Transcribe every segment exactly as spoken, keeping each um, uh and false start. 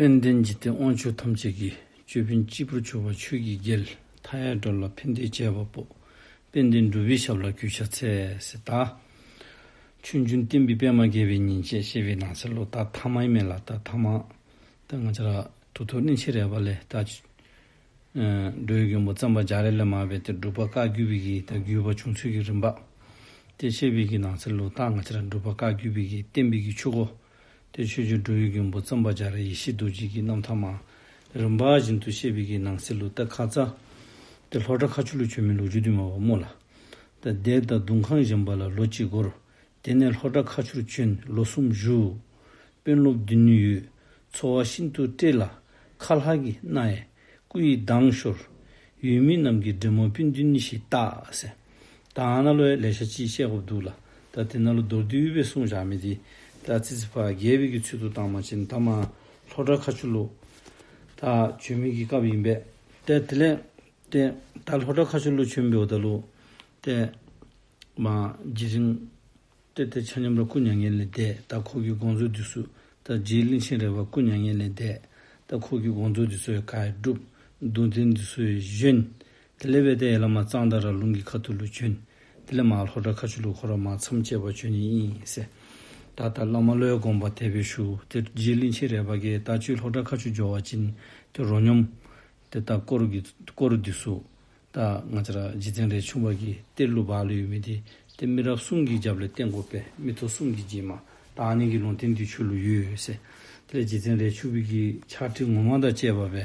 དཔལ་ལྡན་འཇིག་རྟེན་དབང་ཕྱུག་ཐམས་ཅད་ཀྱི། ཅོད་པན་གཅིག་པུར་གྱུར་པ་ཆོས་ཀྱི་རྒྱལ། མཐའ་ཡས་འགྲོ་ལ་ཕན་བདེའི་བྱེད་པ་པོ། དཔལ་ལྡན་འབྲུག་པའི་ཞབས་ལ་གུས་ཕྱག་འཚལ་ཟེར། ད་ཆོས་འབྱུང་བསྟན་པའི་པདྨ་རྒྱས་པའི་ཉིན་བྱེད་ཅེས་པའི་ནང་གསེས་ལུ་ད་ཐ་མ་ཨིན་མས་ལགས། ད་ཐ་མ་ད་ང་བཅས་ར་ད་ལྟོ་གླིང་ཆེན་རས་པ་ལས་ད་ཨ་འགྲོ་བའི་མགོན་པོ་གཙང་པ་རྒྱ་རས་ལས་མར་སྦེ་ཏེ་འབྲུག་པ་བཀའ་བརྒྱུད་པའི་གི་ད་བརྒྱུད་པ་བྱུང་ཚུལ་གྱི་རིམ་པ་དེ་བཤད་པའི་གི་ནང་གསེས་ལུ་ད་ང་བཅས་ར་འབྲུག་པ་བཀའ་བརྒྱུད་པའི་གི་བསྟན་པའི་གི་ཆུ་འགོ་ཏེ་ཆོས་རྗེ་འགྲོ་བའི་མགོན་པོ་གཙང་པ་རྒྱ་རས་ཡེ་ཤེས་རྡོ་རྗེ་གི་རྣམ་ཐར་མར་རིམ་པ་བཞིན་དུ་བཤད་པའི་གི་ནང་གསེས་ལུ་ད་ཁ་ཙ་ཏེ་ལྷོ་བྲག་མཁར་ཆུ་ལུ་བྱོན་མི་ལོ་རྒྱུས་འདི་མས་པ་སྨོ་ལགས། ད་སྡེ་དང་གདུང་ཁང་བཞེངས་པ་ལ་ལོ་གཅིག་འགོར། དེ་ནས་ལྷོ་བྲག་མཁར་ཆུར་བྱོན། ལོ་གསུམ་བཞུགས། དཔོན་སློབ་བདུན་ཡོད། འཚོ་བ་ཤིན་ཏུ་བཀྲེས་ལ་ཁ་ལྷག་གིས་མནར་ཡས། སྐུ་ཡི་མདངས་ཤོར། ཡུལ་མི་རྣམས་ཀྱིས་འདྲེ་མོ་སྤུན་བདུན་ནི་ཞེས་བཏགས་ཟེར། ད་ཨ་ནཱ་ལུ་ཡང་ལེ་ཤ་ཅིག་བཤད་དགོཔ་འདུག་ལགས། ད་དེ་ནང་ལུ་མདོར་བསྡུས་སྦེ་གསུངས་བཞག་མི་འདི་ད་ཙི་ཙི་ཕར་རྒྱས་པའི་གི་ཚུལ་དུ་བཏང་པ་ཅིན་ད་མར་ལྷོ་བྲག་མཁར་ཆུ་ལུ་ད་བྱོན་མི་གི་སྐབས་ཨིན་པས། ཏེ་དེ་ལས་ཏེ་ད་ལྷོ་བྲག་མཁར་ཆུ་ལུ་བྱོན་འབདཝ་ད་ལུ་ཏེ་མར་རྗེ་རིན་ཏེ་ཏེ་ཆ་མཉམ་ར་སྐུ་མྱ་ངན་ལས་འདས། ད་ཁོ་གི་དགོངས་རྫོགས་འདི་ཚུ་ད་རྗེ་གླིང་ཆེན་རས་པ་སྐུ་མྱ་ངན་ལས་འདས། ད་ཁོ་གི་དགོངས་རྫོགས་འདི་ཚུ་ཡང་ག་ར་གྲུབ། གདུང་རྟེན་འདི་ཚུ་ཡང་བཞེངས། དེ་ལས་འབད་དེ་ཡར་ལས་མར་གཙང་མདའ་ར་ལུང་གི་ཁ་ཐུག་ལུ་བྱོན། དེ་ལས་མར་ལྷོ་བྲག་མཁར་ཆུ་ལུ་ཁོ་ར་མར་མཚམས་བཅད་པར་བྱོན་ནི་ཨིན་ཟེར། ད་ད་བླ་མ་ལུ་ཡང་དགོངས་པ་དེ་སྦེ་ཞུ། ཏེ་རྗེ་གླིང་ཆེན་རས་པ་གིས་ད་ཁྱོད་ལྷོ་བྲག་མཁར་ཆུ་འགྱོ་བ་ཅིན་ཏེ་རོ་སྙོམས་ཏེ་ད་སྐོར་གྱི་སྐོར་འདི་ཚུ་ད་ང་བཅས་ར་རྗེ་བཙུན་རས་ཆུང་པ་གི་གཏེར་ལུ་སྦ་ལུ་ཡོད་མི་འདི་ཏེ་མི་རབས་གསུམ་གྱི་རྒྱབ་ལས་བརྟན་དགོ་པས། མི་ཐོག་གསུམ་གྱི་རྗེས་མ། ད་ཨ་ནི་གི་ལུང་བསྟན་འདི་ཁྱོད་ལུ་ཡོད་ཟེར། དེ་ལས་རྗེ་བཙུན་རས་ཆུང་པའི་གི་ཕྱག་བྲིས་ངོ་མ་དང་བཅས་པ་སྦེ་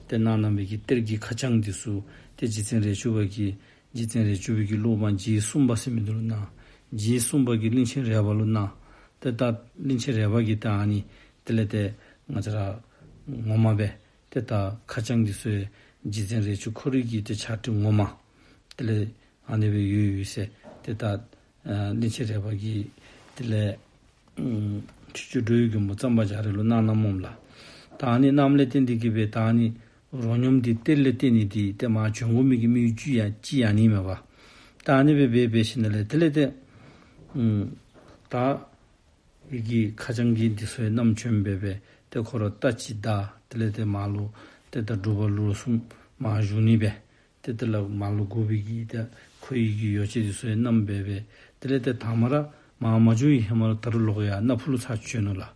ཏེ་གནང་གནང་བའི་གི་གཏེར་གྱི་ཁ་བྱང་འདི་ཚུ་ཏེ་རྗེ་བཙུན་རས་ཆུང་པ་གིས་རྗེ་བཙུན་རས་ཆུང་པའི་གི་སློབ་མ་རྗེ་གསུམ་པ་ཟེར་མི་འདི་ལུ་གནང་། རྗེ་གསུམ་པ་གིས་གླིང་ཆེན་རས་པ་ལུ་གནང་། ཏེ་ད་གླིང་ཆེན་རས་པ་གིས་ད་ཨ་ནི་དེ་ལས་ཏེ་ང་བཅས་ར་ངོ་མ་སྦེ་ཏེ་ད་ཁ་བྱང་འདི་ཚུ་ཡང་རྗེ་བཙུན་རས་ཆུང་ཁོ་རའི་གི་ཏེ་ཕྱག་བྲིས་ངོ་མ་དེ་ལས་ཨ་ནི་སྦེ་ཡོད་ཡོད་ཟེར། ཏེ་ད་ཨ་གླིང་ཆེན་རས་པ་གིས་དེ་ལས་ཨམ་ཆོས་རྗེ་འགྲོ་བའི་མགོན་པོ་གཙང་པ་རྒྱ་རས་ལུ་གནང་གནངམ་ལགས། ད་ཨ་ནི་གནངམ་ལས་བརྟེན་ཏེ་གིས་སྦེ་ད་ཨ་ནི་རོ་སྙོམས་འདི་གཏེར་ལས་བཏོན་ནི་འདི་ཏེ་མར་བྱོན་དགོ་མི་གི་དམིགས་ཡུལ་ཅིག་ཡང་ཅིག་ཨ་ནི་མས་པ། ད་ཨ་ནི་སྦེ་འབད་འབད་ཞིནམ་ལས་དེ་ལས་ཏེ་ཨམ་ད་ཨི་གི་ཁ་བྱང་གི་འདི་ཚུ་ཡང་བསྣམས་བྱོན་སྦེ་སྦེ་ཏེ་ཁོ་ར་རྟ་ཅིག་བདའ། དེ་ལས་ཏེ་མར་ལུ་ཏེ་ད་འབྲུག་པ་ལུ་གསུམ་མར་བཞུགས་ནི་སྦེ་ཏེ་དེ་ལས་མར་ལུ་དགོ་པའི་གི་ཏེ་ཁོ་ཡི་གི་ཡོ་བྱད་འདི་ཚུ་ཡང་བསྣམས་སྦེ་སྦེ་དེ་ལས་ཏེ་དང་པ་ར་མར་མ་འགྱོ་བའི་ཧེ་མ་ལུ་ད་རུང་ལོག་ཡར་སྣ་ཕུ་ལུ་ཚར་བྱོན་ནུག་ལགས།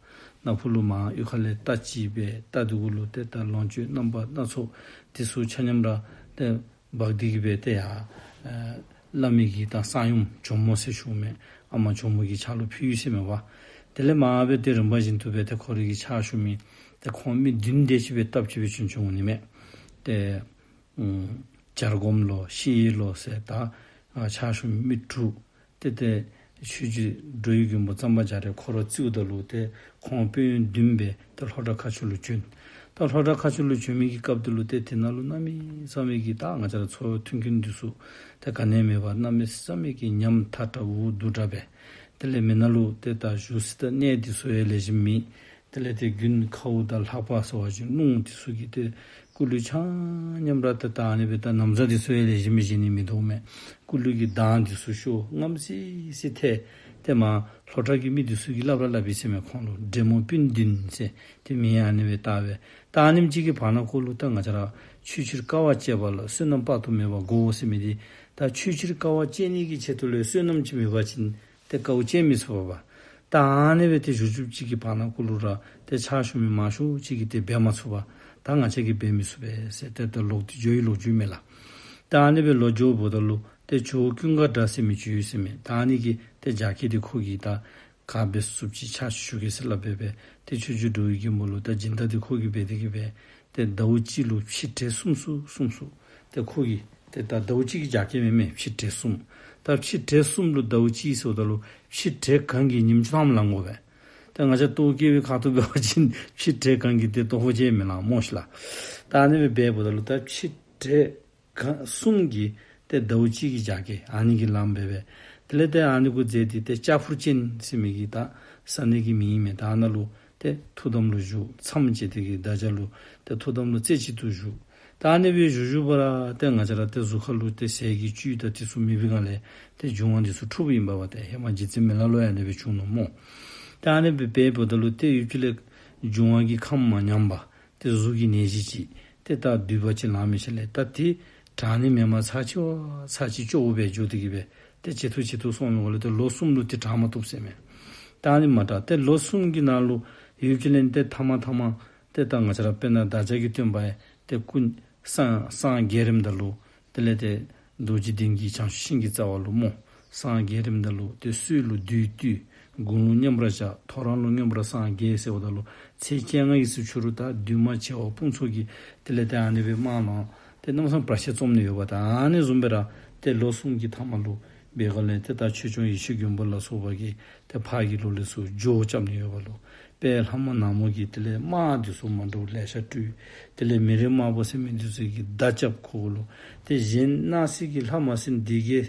སྣ་ཕུ་ལུ་མར་གཡུས་ཁ་ལས་རྟ་ཅིག་སྦེ་རྟ་འདི་གུ་ལུ་ཏེ་ད་ལོངས་སྤྱོད་རྣམ་པ་སྣ་ཚོགས་འདི་ཚུ་ཆ་མཉམ་ར་ཏེ་འབག་སྟེ་གིས་སྦེ་ཏེ་ཡར་ཨེ་བླ་མའི་གི་ད་གསང་ཡུམ་ཇོ་མོ་ཟེར་ཞུཝ་མས། ཨ་མ་ཇོ་མོ་གི་ཕྱག་ལུ་ཕུལ་ཡི་ཟེར་མས་པ། དེ་ལས་མར་སྦེ་ཏེ་རིམ་པ་བཞིན་དུ་སྦེ་ཏེ་ཁོ་རའི་གི་ཕྱག་ཞུ་མི་ཏེ་ཁོང་མི་བདུན་དེ་ཅིག་སྦེ་སྟབས་གཅིག་སྦེ་བྱོན་བྱོནམ་ཨིན་མས། ཏེ་ཨམ་བྱར་སྒོམ་ལོ་ཤེས་ཡོན་ལོ་ཟེར་ད་ཨ་ཕྱག་ཞུ་མི་མི་དྲུག། ཏེ་ཏེ་ཆོས་རྗེ་འགྲོ་བའི་མགོན་པོ་གཙང་པ་རྒྱ་རས་ཁོ་ར་བརྩིཝ་ད་ལུ་ཏེ་ཁོང་དཔོན་བདུན་སྦེ་ཏེ་ལྷོ་བྲག་མཁར་ཆུ་ལུ་བྱོན། ད་ལྷོ་བྲག་མཁར་ཆུ་ལུ་བྱོན་མི་གི་སྐབས་དེ་ལུ་ཏེ་དེ་ནང་ལུ་གནམ་མེད་ས་མེད་ཀྱི་ད་ང་བཅས་ར་འཚོ་བའི་མཐུན་རྐྱེན་འདི་ཚུ་ཏེ་ག་ནི་ཡང་མེད་པར་གནམ་མེད་ས་མེད་ཀྱི་ཉམ་ཐག་དྲགས་འུ་སྡུག་དྲགས་སྦེ། དེ་ལས་མི་ནང་ལུ་ཏེ་ད་བཞུགས་ས་དང་གནས་འདི་ཚུ་ཡང་ལེགས་ཤོམ་མེད། དེ་ལས་ཏེ་དགུན་ཁཝ་དང་ལྷགས་པ་ཟེར་བ་ཅིན་རླུང་འདི་ཚུ་གིས་ཏེ་སྐུ་ལུས་ཆ་མཉམ་ར་ཏེ་ད་ཨ་ནི་སྦེ་ད་ན་བཟའ་འདི་ཚུ་ཡང་ལེགས་ཤོམ་སྦེ་བཞེས་ནི་མིན་འདུག་མས། སྐུ་ལུས་ཀྱི་མདངས་འདི་ཚུ་ཤོར་རྔམ་སི་སི་ཐལ། ཏེ་མར་ལྷོ་བྲག་གི་མི་འདི་ཚུ་གིས་སླབ་ར་སླབ་ཡི་ཟེར་མས་ཁོང་ལུ། འདྲེ་མོ་སྤུན་བདུན་ཟེར་ཏེ་མིང་ཨ་ནི་སྦེ་བཏགས་སྦེ། ད་ཨ་ནེམ་ཅིག་གི་བར་ན་ཁོ་ལུ་ད་ང་བཅས་ར་ཆོས་ཕྱིར་དཀའ་བ་སྤྱད་པ་ལ་བསོད་ནམས་དཔག་ཏུ་མེད་པ་དགོ་ཟེར་མི་འདི་ད་ཆོས་ཕྱིར་དཀའ་བ་སྤྱད་ནི་གི་ཆེད་དུ་ལུ་བསོད་ནམས་ཅིག་མེད་པ་ཅིན་ཏེ་དཀའཝ་སྤྱད་མི་ཚུགས་པས། ད་ཨ་ནི་སྦེ་ཏེ་བཞུགས་བཞུགསཔ་ཅིག་གི་བར་ན་ཁོ་ལུ་ར་ཏེ་ཕྱག་ཞུ་མི་མང་ཤོས་ཅིག་གིས་ཏེ་འབད་མ་ཚུགས་པར་ད་ང་བཅས་ཀྱིས་འབད་མི་ཚུགས་པས་ཟེར་ཏེ་ད་ལོག་སྟེ་འགྱོ་བའི་ལོ་རྒྱུས་མས་ལགས། ད་ཨ་ནི་སྦེ་ལོག་འགྱོཝ་ད་ལུ་ཏེ་ཇོ་བོ་ཀུན་དགའ་གྲགས་ཟེར་མི་ཅིག་ཡོད་ཟེར་མས། ད་ཨ་ནི་གི་ཏེ་རྒྱགས་སྐལ་འདི་ཁོ་གིས་ད་ག་འབད་ཚུགསཔ་ཅིག་ཕྱག་ཞུ་གེ་ཟེར་སླབ་སྦེ་སྦེ་ཏེ་ཆོས་རྗེ་འགྲོ་བའི་མགོན་པོ་ལུ་ད་སྦྱིན་བདག་འདི་ཁོ་གིས་འབད་དེ་གིས་སྦེ་ཏེ་ཟླཝ་གཅིག་ལུ་ཕྱེ་བྲེ་གསུམ་གསུམ་གསུམ་གསུམ། ཏེ་ཁོ་གིས་ཏེ་ད་ཟླཝ་གཅིག་གི་རྒྱགས་སྐལ་མེན་མས། ཕྱེ་བྲེ་གསུམ། ད་ཕྱེ་བྲེ་གསུམ་ལུ་ཟླཝ་གཅིག་ཟེརཝ་ད་ལུ་ཕྱེ་བྲེ་གང་གིས་ཉིནམ་བཅུ་ཐམ་ལང་དགོ་པས། ད་ང་བཅས་ལྟོ་བཀོལ་བའི་ཁ་ཐུག་འབད་བ་ཅིན་ཕྱེ་བྲེ་གང་གིས་ཏེ་ལྟོ་ཕོག་ཅིག་མི་ལང་སྨོ་ཤིག་ལགས། ད་ཨ་ནི་སྦེ་འབདཝ་ད་ལུ་ད་ཕྱེ་བྲེ་གང་གསུམ་གྱིས་ཏེ་ཟླཝ་གཅིག་གི་རྒྱགས་སྐལ་ཨ་ནི་གིས་ལངམ་སྦེ་སྦེ། དེ་ལས་ཏེ་ཨ་ནི་གུ་འཛེགས་ཏེ་ཏེ་ལྕགས་ཕུར་ཅན་ཟེར་མི་གི་ད་ས་གནས་ཀྱི་མིང་ཨིན་མས། ད་ཨ་ནཱ་ལུ་ཏེ་ཐུགས་དམ་ལུ་བཞུགས། མཚམས་བཅད་དེ་གིས་བདག་ཅག་ལུ་ཏེ་ཐུགས་དམ་ལུ་རྩེ་གཅིག་ཏུ་བཞུགས། ད་ཨ་ནི་སྦེ་བཞུགས་བཞུགས་པ་ར་ཏེ་ང་བཅས་ར་ཏེ་གཟུགས་ཁ་ལུ་ཏེ་ཟས་ཀྱི་བཅུད་དང་དེ་ཚུ་མེད་པའི་སྒང་ལས་ཏེ་འབྱུང་བ་འདི་ཚུ་འཁྲུགས་པ་ཨིན་པས་པ། ཏེ་ཧེ་མ་རྗེ་བཙུན་མི་ལ་ལུ་ཡང་ཨ་ནི་སྦེ་བྱུང་ནུག་སྨོ། ད་ཨ་ནི་སྦེ་འབདཝ་ད་ལུ་ཏེ་ཡུདཔ་ཅིག་ལས་ འབྱུང་བ་གི་ཁམས་མ་ཉམས་པ་ཏེ་གཟུགས་ཀྱི་ནད་གཞི་ཅིག་ཏེ་ད་འདུས་པ་ཅིག་ལང་མི་ཤེས་ལས་ད་ཏེ་དྲག་ནི་མེན་པར་ཚར་གཅིག་བ་ཚར་གཅིག་སྐྱོ་བོ་སྦེ་འགྱོ་སྟེ་གི་སྦེ་ཏེ་ཇེ་ཐུར་ཇེ་ཐུར་སོང་མི་འོག་ལས་ཏེ་ལོ་གསུམ་ལུ་ཏེ་དྲག་མ་བཏུབ་ཟེར་མས། ད་ཨ་ནི་མ་དྲག་ཏེ་ལོ་གསུམ་གྱི་ནང་ལུ་ཡུལ་གྱི་ལན་ཏེ་ཐ་མ་ཐ་མ་ཏེ་ད་ང་བཅས་ར་དཔེར་ན་བདག་ཅག་གི་སྟོན་པ་ཡང་ཏེ་སྐུ་སངས་སངས་རྒྱས་རནམ་ད་ལུ་དེ་ལས་ཏེ་རྡོ་རྗེ་གདན་གྱི་བྱང་ཆུབ་ཤིང་གི་རྩ་བ་ལུ་སྨོ། སངས་རྒྱས་རནམ་ད་ལུ་ཏེ་སྲོད་ལུ་བདུད་བཏུལ། དགུང་ལུ་མཉམ་པར་བཞག། ཐོ་རངས་ལུ་མངོན་པར་སངས་རྒྱས་ཟེརཝ་ད་ལུ་ཚེས་བཅོ་ལྔ་ཡི་ཚེ་ཕྱི་རུ་ད་བདུད་དམག་བྱེ་བ་དཔུང་ཚོགས་ཀྱིས་དེ་ལས་ཏེ་ཨ་ནི་སྦེ་དམག་ནང་ཏེ་གནམ་མེད་ས་མེད་བར་ཆད་རྩོམ་ནི་ཡོདཔ་ད་ཨ་ནི་བཟུམ་སྦེ་ར་ཏེ་ལོ་གསུམ་གྱི་ཐ་མ་ལུ་འབད་ག་ལས་ཏེ་ད་ཆོས་སྐྱོང་ཡེ་ཤེས་མགོན་པོ་ལ་སོགས་པ་གིས་ཏེ་ཕར་གྱི་ལོགས་ལས་ཚུར་འགྱོ་རྐྱབ་ནི་ཡོདཔ་ལུ་དཔལ་ལྷ་མོ་ནག་མོ་གིས་དེ་ལས་དམག་འདི་ཚུ་མ་འདྲཝ་ལེ་ཤ་སྤྲུལ། དེ་ལས་མི་རིགས་དམར་པོ་ཟེར་མི་འདི་ཚུ་གིས་མདའ་རྐྱབ་ཁོ་ལུ། ཏེ་གཞན་སྣང་སྲིད་ཀྱི་ལྷ་མ་སྲིན་སྡེ་བརྒྱད་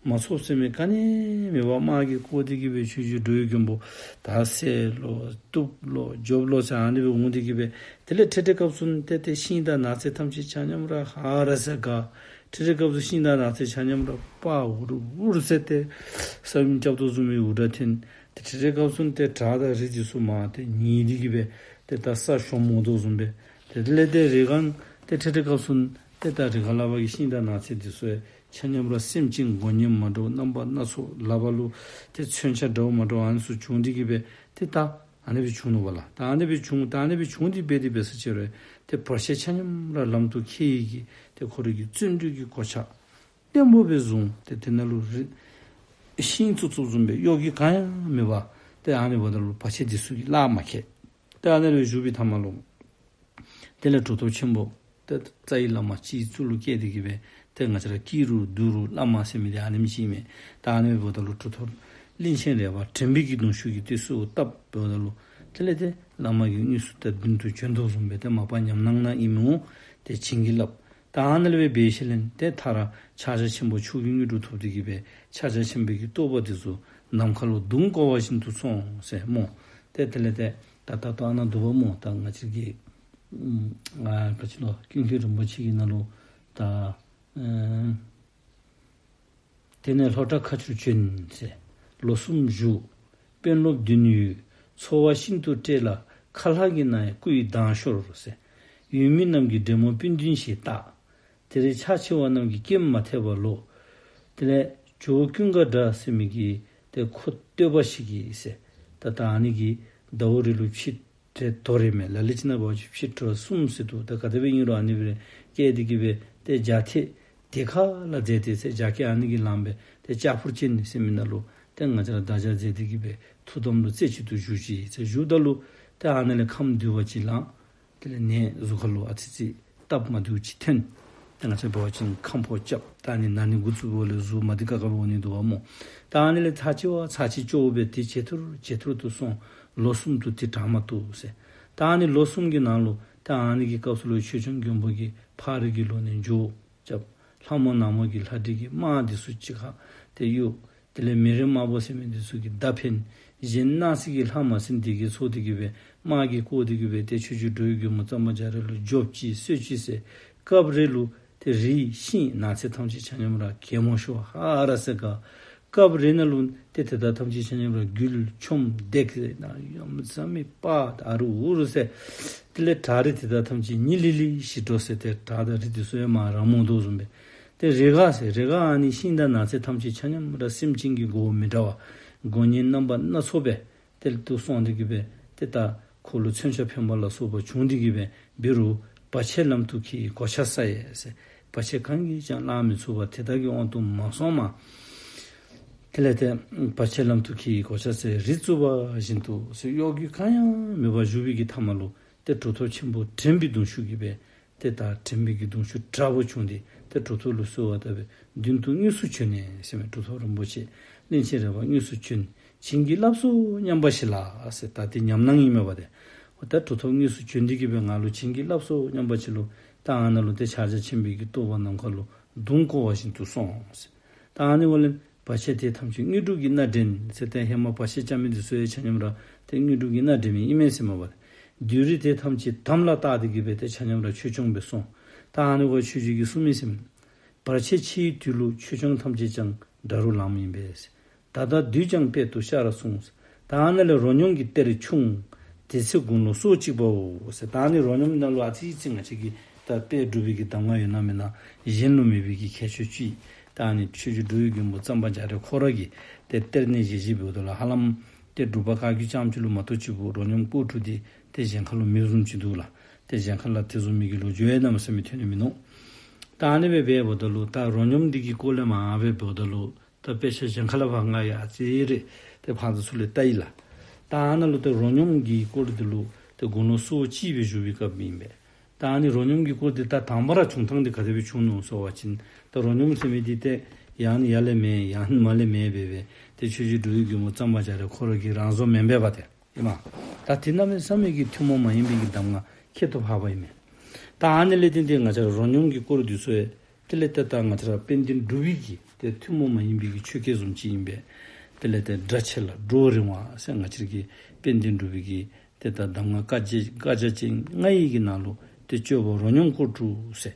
མ་ཚོགས་ཟེར་མི་ག་ནི་མེད་པར་དམག་གིས་བསྐོར་ཏེ་གི་སྦེ་ཆོས་རྗེ་འགྲོ་བའི་མགོན་པོ་ད་བསད་ལོ་བཏུབ་ལོ་རྒྱོབ་ལོ་ཟེར་ཨ་ནི་སྦེ་འོང་སྟེ་གི་སྦེ་དེ་ལས་འཕྲལ་འཕྲལ་སྐབས་སུ་ཏེ་ཏེ་ཤིང་དང་ནགས་ཚལ་ཐམས་ཅད་ཆ་མཉམ་ར་ཧ་ར་ཟེར་འགག། འཕྲལ་འཕྲལ་སྐབས་སུ་ཤིང་དང་ནགས་ཚལ་ཆ་མཉམ་ར་ཕར་འུར་འུར་ཟེར་ཏེ་ས་ཡོམ་རྐྱབ་དོ་བཟུམ་སྦེ་འུར་སྒྲ་འཐེན། ཏེ་འཕྲལ་འཕྲལ་སྐབས་སུ་ཏེ་བྲག་དང་རི་འདི་ཚུ་མར་ཏེ་ཉིལ་ཏེ་གི་སྦེ་ཏེ་ད་ས་ཞོམ་འོང་དོ་བཟུམ་སྦེ། ཏེ་དེ་ལས་ཏེ་རི་སྒང་ཏེ་འཕྲལ་འཕྲལ་སྐབས་སུ་ཏེ་ད་རི་ཁ་ལས་ཕར་གྱི་ཤིང་དང་ནགས་ཚལ་འདི་ཚུ་ཡང་ཆ་མཉམ་ར་སེམས་ཅན་མགོ་བརྙན་མ་འདྲཝ་རྣམ་པ་སྣ་ཚོགས་ལག་པ་ལུ་ཏེ་མཚོན་ཆ་འདྲཝ་མ་འདྲཝ་ཨ་ནི་ཚུ་བྱུང་སྟེ་གི་སྦེ་ཏེ་ད་ཨ་ནི་སྦེ་བྱུང་ནུག་པ་ལགས། ད་ཨ་ནི་སྦེ་བྱུང་ད་ཨ་ནི་སྦེ་བྱུང་སྟེ་སྦེ་ཏེ་འབད་ས་ཅིག་རུང་ཏེ་བར་ཆད་ཆ་མཉམ་ར་ལམ་དུ་ཁྱེར་ཡི་གི་ཏེ་ཁོ་རའི་གི་བརྩོན་འགྲུས་ཀྱི་གོ་ཆ་བརྟན་པོ་སྦེ་བཟུང་། ཏེ་དེ་ནང་ལུ་རི་ཤིང་བཙུགས་བཙུགསཔ་བཟུམ་སྦེ་གཡོ་འགུལ་གང་ཡང་མེད་པར་ཏེ་ཨ་ནི་འབདཝ་ད་ལུ་བར་ཆད་འདི་ཚུ་གིས་གླགས་མ་ཁེལ། ཏེ་ཨ་ནི་ལུ་བཞུགས་པའི་ཐ་མ་ལུ་དེ་ལས་གྲུབ་ཐོབ་ཆེན་པོ་ཏེ་རྩ་བའི་བླ་མ་སྤྱི་གཙུག་ལུ་བསྐྱལ་ཏེ་གི་སྦེ་ཏེ་ང་བཅས་ར་སྐྱིད་རུང་སྡུག་རུང་བླ་མ་ཟེར་མི་འདི་ཨ་ནེམ་ཅིག་མས། ད་ཨ་ནི་འབདཝ་ད་ལུ་གྲུབ་ཐོབ་གླིང་ཆེན་རས་པ་དྲན་པའི་གི་གདུང་ཤུགས་ཀྱིས་ཏེ་གསོལཝ་བཏབ་འབདཝ་ད་ལུ་དེ་ལས་ཏེ་བླ་མ་གིས་དངོས་སུ་ཏེ་མདུན་དུ་བྱོན་དོ་བཟུམ་སྦེ་ཏེ་མ་པ་ཉམས་སྣང་ནང་ཨིན་མི་འོང་། ཏེ་བྱིན་གྱིས་བརླབས། ད་ཨ་ནཱ་ལས་སྦེ་འབད་ཞིནམ་ལས་ཏེ་མཐར་ཕྱག་རྒྱ་ཆེན་པོ་མཆོག་གི་དངོས་གྲུབ་ཐོབ་སྟེ་གི་སྦེ་ཕྱག་རྒྱ་ཆེན་པོའི་གི་རྟོགས་པ་འདི་ཚུ་ནམ་མཁའ་ལུ་མདུང་བསྐོར་བ་བཞིན་དུ་སོང་ཟེར་སྨོ། ཏེ་དེ་ལས་ཏེ་ད་ད་ལྟོ་ཨ་ནཱ་འདུག་པ་སྨོ། ད་ང་བཅས་ཀྱི་ཨ་ག་ཅི་ལོ་ཀུན་མཁྱེན་རིན་པོ་ཆེ་གི་ནང་ལུ་ད་ཨ་དེ་ནས་ལྷོ་བྲག་མཁར་ཆུར་བྱོན་ཟེར། ལོ་གསུམ་བཞུགས། དཔོན་སློབ་བདུན་ཡོད། འཚོ་བ་ཤིན་ཏུ་བཀྲེས་ལ་མཁའ་ལྷ་གི་ནང་ཡང་སྐུ་ཡི་མདངས་ཤོར་ཟེར། ཡུལ་མི་རྣམས་ཀྱིས་འདྲེ་མོ་སྤུན་བདུན་ཞེས་བཏགས། དེར་ཕྱག་ཕྱི་བ་རྣམས་ཀྱིས་སྐྱེམས་མ་ཐེག་པར་ལོག། དེ་ལས་ཇོ་བོ་ཀུན་དགའ་གྲགས་ཟེར་མི་གི་ཏེ་ཁོ་བསྟོད་པ་ཞིག་གིས་ཟེར། ད་ད་ཨ་ནི་གི་ཟླ་བོ་རི་ལུ་ཕྱི་ཏེ་དོ་རེ་མས། ལ་ལུ་ཅིག་ནང་འབད་བ་ཅིན་ཕྱི་དྲོ་གསུམ་ཟེར་འདུག། ད་ག་དེ་སྦེ་ཨིན་རུང་ཨ་ནི་སྦེ་བསྐྱལ་ཏེ་གི་སྦེ་ཏེ་རྒྱ་ཐེད་དེ་ཁ་ལ་མཛད་དེ་ཟེར། རྒྱ་སྐད་ཨ་ནི་གི་ལམ་སྦེ་ཏེ་ལྕགས་ཕུར་ཅན་ཟེར་མི་ནང་ལུ་ཏེ་ང་བཅས་ར་བདག་ཅག་མཛད་དེ་གི་སྦེ་ཐུགས་དམ་ལུ་རྩེ་གཅིག་ཏུ་བཞུགས་ཅི་ཟེར། བཞུགསཔ་ད་ལུ་ཏེ་ཨ་ནཱ་ལས་ཁམས་བསྡུས་པ་ཅིག་ལངས། དེ་ལས་ནད་གཟུགས་ཁ་ལུ་ཨ་ཙི་ཙི་སྟབས་མ་བདེཝ་ཅིག་ཐོན། ཏེ་ང་བཅས་འབད་བ་ཅིན་ཁམས་ཕོ་རྐྱབ། ད་ཨ་ནི་ན་ནི་འགོ་བཙུགས་པ་ལས་གཟུགས་མ་བདེ་ཁག་ཁ་སྦེ་འོང་ནི་འདུག་པ་སྨོ། ད་ཨ་ནི་ལས་ཚར་གཅིག་བ་ཚར་གཅིག་སྐྱོ་བོ་སྦེ་ཏེ་ཇེ་ཐུར་ཇེ་ཐུར་དུ་སོང་། ལོ་གསུམ་དུ་ཏེ་དྲག་མ་བཏུབ་ཟེར། ད་ཨ་ནི་ལོ་གསུམ་གྱི་ནང་ལུ་ད་ཨ་ནི་གི་སྐབས་སུ་ལུ་ཆོས་སྐྱོང་མགོན་པོ་གིས་ཕག་རི་གི་ལུང་ནས་འགྱོ་རྐྱབ། ལྷ་མོ་ནག་མོ་གིས་ལྷ་འདྲེ་གི་དམག་འདི་ཚུ་གཅིག་ཁར་ཏེ་གཡུགས། དེ་ལས་མི་རིགས་དམར་པོ་ཟེར་མི་འདི་ཚུ་གིས་མདའ་འཕེན། གཞན་སྣང་སྲིད་ཀྱི་ལྷ་མ་སྲིན་སྡེ་བརྒྱད་ཚོགས་ཏེ་གི་སྦེ་དམག་གིས་བསྐོར་ཏེ་གི་སྦེ་ཏེ་ཆོས་རྗེ་འགྲོ་བའི་མགོན་པོ་གཙང་པ་རྒྱ་རས་ལུ་རྒྱོབ་ཅི་གསོད་ཅི་ཟེར། སྐབས་རེ་ལུ་ཏེ་རི་ཤིང་ནགས་ཚལ་ཐམས་ཅད་ཆ་མཉམ་ར་གད་མོ་ཤོར་ཧ་ར་ཟེར་འགག། སྐབས་རེ་ནང་ལུ་ཏེ་དེ་དག་ཐམས་ཅད་ཆ་མཉམ་ར་འགུལ་ཆོམ་ལྡེག་ཟེར་ན་ཡ་མཚན་མེད་པ་ཨ་རུ་ཨུ་རུ་ཟེར། དེ་ལས་བྲག་རི་དེ་དག་ཐམས་ཅད་ཉིལ་ལི་ལི་ཞིག་འགྲོ་ཟེར། ཏེ་བྲག་དང་རི་དེ་ཚུ་ཡང་མར་རམ་འོང་དོ་བཟུམ་སྦེ། ཏེ་རི་སྒང་ཟེར་རི་སྒང་ཨ་ནི་ཤིང་དང་ནགས་ཚལ་ཐམས་ཅད་ཆ་མཉམ་ར་སེམས་ཅན་གྱི་མགོ་བོ་མི་འདྲ་བ་མགོ་བརྙན་རྣམ་པ་སྣ་ཚོགས་སྦེ་ཏེ་ལྟོ་སོང་སྟེ་གི་སྦེ་ཏེ་ད་ཁོ་ལུ་མཚོན་ཆ་འཕེན་པ་ལ་སོགས་པ་བྱུང་སྟེ་གི་སྦེ་འབད་རུང་བར་ཆད་ལམ་དུ་ཁྱེར་གོ་ཆ་ཟ་ཡི་ཟེར། བར་ཆད་གང་གིས་ཀྱང་གླགས་མི་ཚུགས་པ་དེ་དག་གི་དབང་དུ་མ་སོང་མ། དེ་ལས་ཏེ་བར་ཆད་ལམ་དུ་ཁྱེར་གོ་ཆ་ཟ་རི་བཙུགས་པ་བཞིན་དུ་ཟེར་གཡོ་འགུལ་གང་ཡང་མེད་པར་བཞུགས་པའི་གི་ཐ་མ་ལུ་ཏེ་གྲུབ་ཐོབ་ཆེན་པོ་དྲན་པའི་གདུང་ཤུགས་ཀྱིས་སྦེ་ཏེ་ད་དྲན་པའི་གི་གདུང་ཤུགས་དྲག་པོ་བྱུང་སྟེ་ཏེ་གྲུབ་ཐོབ་ལུ་གསོལ་བ་བཏབ་པས། མདུན་དུ་དངོས་སུ་བྱོན་ནས་ཟེར་མས། གྲུབ་ཐོབ་རིན་པོ་ཆེ་གླིང་ཆེན་རས་པ་དངོས་སུ་བྱོན། བྱིན་གྱིས་བརླབས་སོ་སྙམ་པ་ཞིག་ལ་ཟེར། ད་ཏེ་ཉམས་སྣང་ཨིན་མས་པ་ཏེ། འོ་ད་གྲུབ་ཐོབ་དངོས་སུ་བྱོན་ཏེ་གི་སྦེ་ང་ལུ་བྱིན་གྱིས་བརླབས་སོ་སྙམ་པ་ཅིག་ལུ་ད་ཨ་ནཱ་ལུ་ཏེ་ཕྱག་རྒྱ་ཆེན་པོའི་གི་རྟོགས་པ་ནམ་མཁའ་ལུ་མདུང་བསྐོར་བ་བཞིན་དུ་སོང་ཟེར། ད་ཨ་ནི་འོག་ལས་བར་ཆད་དེ་ཐམས་ཅད་དངོས་གྲུབ་ཀྱི་སྣ་འདྲེན་ཟེར། ཏེ་ཧེ་མ་བར་ཆད་རྐྱབ་མི་འདི་ཚུ་ཡང་ཆ་མཉམ་ར་ཏེ་དངོས་གྲུབ་ཀྱི་སྣ་འདྲེན་མི་ཨིན་མས་ཟེར་མས་པ། བདུད་རིགས་དེ་ཐམས་ཅད་དམ་ལ་བཏགས་ཏེ་གི་སྦེ་ཏེ་ཆ་མཉམ་ར་ཆོས་སྐྱོང་སྦེ་སོང་། ད་ཨ་ནི་འོག་ཆོས་རྗེ་གིས་གསུངས་མི་ཟེར་མས། བར་ཆད་ཆེ་བའི་དུས་ལུ་ཆོས་སྐྱོང་ཐམས་ཅད་ཀྱང་དགྲ་རུ་ལངམ་ཨིན་པས། ད་ལྟ་བདུད་ཀྱང་དཔལ་དུ་ཤར་གསུངས། ད་ཨ་ནཱ་ལས་རོ་སྙོམས་ཀྱི་གཏེར་ཕྱུང་། དེ་ཚེ་དགུང་ལོ་སོ་གཅིག་པའོ་ཟེར། ད་ཨ་ནི་རོ་སྙོམས་ནང་ལུ་ཨ་ཙི་ཅིག་ང་བཅས་ཀྱིས་ད་དཔེ་སྒྲུབ་པའི་གི་གདམས་ངག་ཡོད་ན་མེད་ན་གཞན་ལུ་མེད་པའི་གི་ཁྱད་ཆོས་ཅིག། ད་ཨ་ནི་ཆོས་རྗེ་འགྲོ་བའི་མགོན་པོ་གཙང་པ་རྒྱ་རས་ཁོ་ར་གིས་ཏེ་གཏེར་ནས་བཞེས་བཞེསཔ་འབདཝ་ད་ལུ་ཧ་ལམ་ཏེ་འབྲུག་པ་བཀའ་བརྒྱུད་རྐྱངམ་ཅིག་ལུ་མ་གཏོགས་ཅིག་པུ་རོ་སྙོམས་སྐོར་དྲུག་འདི་ཏེ་གཞན་ཁ་ལུ་མེདཔ་བཟུམ་ཅིག་འདུག་ལགས། ཏེ་གཞན་ཁ་ལུ་དེ་བཟུམ་མའི་གི་ལོ་རྒྱུས་ཡང་གནམ་མེད་ས་མེད་ཐོན་ནི་མིན་ནུག། ད་ཨ་ནི་སྦེ་འབདཝ་ད་ལུ་ད་རོ་སྙོམས་འདི་གི་སྐོར་ལས་མར་སྦེ་འབདཝ་ད་ལུ་ད་དཔེ་ཆ་གཞན་ཁ་ལས་ཕར་ང་ཡང་ཨ་ཙི་རེ་ཏེ་ཕར་དང་ཚུར་ལས་བལྟ་ཡི་ལགས། ད་ཨ་ནཱ་ལུ་ཏེ་རོ་སྙོམས་ཀྱི་སྐོར་འདི་ལུ་ཏེ་དགུང་ལོ་སོ་གཅིག་སྦེ་བཞུགས་པའི་སྐབས་ཨིན་པས། ད་ཨ་ནི་རོ་སྙོམས་ཀྱི་སྐོར་འདི་ད་དང་པ་ར་བྱུང་ཐངས་འདི་ག་དེ་སྦེ་བྱུང་ནུག་ཟེར་བ་ཅིན་ད་རོ་སྙོམས་ཟེར་མི་འདི་ཏེ་ཡང་ན་ཡར་ལས་མེད་ཡང་ན་མར་ལས་མེད་སྦེ་སྦེ་ཏེ་ཆོས་རྗེ་འགྲོ་བའི་མགོན་པོ་གཙང་པ་རྒྱ་རས་ཁོ་ར་གིས་རང་བཟོ་མེན་པས་པ་ཏེ། ཨིན་མས། ད་དེ་གནམ་མེད་ས་མེད་ཀྱི་ཐུན་མོང་མ་ཡིན་པའི་གི་གདམས་ངག་ཁྱད་དུ་འཕགས་པ་ཨིན་མས། ད་ཨ་ནི་ལས་བརྟེན་ཏེ་ང་བཅས་ར་རོ་སྙོམས་ཀྱི་སྐོར་འདི་ཚུ་ཡང་དེ་ལས་ཏེ་ད་ང་བཅས་ར་དཔལ་ལྡན་འབྲུག་པའི་གི་ཏེ་ཐུན་མོང་མ་ཡིན་པའི་གི་ཆོས་སྐད་བཟུམ་ཅིག་ཨིན་པས། དེ་ལས་ཏེ་སྒྲ་ཆེ་ལ་སྒྲོག་རིང་བ་ཟེར་ང་བཅས་ར་གི་དཔལ་ལྡན་འབྲུག་པའི་གི་ཏེ་ད་གདམས་ངག་བཀའ་རྒྱ་བཀའ་རྒྱ་ཅན་ལྔ་ཡི་གི་ནང་ལུ་ཏེ་སྤྱོད་པ་རོ་སྙོམས་སྐོར་དྲུག་ཟེར།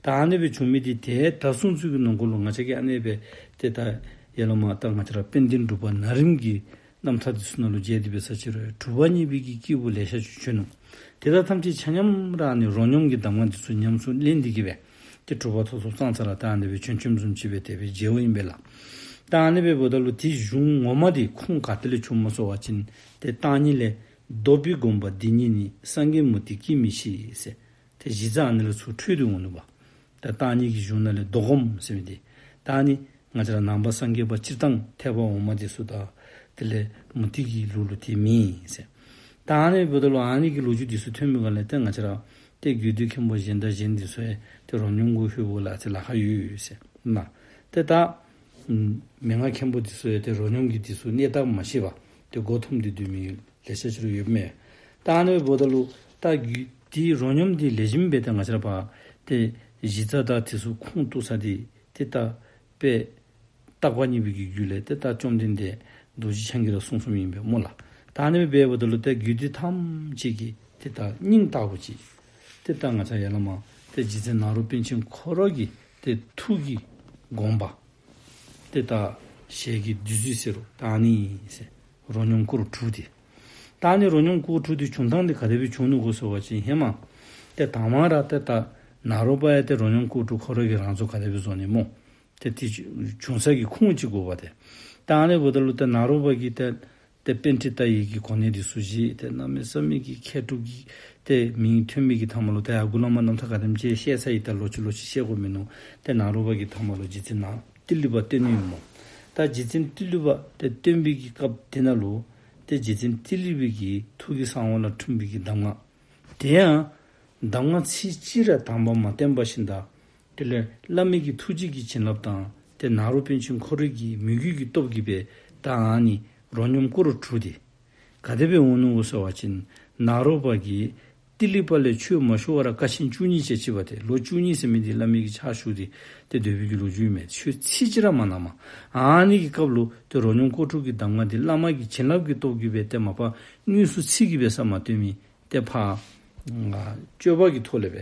ད་ཨ་ནི་སྦེ་བྱུང་མི་འདི་ཏེ་ད་གསུང་ཚུལ་གྱི་ནང་འཁོད་ལུ་ང་བཅས་ཀྱིས་ཨ་ནི་སྦེ་ཏེ་ད་ཡར་ལས་མར་ད་ང་བཅས་ར་དཔལ་ལྡན་འབྲུག་པ་ན་རིམ་གྱི་རྣམ་ཐར་འདི་ཚུ་ནང་ལུ་མཇལ་ཏེ་འབད་ས་ཅིག་རུང་གྲུབ་པ་བརྙེས་པའི་གི་སྐྱེས་བུ་ལེ་ཤ་ཅིག་བྱོན་ནུག། དེ་དག་ཐམས་ཅད་ཆ་མཉམ་ར་ཨ་ནི་རོ་སྙོམས་ཀྱི་གདམས་ངག་འདི་ཚུ་ཉམས་སུ་ལེན་ཏེ་གི་སྦེ་ཏེ་གྲུབ་པ་ཐོབ་ཐོབ་ཙང་ཙ་ར་ད་ཨ་ནི་སྦེ་བྱོན་བྱོནམ་བཟུམ་ཅིག་སྦེ་དེ་སྦེ་མཇལཝ་ཨིན་པས་ལགས། ད་ཨ་ནི་སྦེ་འབདཝ་ད་ལུ་དེ་གཞུང་ངོ་མ་འདི་ཁུངས་ག་ཏེ་ལས་བྱུངམ་སྨོ་ཟེར་བ་ཅིན་ཏེ་བརྟག་གཉིས་ལས་བཟློག་པའི་སྒོམ་པ་འདི་ཉིད་ནི། སངས་རྒྱས་མུ་སྟེགས་ཀྱིས་མི་ཤེས་ཟེར། ཏེ་གཞི་རྩ་ཨ་ནི་ལས་ཚུར་འཕྲོས་ཏེ་འོང་ནུག་པ། ད་བརྟག་གཉིས་ཀྱི་གཞུང་ནང་ལས་བཟློག་སྒོམ་ཟེར་མི་འདི་ད་ཨ་ནི་ང་བཅས་ར་ནང་པ་སངས་རྒྱས་པ་སྤྱིར་བཏང་ཐེག་པ་འོག་མ་འདི་ཚུ་དང་དེ་ལས་མུ་སྟེགས་ཀྱི་ལུགས་ལུ་ཏེ་མེད་ཟེར། ད་ཨ་ནི་འབདཝ་ད་ལུ་ཨ་ནི་གི་ལོ་རྒྱུས་འདི་ཚུ་ཐོན་མི་ག་ལས་ཏེ་ང་བཅས་ར་ཏེ་དགོས་འདོད་མཁན་པོ་གཞན་དང་གཞན་འདི་ཚུ་ཡང་ཏེ་རོ་སྙོམས་གུ་ལྷོད་དགོ་ལ་ཨ་ཙི་ལཱ་ཁག་ཡོད་ཟེར་ན། ཏེ་ད་མན་ངག་མཁན་པོ་འདི་ཚུ་ཡང་ཏེ་རོ་སྙོམས་ཀྱི་འདི་ཚུ་གནས་སྟངས་མ་ཤེས་པར་ཏེ་མགུ་འཐོམས་ཏེ་སྡོད་མི་ལེ་ཤ་ཅིག་ར་ཡོདཔ་མས། ད་ཨ་ནི་འབདཝ་ད་ལུ་ད་རྒྱུད་འདི་རོ་སྙོམས་འདི་ལེགས་ཤོམ་སྦེ་ད་ང་བཅས་ར་ཕར་ཏེ་གཞི་རྩ་དང་དེ་ཚུ་ཁུངས་གཏུགས་ས་འདི་ཏེ་ད་དཔེ་བརྟག་པ་གཉིས་པའི་གི་རྒྱུད་ལས་ཏེ་ད་བཅོམ་ལྡན་འདས་རྡོ་རྗེ་འཆང་གིས་ར་གསུངས་གསུངསམ་ཨིན་པས་སྨོ་ལགས། ད་ཨ་ནི་སྦེ་འབདཝ་ད་ལུ་ཏེ་རྒྱུད་སྡེ་ཐམས་ཅད་ཀྱི་ཏེ་ད་སྙིང་ལྟ་བུ་ཅིག་ཏེ་ད་ང་བཅས་ཡར་ལས་མར་ཏེ་རྗེ་བཙུན་ནཱ་རོ་པཎ་ཆེན་ཁོ་ར་གི་ཏེ་ཐུགས་ཀྱི་དགོངས་པ་ཏེ་ད་ཞལ་གྱི་བདུད་རྩི་ཟེར་རུང་ད་ཨ་ནི་ཟེར་རོ་སྙོམས་སྐོར་དྲུག་འདི། ད་ཨ་ནི་རོ་སྙོམས་སྐོར་དྲུག་འདི་བྱུང་ཐངས་འདི་ག་དེ་སྦེ་བྱུང་ནུག་གོ་ཟེར་བ་ཅིན་ཧེ་མ་ཏེ་དང་པ་ར་ཏེ་ད་ནཱ་རོ་པ་ཡང་ཏེ་རོ་སྙོམས་སྐོར་དྲུག་ཁོ་ར་གིས་རང་བཟོ་ག་དེ་སྦེ་བཟོ་ནི་སྨོ། ཏེ་དེ་བྱུང་ས་གི་ཁུངས་ཅིག་དགོ་པ་ཏེ། ད་ཨ་ནི་འབདཝ་ད་ལུ་ཏེ་ནཱ་རོ་པ་གིས་ཏེ་ཏེ་པཎྜི་ཏ་ཡི་གི་གོ་གནས་འདི་ཚུ་བཞེས། ཏེ་གནམ་མེད་ས་མེད་ཀྱི་མཁས་གྲུབ་ཀྱི་ཏེ་མིང་ཐོན་མི་གི་མཐའ་མ་ལུ་ཏེ་ཨ་གུ་ལས་མར་རྣམ་ཐར་ག་དེམ་ཅིག་བཤད་ཚར་ཡི། ད་ལོག་ཅི་ལོག་ཅི་བཤད་དགོཔ་མིན་ནུག། ཏེ་ནཱ་རོ་པ་གིས་མཐའ་མ་ལུ་རྗེ་བཙུན་ནཱ་ཏི་ལི་པ་བསྟེན་ནི་ཨིན་སྨོ། ད་རྗེ་བཙུན་ཏི་ལི་པ་ཏེ་བསྟེན་པའི་གི་སྐབས་དེ་ནང་ལུ་ཏེ་རྗེ་བཙུན་ཏི་ལི་པའི་གི་ཐུགས་ཀྱི་གསང་བ་ལ་འཁྲུངས་པའི་གི་གདམས་ངག་དེ་ཡང་གདམས་ངག་ཚིག་གཅིག་ར་དང་པ་མ་བསྟན་པ་བཞིན་དུ་དེ་ལས་བླ་མའི་གི་ཐུགས་རྗེ་གི་བྱིན་རླབས་དང་ཏེ་ནཱ་རོ་པཎ་ཆེན་ཁོ་རའི་གི་མོས་གུས་ཀྱི་སྟོབས་ཀྱིས་སྦེ་ད་ཨ་ནི་རོ་སྙོམས་སྐོར་དྲུག་འདི་ག་དེ་སྦེ་འོང་ནུག་གོ་ཟེར་བ་ཅིན་ནཱ་རོ་པ་གིས་ཏི་ལི་པ་ལས་ཆོས་མ་ཞུ་བར་དཀའ་ཆེན་བཅུ་གཉིས་སྤྱད་ཅི་པ་ཏེ་ལོ་བཅུ་གཉིས་ཟེར་མི་འདི་བླ་མའི་གི་ཕྱག་ཞུ་སྟེ་ཏེ་སྡོད་པའི་གི་ལོ་རྒྱུས་མས། ཆོས་ཚིག་གཅིག་ར་མ་གནངམ། ཨ་ནི་གི་སྐབས་ལུ་ཏེ་རོ་སྙོམས་སྐོར་དྲུག་གི་གདམས་ངག་འདི་བླ་མ་གི་བྱིན་རླབས་ཀྱི་སྟོབས་ཀྱིས་སྦེ་ཏེ་མ་པ་དངོས་སུ་ཚིག་གིས་སྦེ་ས་མ་སྟོན་མི་ཏེ་ཕར་ཨ་སྤྱོད་པ་གི་ཐོག་ལས་སྦེ་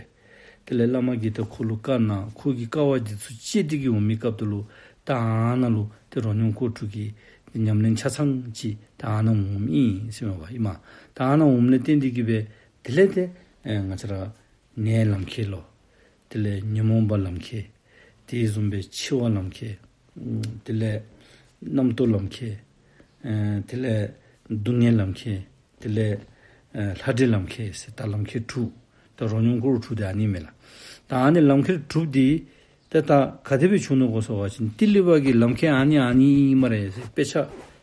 དེ་ལས་བླ་མ་གིས་ཏེ་ཁོ་ལུ་བཀའ་གནང་། ཁོ་གིས་དཀའ་བ་འདི་ཚུ་སྤྱད་དེ་གི་འོང་མི་སྐབས་དེ་ལུ་ད་ཨ་ནཱ་ལུ་ཏེ་རོ་སྙོམས་སྐོར་དྲུག་གི་ཉམས་ལེན་ཆ་ཚང་ཅིག་ད་ཨ་ནཱ་འོངམ་ཨིན་ཟེར་མས་པ་ཨིན་མས། ད་ཨ་ནཱ་འོངམ་ལས་བརྟེན་ཏེ་གི་སྦེ་དེ་ལས་ཏེ་ཨེ་ང་བཅས་ར་ནད་ལམ་ཁྱེར་ལོ། དེ་ལས་ཉོན་མོངས་པ་ལམ་ཁྱེར། དེ་བཟུམ་སྦེ་འཆི་བ་ལམ་ཁྱེར། ཨམ་དེ་ལས་རྣམ་རྟོག་ལམ་ཁྱེར། ཨེ་དེ་ལས་སྡུག་བསྔལ་ལམ་ཁྱེར། དེ་ལས་ཨེ་ལྷ་འདྲེ་ལམ་ཁྱེར་ཟེར་ད་ལམ་ཁྱེར་དྲུག། ད་རོ་སྙོམས་སྐོར་དྲུག་འདི་ཨ་ནི་མས་ལགས། ད་ཨ་ནི་ལམ་ཁྱེར་དྲུག་འདི་ཏེ་ད་ག་དེ་སྦེ་བྱུང་ནུག་གོ་ཟེར་བ་ཅིན་ཏི་ལི་པ་གིས་ལམ་ཁྱེར་ཨ་ནི་ཨ་ནི་ཨིན་སྨ་རེ་ཟེར་དཔེ་ཆ་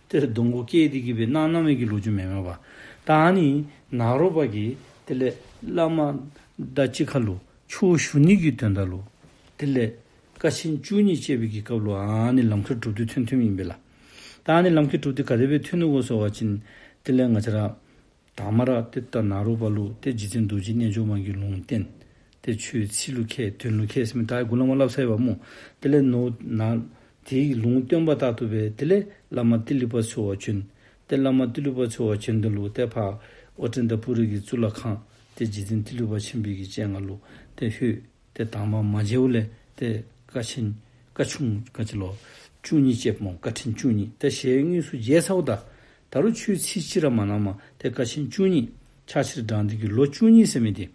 ཏེ་གདོང་ཁར་བཀལ་ཏེ་གི་སྦེ་གནང་གནང་མི་གི་ལོ་རྒྱུས་མེན་མས་པ། ད་ཨ་ནི་ནཱ་རོ་པ་གིས་དེ་ལས་བླ་མ་དང་གཅིག་ཁར་ལུ་ཆོས་ཞུ་ནི་གི་དོན་དག་ལུ་དེ་ལས་དཀའ་ཆེན་བཅུ་གཉིས་སྤྱད་པའི་གི་སྐབས་ལུ་ཨ་ནི་ལམ་ཁྱེར་དྲུག་འདི་ཐོན་ཐོནམ་ཨིན་པས་ལགས། ད་ཨ་ནི་ལམ་ཁྱེར་དྲུག་འདི་ག་དེ་སྦེ་ཐོན་ནུག་གོ་ཟེར་བ་ཅིན་དེ་ལས་ང་བཅས་ར་དང་པ་ར་ཏེ་ད་ནཱ་རོ་པ་ལུ་ཏེ་རྗེ་བཙུན་རྡོ་རྗེ་རྣལ་འབྱོར་མ་གིས་ལུང་བསྟན། ཏེ་ཆོས་ཚིག་ལུ་མཁས་དོན་ལུ་མཁས་ཟེར་མི་ད་གུ་ལས་མར་སླབ་ཚར་ཡི་པ་སྨོ། དེ་ལས་ནོ་ན་དེའི་ལུང་བསྟན་པ་ལྟར་དུ་སྦེ་དེ་ལས་བླ་མ་ཏི་ལི་པ་འཚོལ་བར་བྱོན། ཏེ་བླ་མ་ཏི་ལི་པ་འཚོལ་བར་བྱོནམ་ད་ལུ་ཏེ་ཕར་ཨོ་ཏནྟ་པུ་རི་གི་གཙུག་ལག་ཁང་ཏེ་རྗེ་བཙུན་ཏི་ལི་པ་ཆེན་པོའི་གི་སྤྱན་སྔར་ལུ་ཏེ་ལྷོད། ཏེ་དང་པ་མ་མཇལཝ་ལས་ཏེ་དཀའ་ཆེན་དཀའ་ཆུང་ག་ཅི་ལོ་བཅུ་གཉིས་སྤྱདཔ་སྨོ། དཀའ་ཕྲན་བཅུ་གཉིས། ཏེ་ཞལ་དངོས་སུ་མཇལ་ཚརཝ་ད་ད་རུང་ཆོས་ཚིག་གཅིག་ར་མ་གནངམ་ཏེ་དཀའ་ཆེན་བཅུ་གཉིས། ཕྱག་ཕྱིར་འབྲངས་ཏེ་གི་ལོ་བཅུ་གཉིས་ཟེར་མི་འདི་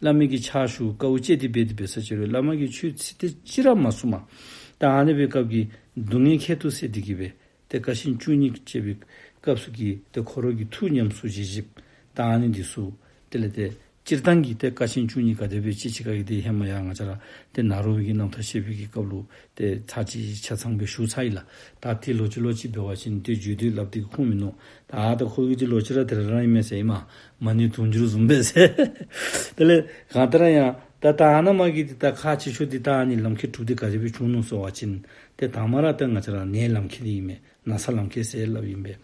བླ་མའི་གི་ཕྱག་ཞུ་དཀའཝ་སྤྱད་དེ་འབད་དེ་འབད་ས་ཅིག་རུང་བླ་མ་གིས་ཆོས་ཚིག་དེ་ཅིག་ར་མ་གསུངས་མས། ད་ཨ་ནི་སྦེ་སྐབས་ཀྱི་སྡུག་བསྔལ་ཁྱད་དུ་བསད་དེ་གི་སྦེ་ཏེ་དཀའ་ཆེན་བཅུ་གཉིས་སྤྱད་པའི་སྐབས་སུ་གི་ཏེ་ཁོ་ར་གི་ཐུགས་ཉམས་སུ་བཞེས་བཞེསཔ། ད་ཨ་ནི་འདི་ཚུ་དེ་ལས་ཏེ་སྤྱིར་བཏང་གི་ཏེ་དཀའ་ཆེན་བཅུ་གཉིས་ག་དེ་སྦེ་སྤྱད་ཅི་ག་གི་ཏེ་ཧེ་མ་ཡང་ང་བཅས་ར་ཏེ་ནཱ་རོ་པའི་གི་རྣམ་ཐར་བཤད་པའི་གི་སྐབས་ལུ་ཏེ་ཚར་གཅིག་ཆ་ཚང་སྦེ་ཞུ་ཚར་ཡི་ལགས། ད་ཏེ་ལོག་ཅི་ལོག་ཅི་འབད་བ་ཅིན་ཏེ་བརྗོད་དེ་སླབ་སྟེ་གི་ཁུངས་མིན་ནུག། ད་ད་ཁོ་གི་ཏེ་ལོག་ཅི་ར་དེ་ར་རང་ཨིན་མས་ཟེར་ཨིན་མས། མ་ཎི་དུང་ཕྱུར་བཟུམ་སྦེ་ཟེར། དེ་ལས་གང་ལྟར་ཡང་ད་ད་ཨ་ནཱ་མ་གི་ཏེ་ད་ཁག་ཆེ་ཤོས་འདི་ད་ཨ་ནི་ལམ་ཁྱེར་དྲུག་འདི་ག་དེ་སྦེ་བྱུང་ནུག་ཟེར་བ་ཅིན་ཏེ་དང་པ་ར་ཏེ་ང་བཅས་ར་ནད་ལམ་ཁྱེར་འདི་ཨིན་མས། ན་ཚ་ལམ་ཁྱེར་ཟེར་སླབ་ཨིན་པས།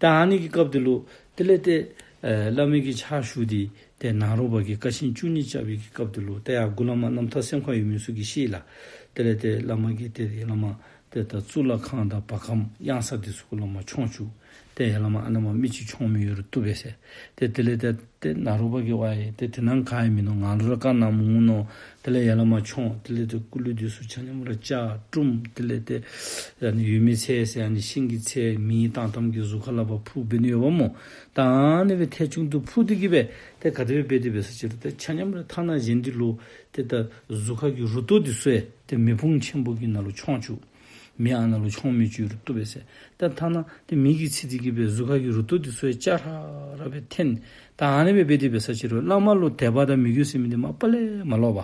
ད་ཨ་ནི་གི་སྐབས་འདི་ལུ་དེ་ལས་ཏེ་ཨེ་བླ་མའི་གི་ཕྱག་ཞུ་སྟེ་ཏེ་ནཱ་རོ་པ་གིས་དཀའ་ཆེན་བཅུ་གཉིས་སྤྱད་པའི་གི་སྐབས་འདི་ལུ་ཏེ་ཡར་མགུ་ལས་མར་རྣམ་ཐར་སེམས་ཁར་ཡོད་མི་ཚུ་གིས་ཤེས་ལགས། དེ་ལས་ཏེ་བླ་མ་གིས་ཏེ་ཡར་ལས་མར་ཏེ་ད་གཙུག་ལག་ཁང་དང་བ་གམ་གཡང་ས་འདི་ཚུ་གུ་ལས་མར་མཆོང་བཅུག། ཏེ་ཡར་ལས་མར་ཨ་ནཱ་མར་མི་ཅིག་མཆོང་མི་ཡོད་རུང་བཏུབ་པས་ཟེར། ཏེ་དེ་ལས་ཏེ་ཏེ་ནཱ་རོ་པ་གིས་ཝའེ་ཏེ་དེ་ནང་ག་ཡང་མིན་ནུག། ང་ལུ་ར་བཀའ་གནངམ་འོང་མནོ། དེ་ལས་ཡར་ལས་མར་མཆོང་། དེ་ལས་ཏེ་སྐུ་ལུས་འདི་ཚུ་ཆ་མཉམ་ར་བཅག་དཀྲུམ། དེ་ལས་ཏེ་ཨ་ནི་ཡོད་མི་ཚད་ཟེར་ཨ་ནི་ཤིང་གི་ཚད་མེ་ཡིས་བཏང་བཏངམ་གི་གཟུགས་ཁ་ལས་ཕར་ཕུ་འབད་ནི་ཡོདཔ་སྨོ། ད་ཨ་ནི་སྦེ་ཐལ་བྱུང་དུ་ཕུ་སྟེ་གི་སྦེ་ཏེ་ག་དེ་སྦེ་འབད་དེ་འབད་ས་ཅིག་རུང་ཏེ་ཆ་མཉམ་ར་ཐ་ན་གཞན་འདི་ལུ་ཏེ་ད་གཟུགས་ཁ་གི་རུ་ཏོ་འདི་ཚུ་ཡང་ཏེ་མེ་ཕུང་ཆེན་པོ་གི་ནང་ལུ་མཆོང་བཅུག། མེ་ཨ་ནཱ་ལུ་མཆོང་མི་ཅིག་ཡོད་རུང་བཏུབ་པས་ཟེར། ད་ཐ་ན་ཏེ་མེ་གི་ཚིག་འདི་གིས་སྦེ་གཟུགས་ཁ་གི་རུ་ཏོ་འདི་ཚུ་ཡང་ཅ་ར་ར་སྦེ་འཐེན། ད་ཨ་ནི་སྦེ་འབད་དེ་འབད་ས་ཅིག་རུང་བླ་མ་ལུ་དད་པ་དང་མོས་གུས་ཟེར་མི་འདི་མ་པ་ལས་མ་ལོག་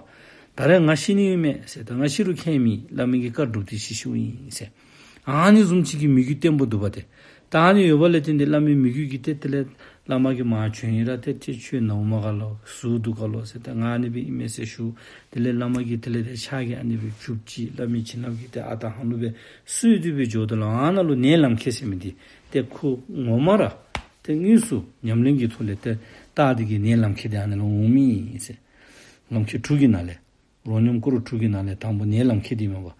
པར་ད་རེས་ང་ཤི་ནི་ཨིན་མས་ཟེར། ད་ང་ཤི་རུང་ཁྱད་མེད། བླ་མའི་གི་བཀའ་སྒྲུབ་སྟེ་ཤི་ཤིཝ་ཨིན་ཟེར། ཨ་ནི་བཟུམ་ཅིག་གི་མོས་གུས་བརྟན་པོ་འདུག་པ་ཏེ། ད་ཨ་ནི་ཡོདཔ་ལས་བརྟེན་ཏེ་བླ་མའི་མོས་གུས་ཀྱིས་ཏེ་དེ་ལས་བླ་མ་གིས་མར་བྱོན་ཡི་ར་ཏེ་ཏེ་ཁྱོད་ནཝ་མ་ག་ལོ་ཟུག་འདུག་ག་ལོ་ཟེར། ཏེ་ང་ཨ་ནི་སྦེ་ཨིན་མས་ཟེར་ཞུ། དེ་ལས་བླ་མ་གིས་དེ་ལས་ཏེ་ཕྱག་གིས་ཨ་ནི་སྦེ་བྱུགཔ་ཅིག། བླ་མའི་བྱིན་རླབས་ཀྱིས་ཏེ་ཨ་རྟག་ཧ་ལུགས་སྦེ་གསོས་ཏེ་སྦེ་འགྱོཝ་ད་ལུ་ཨ་ནཱ་ལུ་ནད་ལམ་ཁྱེར་ཟེར་མི་འདི་ཏེ་ཁོ་ངོ་མ་ར་ཏེ་དངོས་སུ་ཉམས་ལེན་གྱི་ཐོག་ལས་ཏེ་བཏགས་ཏེ་གི་ནད་ལམ་ཁྱེར་འདི་ཨ་ནཱ་ལུ་འོང་མི་ཨིན་ཟེར། ལམ་ཁྱེར་དྲུག་གི་ནང་ལས་རོ་སྙོམས་སྐོར་དྲུག་གི་ནང་ལས་དང་པོ་ནད་ལམ་ཁྱེར་འདི་མས་པ།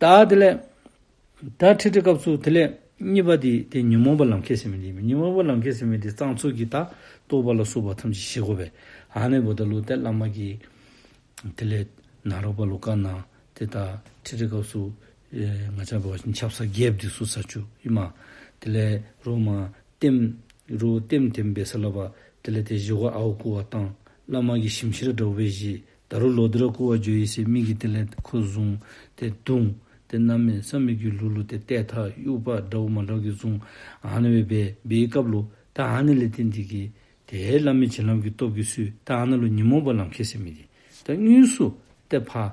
ད་དེ་ལས་ད་ཁྲིད་ཁྲིད་སྐབས་སུ་དེ་ལས་གཉིས་པ་འདི་ཏེ་ཉོན་མོངས་པ་ལམ་ཁྱེར་ཟེར་མི་འདི་ཨིན་མས། ཉོན་མོངས་པ་ལམ་ཁྱེར་ཟེར་མི་འདི་གཙང་བཙོག་གི་ད་རྟོག་པ་ལ་སོགས་པ་ཐམས་ཅད་ཞི་དགོ་པས། ཨ་ནི་འབདཝ་ད་ལུ་ཏེ་བླ་མ་གིས་དེ་ལས་ནཱ་རོ་པ་ལུ་བཀའ་གནང་། ཏེ་ད་ཁྲིད་ཁྲིད་སྐབས་སུ་ཨེ་ང་བཅས་འབད་བ་ཅིན་ཆབ་གསང་རྒྱསཔ་འདི་ཚུ་ཟ་བཅུག་ཨིན་མས། དེ་ལས་རོགས་མར་ལྟདམོ་རོགས་ལྟདམོ་ལྟདམོ་འབད་ས་ལུ་པ་དེ་ལས་ཏེ་བཞེས་སྒོ་ཨརཝ་རྐུ་བར་བཏང་། བླ་མ་གིས་ཞིམ་ཤོས་ར་འདྲཝ་སྦེ་བཞེས། ད་རུང་ལོག་སྟེ་ར་རྐུ་བར་འགྱོ་ཡི་ཟེར་མི་གིས་དེ་ལས་ཁོ་བཟུང་སྟེ་བརྡུང་། ཏེ་གནམ་མེད་ས་མེད་ཀྱི་ལུ་ལུ་ཏེ་ཏེ་ད་དབྱུག་པ་འདྲཝ་མ་འདྲཝ་གིས་བཟུང་། ཨ་ནི་སྦེ་འབད་བའི་སྐབས་ལུ་ད་ཨ་ནི་ལས་བརྟེན་ཏེ་གི་ཏེ་བླ་མའི་བྱིན་རླབས་ཀྱི་སྟོབས་ཀྱིས་གསོས། ད་ཨ་ནཱ་ལུ་ཉོན་མོངས་པ་ལམ་ཁྱེར་ཟེར་མི་འདི་ད་དངོས་སུ་ཏེ་ཕར་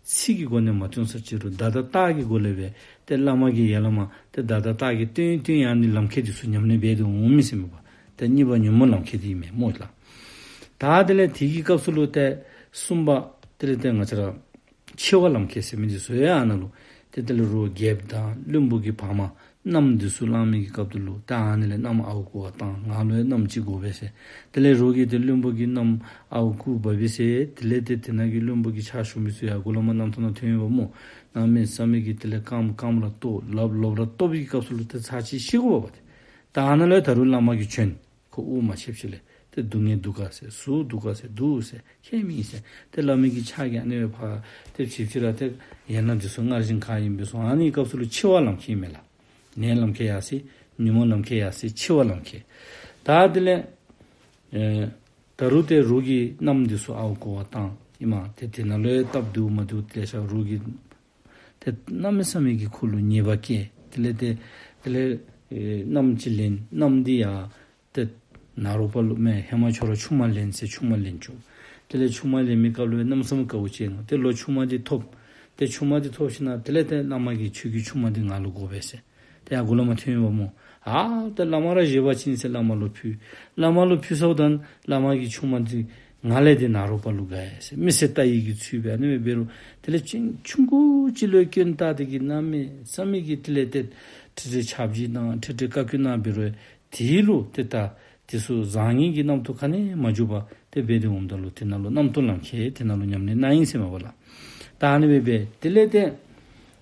ཚིག་གི་སྒོ་ནས་མ་སྟོན་ས་ཅིག་རུང་བརྡ་དང་རྟགས་ཀྱི་སྒོ་ལས་སྦེ་ཏེ་བླ་མ་གིས་ཡར་ལས་མར་ཏེ་བརྡ་དང་རྟགས་ཀྱིས་སྟོན་སྟོན་ཡང་ནི་ལམ་ཁྱེར་འདི་ཚུ་ཉམས་ལེན་འབད་དེ་འོང་མི་ཟེར་མས་པ། ཏེ་གཉིས་པ་ཉོན་མོངས་ལམ་ཁྱེར་འདི་ཨིན་མས་སྨོ་ལགས། ད་དེ་ལས་དེ་གི་སྐབས་སུ་ལུ་ཏེ་གསུམ་པ་དེ་ལས་ཏེ་ང་བཅས་ར་འཆི་བ་ལམ་ཁྱེར་ཟེར་མི་འདི་ཚུ་ཡང་ཨ་ནཱ་ལུ་ཏེ་དེ་ལས་རོགས་རྒྱལཔོ་དང་བློན་པོ་གི་བག་མ་མནའམ་འདི་ཚུ་བླང་མི་གི་སྐབས་འདི་ལུ་ད་ཨ་ནི་ལས་མནའམ་ཨརཝ་རྐུ་བར་བཏང་། ང་ལུ་ཡང་མནའམ་ཅིག་དགོ་པས་ཟེར། དེ་ལས་རོགས་ཀྱིས་ཏེ་བློན་པོ་གི་མནའམ་ཨརཝ་རྐུ་འབག་པས་ཟེར། དེ་ལས་ཏེ་དེ་ནང་གི་བློན་པོ་གི་ཕྱག་ཞུ་མི་ཚུ་ཡང་མགུ་ལས་མར་རྣམ་ཐར་ནང་ཐོན་ཡོདཔ་སྨོ། གནམ་མེད་ས་མེད་ཀྱི་དེ་ལས་རྐངམ་རྐངམ་ར་ལྟོགས། ལགཔ་ལགཔ་ར་ལྟོགས་པའི་སྐབས་སུ་ལུ་ཏེ་ཚར་གཅིག་ཤི་དགོ་པས་ཏེ། ད་ཨ་ནཱ་ལུ་ད་རུང་བླ་མ་གིས་བྱོན། ཁོ་དབུགས་མ་ཆདཔ་ཅིག་ལས་ཏེ་སྡུག་བསྔལ་འདུག་ག་ཟེར། ཟུག་འདུག་ག་ཟེར། འདུག་ཟེར། ཁྱད་མེད་ཟེར། ཏེ་བླ་མའི་གི་ཕྱག་གིས་ཨ་ནི་སྦེ་ཕར་ཏེ་ཅིག་ཅིག་ར་ཏེ་ཡན་ལག་འདི་ཚུ་སྔར་བཞིན་ག་ཨིནམ་སྦེ་སོང་། ཨ་ནི་སྐབས་སུ་ལུ་འཆི་བ་ལམ་ཁྱེར་ཨིན་མས་ལགས། ནད་ལམ་ཁྱེར་ཡང་སྲིད། ཉོན་མོངས་ལམ་ཁྱེར་ཡང་སྲིད། འཆི་བ་ལམ་ཁྱེར། ད་དེ་ལས་ཨེ་ད་རུང་ཏེ་རོགས་ཀྱི་མནའམ་འདི་ཚུ་ཨརཝ་རྐུ་བར་བཏང་ཨིན་མས། ཏེ་དེ་ནང་ལུ་ཡང་སྟབས་བདེཝ་མ་བདེཝ་ཏེ་ཤ་རོགས་ཀྱིས་ཏེ་གནམ་མེད་ས་མེད་ཀྱི་ཁོ་ལུ་ཉེས་པ་བཀལ། དེ་ལས་ཏེ་དེ་ལས་ཨེ་མནའམ་ཅིག་ལེན། མནའམ་འདི་ཡང་ཏེ་ནཱ་རོ་པ་ལུ་མེན་ཧེ་མ་ཁྱོད་ར་ཆུང་མ་ལེན་ཟེར་ཆུང་མ་ལེན་བཅུག། དེ་ལས་ཆུང་མ་ལེན་མི་སྐབས་ལུ་གནམ་མེད་ས་མེད་དཀའཝ་སྤྱད་ནུག། ཏེ་ལོག་ཆུང་མ་འདི་ཐོབ། ཏེ་ཆུང་མ་འདི་ཐོབ་ཞིནམ་དེ་ལས་ཏེ་བླ་མ་གིས་ཁྱོད་ཀྱི་ཆུང་མ་འདི་ང་ལུ་དགོ་པས་ཟེར། ཏེ་ཡར་མགུ་ལས་མར་ཐོན་ཡོདཔ་སྨོ། ཨ་ཏེ་བླ་མ་ར་བཞེས་པ་ཅིན་ཟེར་བླ་མ་ལུ་ཕུལ། བླ་མ་ལུ་ཕུལ་ཚརཝ་ད་བླ་མ་གིས་ཆུང་མ་འདི་ང་ལས་ཏེ་ནཱ་རོ་པ་ལུ་དགའ་ཡི་ཟེར། མི་སེར་ལྟ་ཡི་གི་ཚུལ་སྦེ་ཨ་ནི་སྦེ་འབད་རུང་དེ་ལས་ཅིག་ཆུང་ཀུ་ཅིག་ལུ་སྐྱོན་བཏགས་ཏེ་གི་གནམ་མེད་ས་མེད་ཀྱི་དེ་ལས་ཏེ་ཁྲིག་ཁྲི་ཆབ་གཞི་དང་ཁྲིག་ཁྲི་བཀའ་བཀྱོན་གནང་འབད་རུང་དེ་ལུ་ཏེ་ད་དེ་ཚུ་བཟང་ངན་གྱི་རྣམ་རྟོག་ག་ནི་མ་འཇུག་པར་ཏེ་འབད་དེ་འོངམ་ད་ལུ་དེ་ནང་ལུ་རྣམ་རྟོག་ལམ་ཁྱེར་དེ་ནང་ལུ་ཉམས་ལེན་གནང་ཡི་ཟེར་མས་པ་ལགས། ད་ཨ་ནི་སྦེ་འབད་དེ་ལས་ཏེ་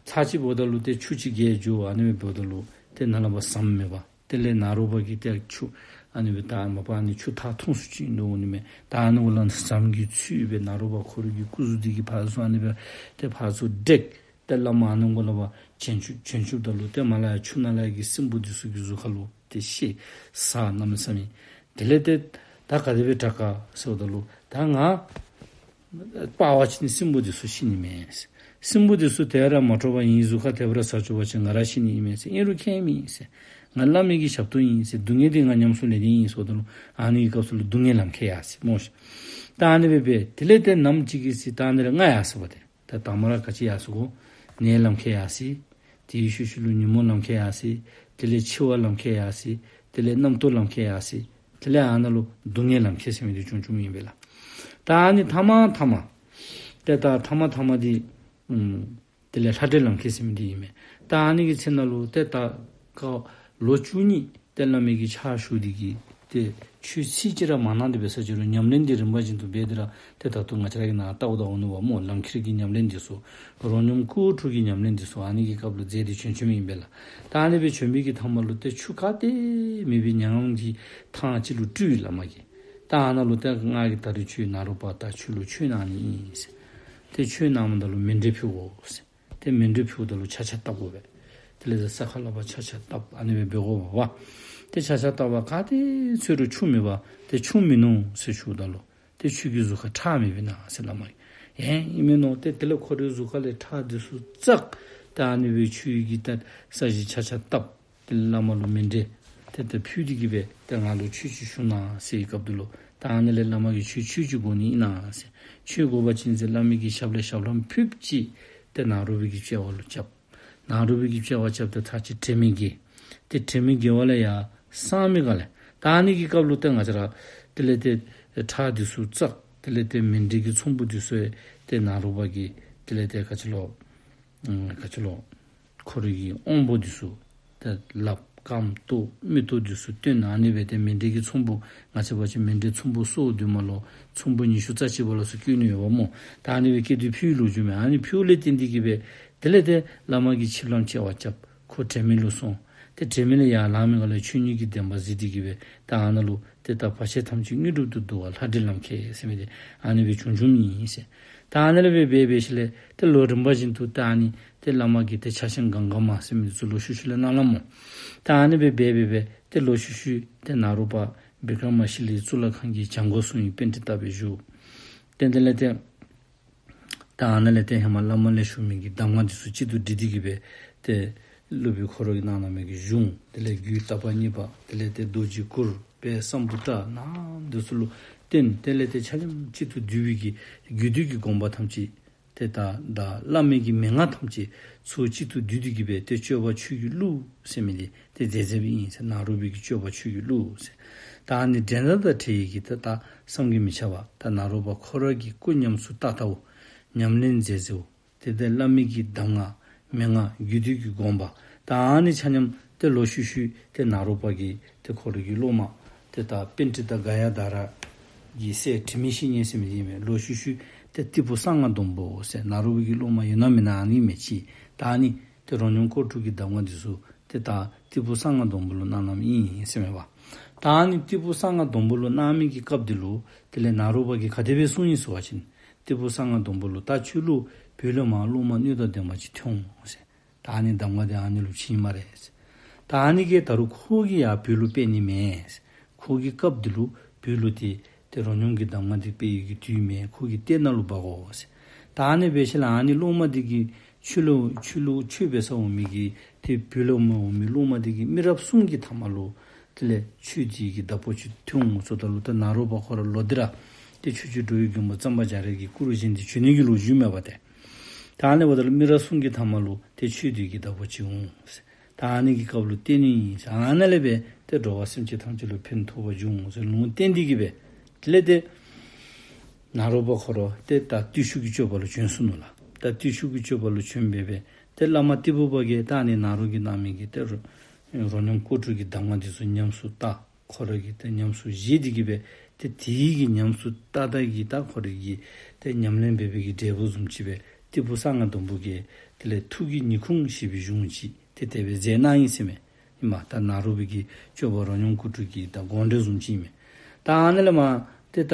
ཚར་གཅིག་འབདཝ་ད་ལུ་ཏེ་ཆུ་ཅིག་བརྒལ་འགྱོ། ཨ་ནི་སྦེ་འབདཝ་ད་ལུ་ཏེ་ནཱ་ལས་ཕར་ཟམ་མེད་པ། དེ་ལས་ནཱ་རོ་པ་གིས་ཏེ་ཆུ་ཨ་ནི་སྦེ་ད་མ་པ་ཨ་ནི་ཆུ་ཐག་ཐུང་སུ་ཅིག་འདུག་ནི་མས། ད་ཨ་ནི་གུ་ལས་ཟམ་གྱི་ཚུལ་སྦེ་ནཱ་རོ་པ་ཁོ་རའི་གི་སྐུ་གཟུགས་འདི་གིས་ཕར་ཚུར་ཨ་ནི་སྦེ་ཏེ་ཕར་ཚུར་བྲེག། ཏེ་བླ་མ་ཨ་ནི་གུ་ལས་ཕར་བྱོན་བཅུག། བྱོན་བཅུགཔ་ད་ལུ་ཏེ་མར་ལས་ཡར་ཆུ་ནང་ལས་ཀྱི་སྲིན་བུ་འདི་ཚུ་གི་གཟུགས་ཁ་ལུ་ཏེ་ཤི་ས་གནམ་མེད་ས་མེད་ དེ་ལས་ཏེ་ད་ག་དེ་སྦེ་དྲག་ག་ཟེརཝ་ད་ལུ་ད་ང་སྤར་བ་ཅིན་སྲིན་པོ་འདི་ཚུ་ཤི་ནི་མས། སྲིན་པོ་འདི་ཚུ་དེ་ར་མ་དྲོ་བར་ངེའི་གཟུགས་ཁར་དེ་སྦེ་ར་ཟ་བཅུག་པ་ཅིན་ང་ར་ཤི་ནི་ཨིན་མས་ཟེར། ཨིན་རུང་ཁྱད་མེད་ཟེར། ང་བླ་མའི་གི་ཞབས་ཏོག་ཨིན་ཟེར། སྡུག་བསྔལ་འདི་ང་ཉམས་སུ་ལེན་ནི་ཨིན་ཟེརཝ་ད་ལུ་ཨ་ནི་གི་སྐབས་སུ་ལུ་སྡུག་བསྔལ་ལམ་ཁྱེར་ཡར་སོ་སྨོ་ཤིག། ད་ཨ་ནི་སྦེ་འབད་དེ་ལས་ཏེ་ནམ་ཅིག་གི་ཚེ་ད་ཨ་ནི་ར་ལྔ་ཡར་སོ་བ་ཏེ། ད་དང་པ་ར་ག་ཅི་ཡར་སོ་གོ། ནད་ལམ་ཁྱེར་ཡར་སོ། དེའི་ཤུལ་ཤུལ་ལུ་ཉོན་མོངས་ལམ་ཁྱེར་ཡར་སོ། དེ་ལས་འཆི་བ་ལམ་ཁྱེར་ཡར་སོ། དེ་ལས་རྣམ་རྟོག་ལམ་ཁྱེར་ཡར་སོ། དེ་ལས་ཨ་ནཱ་ལུ་སྡུག་བསྔལ་ལམ་ཁྱེར་ཟེར་མི་འདི་བྱུང་བྱུངམ་ཨིན་པས་ལགས། ད་ཨ་ནི་ཐ་མ་ཐ་མ་ཏེ་ད་ཐ་མ་ཐ་མ་འདི་ཨམ་དེ་ལས་ལྷ་འདྲེ་ལམ་ཁྱེར་ཟེར་མི་འདི་ཨིན་མས། ད་ཨ་ནི་གི་ཚེ་ནང་ལུ་ཏེ་ད་ཁོ་ལོ་བཅུ་གཉིས་ཏེ་བླ་མའི་གི་ཕྱག་ཞུ་སྟེ་གི་ཏེ་ཆོས་ཚིག་ཅིག་ར་མ་གནང་སྟེ་འབད་ས་ཅིག་རུང་ཉམས་ལེན་འདི་རིམ་པ་བཞིན་དུ་འབད་དེ་ར་ཏེ་ད་ལྟོ་ང་བཅས་ར་གིས་ནཱ་བལྟཝ་ད་འོང་ནུག་པ་སྨོ། ལམ་ཁྱེར་གྱི་ཉམས་ལེན་འདི་ཚུ་རོ་སྙོམས་སྐོར་དྲུག་གི་ཉམས་ལེན་འདི་ཚུ་ཨ་ནི་གི་སྐབས་ལུ་མཛད་དེ་བྱོན་བྱོནམ་ཨིན་པས་ལགས། ད་ཨ་ནི་སྦེ་བྱོན་པའི་གི་ཐ་མ་ལུ་ཏེ་ཆུ་ག་ཏེ་མེད་པའི་མྱ་ངམ་གྱི་ཐང་ཅིག་ལུ་སྤྲུལ་བླ་མ་གིས། ད་ཨ་ནཱ་ལུ་ཏེ་ང་གིས་ད་རིས་ཁྱོད་ནཱ་རོ་པ་ད་ཁྱོད་ལུ་ཆོས་གནང་ནི་ཨིན་ཟེར། ཏེ་ཆོས་གནངམ་ད་ལུ་མཎྜལ་ཕུལ་དགོ་ཟེར། ཏེ་མཎྜལ་ཕུལཝ་ད་ལུ་ཆག་ཆག་བཏབ་དགོ་པས། དེ་ལས་ཏེ་ས་ཁར་ལུ་ཕར་ཆག་ཆག་བཏབ། ཨ་ནི་སྦེ་འབད་དགོ་པས། ཏེ་ཆག་ཆག་བཏབ་པར་ག་ཏེ་འཚོལ་རུང་ཆུ་མེད་པར་ཏེ་ཆུ་མིན་ནུག་ཟེར་ཞུཝ་ད་ལུ་ཏེ་ཁྱོད་ཀྱི་གཟུགས་ཁར་ཁྲག་མེད་པས་ན་ཟེར་བླ་མ་གིས། ཨེ་ཨིན་མས་མནོ། ཏེ་དེ་ལས་ཁོ་རའི་གཟུགས་ཁ་ལས་ཁྲག་འདི་ཚུ་བཙགས། ཏེ་ཨ་ནི་སྦེ་ཁྱོད་ཀྱིས་ད་ས་གཞི་ཆག་ཆག་བཏབ། ཏེ་བླ་མ་ལུ་མཎྜལ་ཏེ་ད་ཕུལ་ཏེ་གི་སྦེ་ཏེ་ང་ལུ་ཆོས་ཅིག་ཞུ་གནང་ཟེར་བའི་སྐབས་འདི་ལུ་ད་ཨ་ནི་ལས་བླ་མ་གིས་ཁྱོད་ཆོས་ཅིག་དགོ་ནི་ཨིན་ན་ཟེར། ཆོས་དགོ་པ་ཅིན་ཟེར་བླ་མའི་གི་ཞབས་ལས་ཞབས་ལྷམ་ཕུད་ཅིག་ཏེ་ནཱ་རོ་པའི་གི་དཔྱལ་བ་ལུ་རྐྱབ། ནཱ་རོ་པའི་གི་དཔྱལ་བ་རྐྱབ་སྟེ་ཚར་གཅིག་དྲན་མེད་བརྒྱལ། ཏེ་དྲན་མེད་བརྒྱལ་བ་ལས་ཡར་སངས་མི་ག་ལས། ད་ཨ་ནི་གི་སྐབས་ལུ་ཏེ་ང་བཅས་ར་དེ་ལས་ཏེ་ཁྲག་འདི་ཚུ་བཙགས། དེ་ལས་ཏེ་མཎྜལ་གྱི་ཚོམ་བུ་འདི་ཚུ་ཏེ་ནཱ་རོ་པ་གིས་དེ་ལས་ཏེ་ག་ཅི་ལོ་ཨམ་ག་ཅི་ལོ་ཁོ་རའི་གི་དབང་པོ་འདི་ཚུ་ཏེ་ལགཔ་རྐངམ་ཏོ་མིག་ཏོ་འདི་ཚུ་བཏོན། ཨ་ནི་སྦེ་ཏེ་མཎྜལ་གྱི་ཚོམ་བུ་ང་བཅས་འབད་བ་ཅིན་མཎྜལ་ཚོམ་བུ་སོ་བདུན་མ་ལུ་ཚོམ་བུ་ཉི་ཤུ་རྩ་གཅིག་པ་ལ་སོགས་བཀོད་ནི་ཡོདཔ་སྨོ། ད་ཨ་ནི་སྦེ་བཀོད་དེ་ཕུལ་ལོ་རྒྱུས་མས། ཨ་ནི་ཕུལཝ་ལས་བརྟེན་ཏེ་གི་སྦེ་དེ་ལས་ཏེ་བླ་མ་གིས་ཆིབས་ལྷམ་དཔྱལ་བ་རྐྱབ། ཁོ་དྲན་མེད་ལུ་སོང་། ཏེ་དྲན་མེད་ལས་ཡར་ལངས་མི་ག་ལས་ཆོས་ཉིད་ཀྱི་བདེན་པ་གཟིགས་ཏེ་གི་སྦེ་ད་ཨ་ནཱ་ལུ་ཏེ་ད་བར་ཆད་ཐམས་ཅད་དངོས་གྲུབ་ཏུ་བསྡུ་བ་ལྷ་འདྲེ་ལམ་ཁྱེར་ཟེར་མི་འདི་ཨ་ནི་སྦེ་བྱུང་བྱུངམ་ཨིན་ཟེར། ད་ཨ་ནི་ལས་སྦེ་འབད་འབད་ཞིནམ་ལས་ཏེ་ལོག་རིམ་པ་བཞིན་དུ་ད་ཨ་ནི་ཏེ་བླ་མ་གིས་ཏེ་ཕྱག་ཆེན་གངྒཱ་མ་ཟེར་མི་འདི་ཚུ་ལོག་ཤུལ་ཤུལ་ལས་གནང་ལགས་སྨོ། ད་ཨ་ནི་སྦེ་འབད་འབད་འབད་ཏེ་ལོག་ཤུལ་ཤུལ་ཏེ་ནཱ་རོ་པ་བི་ཀྲ་མ་ཤི་ལའི་གཙུག་ལག་ཁང་གི་བྱང་སྒོ་སྲུང་བའི་པཎྜི་ཏ་སྦེ་བཞུགས། ཏེ་དེ་ལས་ཏེ་ད་ཨ་ནཱ་ལས་ཏེ་ཧེ་མ་བླ་མ་ལས་ཞུ་མི་གི་གདམས་ངག་འདི་ཚུ་གཅིག་ཏུ་དྲིལ་ཏེ་གི་སྦེ་ཏེ་སློབ་དཔོན་ཁོ་ར་གིས་གནང་གནང་མི་གི་གཞུང་དེ་ལས་རྒྱུད་བརྟག་པ་གཉིས་པ་དེ་ལས་ཏེ་རྡོ་རྗེ་གུར་དཔལ་བསམ་ཕུ་ཏྲ་ནང་འདི་ཚུ་ལུ་བརྟེན། དེ་ལས་ཏེ་ཆ་མཉམ་གཅིག་ཏུ་བསྡུས་པའི་གི་རྒྱུད་སྡེ་གི་དགོངས་པ་ཐམས་ཅད་ཏེ་ད་ད་བླ་མའི་གི་མན་ངག་ཐམས་ཅད་ཚུ་གཅིག་ཏུ་བསྡུས་ཏེ་གི་སྦེ་ཏེ་སྤྱོད་པ་ཆོས་ཀྱི་གླུ་ཟེར་མི་འདི་ཏེ་མཛད་མཛདཔ་ཨིན་ཟེར། ནཱ་རོ་པའི་གི་སྤྱོད་པ་ཆོས་ཀྱི་གླུ་ཟེར། ད་ཨ་ནི་འགྲན་ཟླ་དང་བྲལ་བའི་གི་ད་ད་བསམ་གྱིས་མི་ཁྱབ་པ་ད་ནཱ་རོ་པ་ཁོ་ར་གིས་སྐུ་ཉམས་སུ་བསྟར་བསྟརཝ་ཉམས་ལེན་མཛད་མཛདཔ་ཏེ་ཏེ་བླ་མའི་གི་གདམས་ངག་མན་ངག་རྒྱུད་སྡེ་གི་དགོངས་པ་ད་ཨ་ནི་ཆ་མཉམ་ཏེ་ལོག་ཤུལ་ཤུལ་ཏེ་ནཱ་རོ་པ་གིས་ཏེ་ཁོ་ར་གི་སློབ་མ་ཏེ་ད་པཎྜི་ཏ་ག་ཡ་དྷ་ར་གི་སྲས་དྲི་མེད་བཤེས་གཉེན་ཟེར་མི་ཨིན་མས། ལོག་ཤུལ་ཤུལ་ཏེ་ཏི་ཕུ་གསང་སྔགས་སྡོང་པོ་ཟེར་ནཱ་རོ་པའི་གི་སློབ་མ་ཡོད་ན་མེད་ན་ཨ་ནི་མས་ཅིག། ད་ཨ་ནི་ཏེ་རོ་སྙོམས་སྐོར་དྲུག་གི་གདམས་ངག་འདི་ཚུ་ཏེ་ད་ཏི་ཕུ་གསང་སྔགས་སྡོང་པོ་ལུ་གནང་གནངམ་ཨིན་ཟེར་མས་པ། ད་ཨ་ནི་ཏི་ཕུ་གསང་སྔགས་སྡོང་པོ་ལུ་གནང་མི་གི་སྐབས་འདི་ལུ་དེ་ལས་ནཱ་རོ་པ་གིས་ག་དེ་སྦེ་གསུངས་ཡི་ཟེར་བ་ཅིན་ཏི་ཕུ་གསང་སྔགས་སྡོང་པོ་ལུ་ད་ཁྱོད་ལུ་བོད་ལས་མར་སློབ་མ་སྣོད་དང་ལྡན་པ་ཅིག་ཐོན་འོང་ཟེར། ད་ཨ་ནི་གདམས་ངག་འདི་ཨ་ནི་ལུ་བྱིན་སྨ་རེ་ཟེར། ད་ཨ་ནི་གིས་ད་རུང་ཁོ་གིས་ཡར་བོད་ལུ་སྤེལ་ནི་མེད་ཟེར། ཁོ་གི་སྐབས་འདི་ལུ་བོད་ལུ་ཏེ་ཏེ་རོ་སྙོམས་ཀྱི་གདམས་ངག་འདི་སྤེལ་ནི་གི་དུས་མེད། ཁོ་གིས་གཏེར་ནང་ལུ་སྦ་དགོ་ཟེར། ད་ཨ་ནི་འབད་ཞིནམ་ལས་ཨ་ནི་སློབ་མ་འདི་གིས་ཁྱོད་ལུ་ཁྱོད་ལུ་ཆོས་འབད་སར་འོང་མི་གི་ཏེ་བོད་ལས་མར་འོང་མི་སློབ་མ་འདི་གིས་མི་རབས་གསུམ་གྱི་ཐ་མ་ལུ་དེ་ལས་ཁྱོད་འདི་གི་བདག་པོ་ཅིག་ཐོན་འོང་ཟེརཝ་ད་ལུ་ད་ནཱ་རོ་པ་ཁོ་ར་ལོག་སྟེ་ར་ཏེ་ཆོས་རྗེ་འགྲོ་བའི་མགོན་པོ་གཙང་པ་རྒྱ་རས་ཀྱི་སྐུ་རུ་བཞེངས་ཏེ་བྱོན་ནི་གི་ལོ་རྒྱུས་མས་པ་ཏེ། ད་ཨ་ནི་འབདཝ་ད་ལུ་མི་རབས་གསུམ་གྱི་ཐ་མ་ལུ་ཏེ་ཁྱོད་འདི་གི་བདག་པོ་ཅིག་འོང་ཟེར། ད་ཨ་ནི་གི་སྐབས་ལུ་བསྟན་ནི་ཨིན་ཟེར། ཨ་ནཱ་ལས་སྦེ་ཏེ་འགྲོ་བ་སེམས་ཅན་ཐམས་ཅད་ལུ་ཕན་ཐོགས་པ་འབྱུང་འོང་ཟེར་ལུང་བསྟན་ཏེ་གི་སྦེ་དེ་ལས་ཏེ་ནཱ་རོ་པ་ཁོ་ར་ཏེ་ད་བརྟུལ་ཞུགས་ཀྱི་སྤྱོད་པ་ལུ་བྱོན་སོ་ནུག་ལགས། ད་བརྟུལ་ཞུགས་ཀྱི་སྤྱོད་པ་ལུ་བྱོན་སྦེ་སྦེ་ཏེ་བླ་མ་ཏི་ཕུ་པ་གིས་ད་ཨ་ནི་ནཱ་རོ་གིས་གནང་མི་གི་ཏེ་རོ་རོ་སྙོམས་སྐོར་དྲུག་གི་གདམས་ངག་འདི་ཚུ་ཉམས་སུ་བསྟར། ཁོ་ར་གིས་ཏེ་ཉམས་སུ་བཞེས་ཏེ་གི་སྦེ་ཏེ་དེ་གི་ཉམས་སུ་བསྟར་བསྟར་གྱི་ད་ཁོ་ར་གིས་ཏེ་ཉམས་ལེན་འབད་བའི་གི་འབྲས་བུ་བཟུམ་ཅིག་སྦེ་ཏི་ཕུ་གསང་སྔགས་སྡོང་པོ་གིས་དེ་ལས་ཐུགས་ཀྱི་ཉིང་ཁུ་ཞེས་པའི་གཞུང་ཅིག་ཏེ་དེ་སྦེ་མཛད་གནང་ཡི་ཟེར་མས། ཨིན་མས། ད་ནཱ་རོ་པའི་གི་སྤྱོད་པ་རོ་སྙོམས་སྐོར་དྲུག་གི་ད་དགོངས་འགྲེལ་བཟུམ་ཅིག་ཨིན་མས། ད་ཨ་ནི་ལས་མར་ཏེ་ད་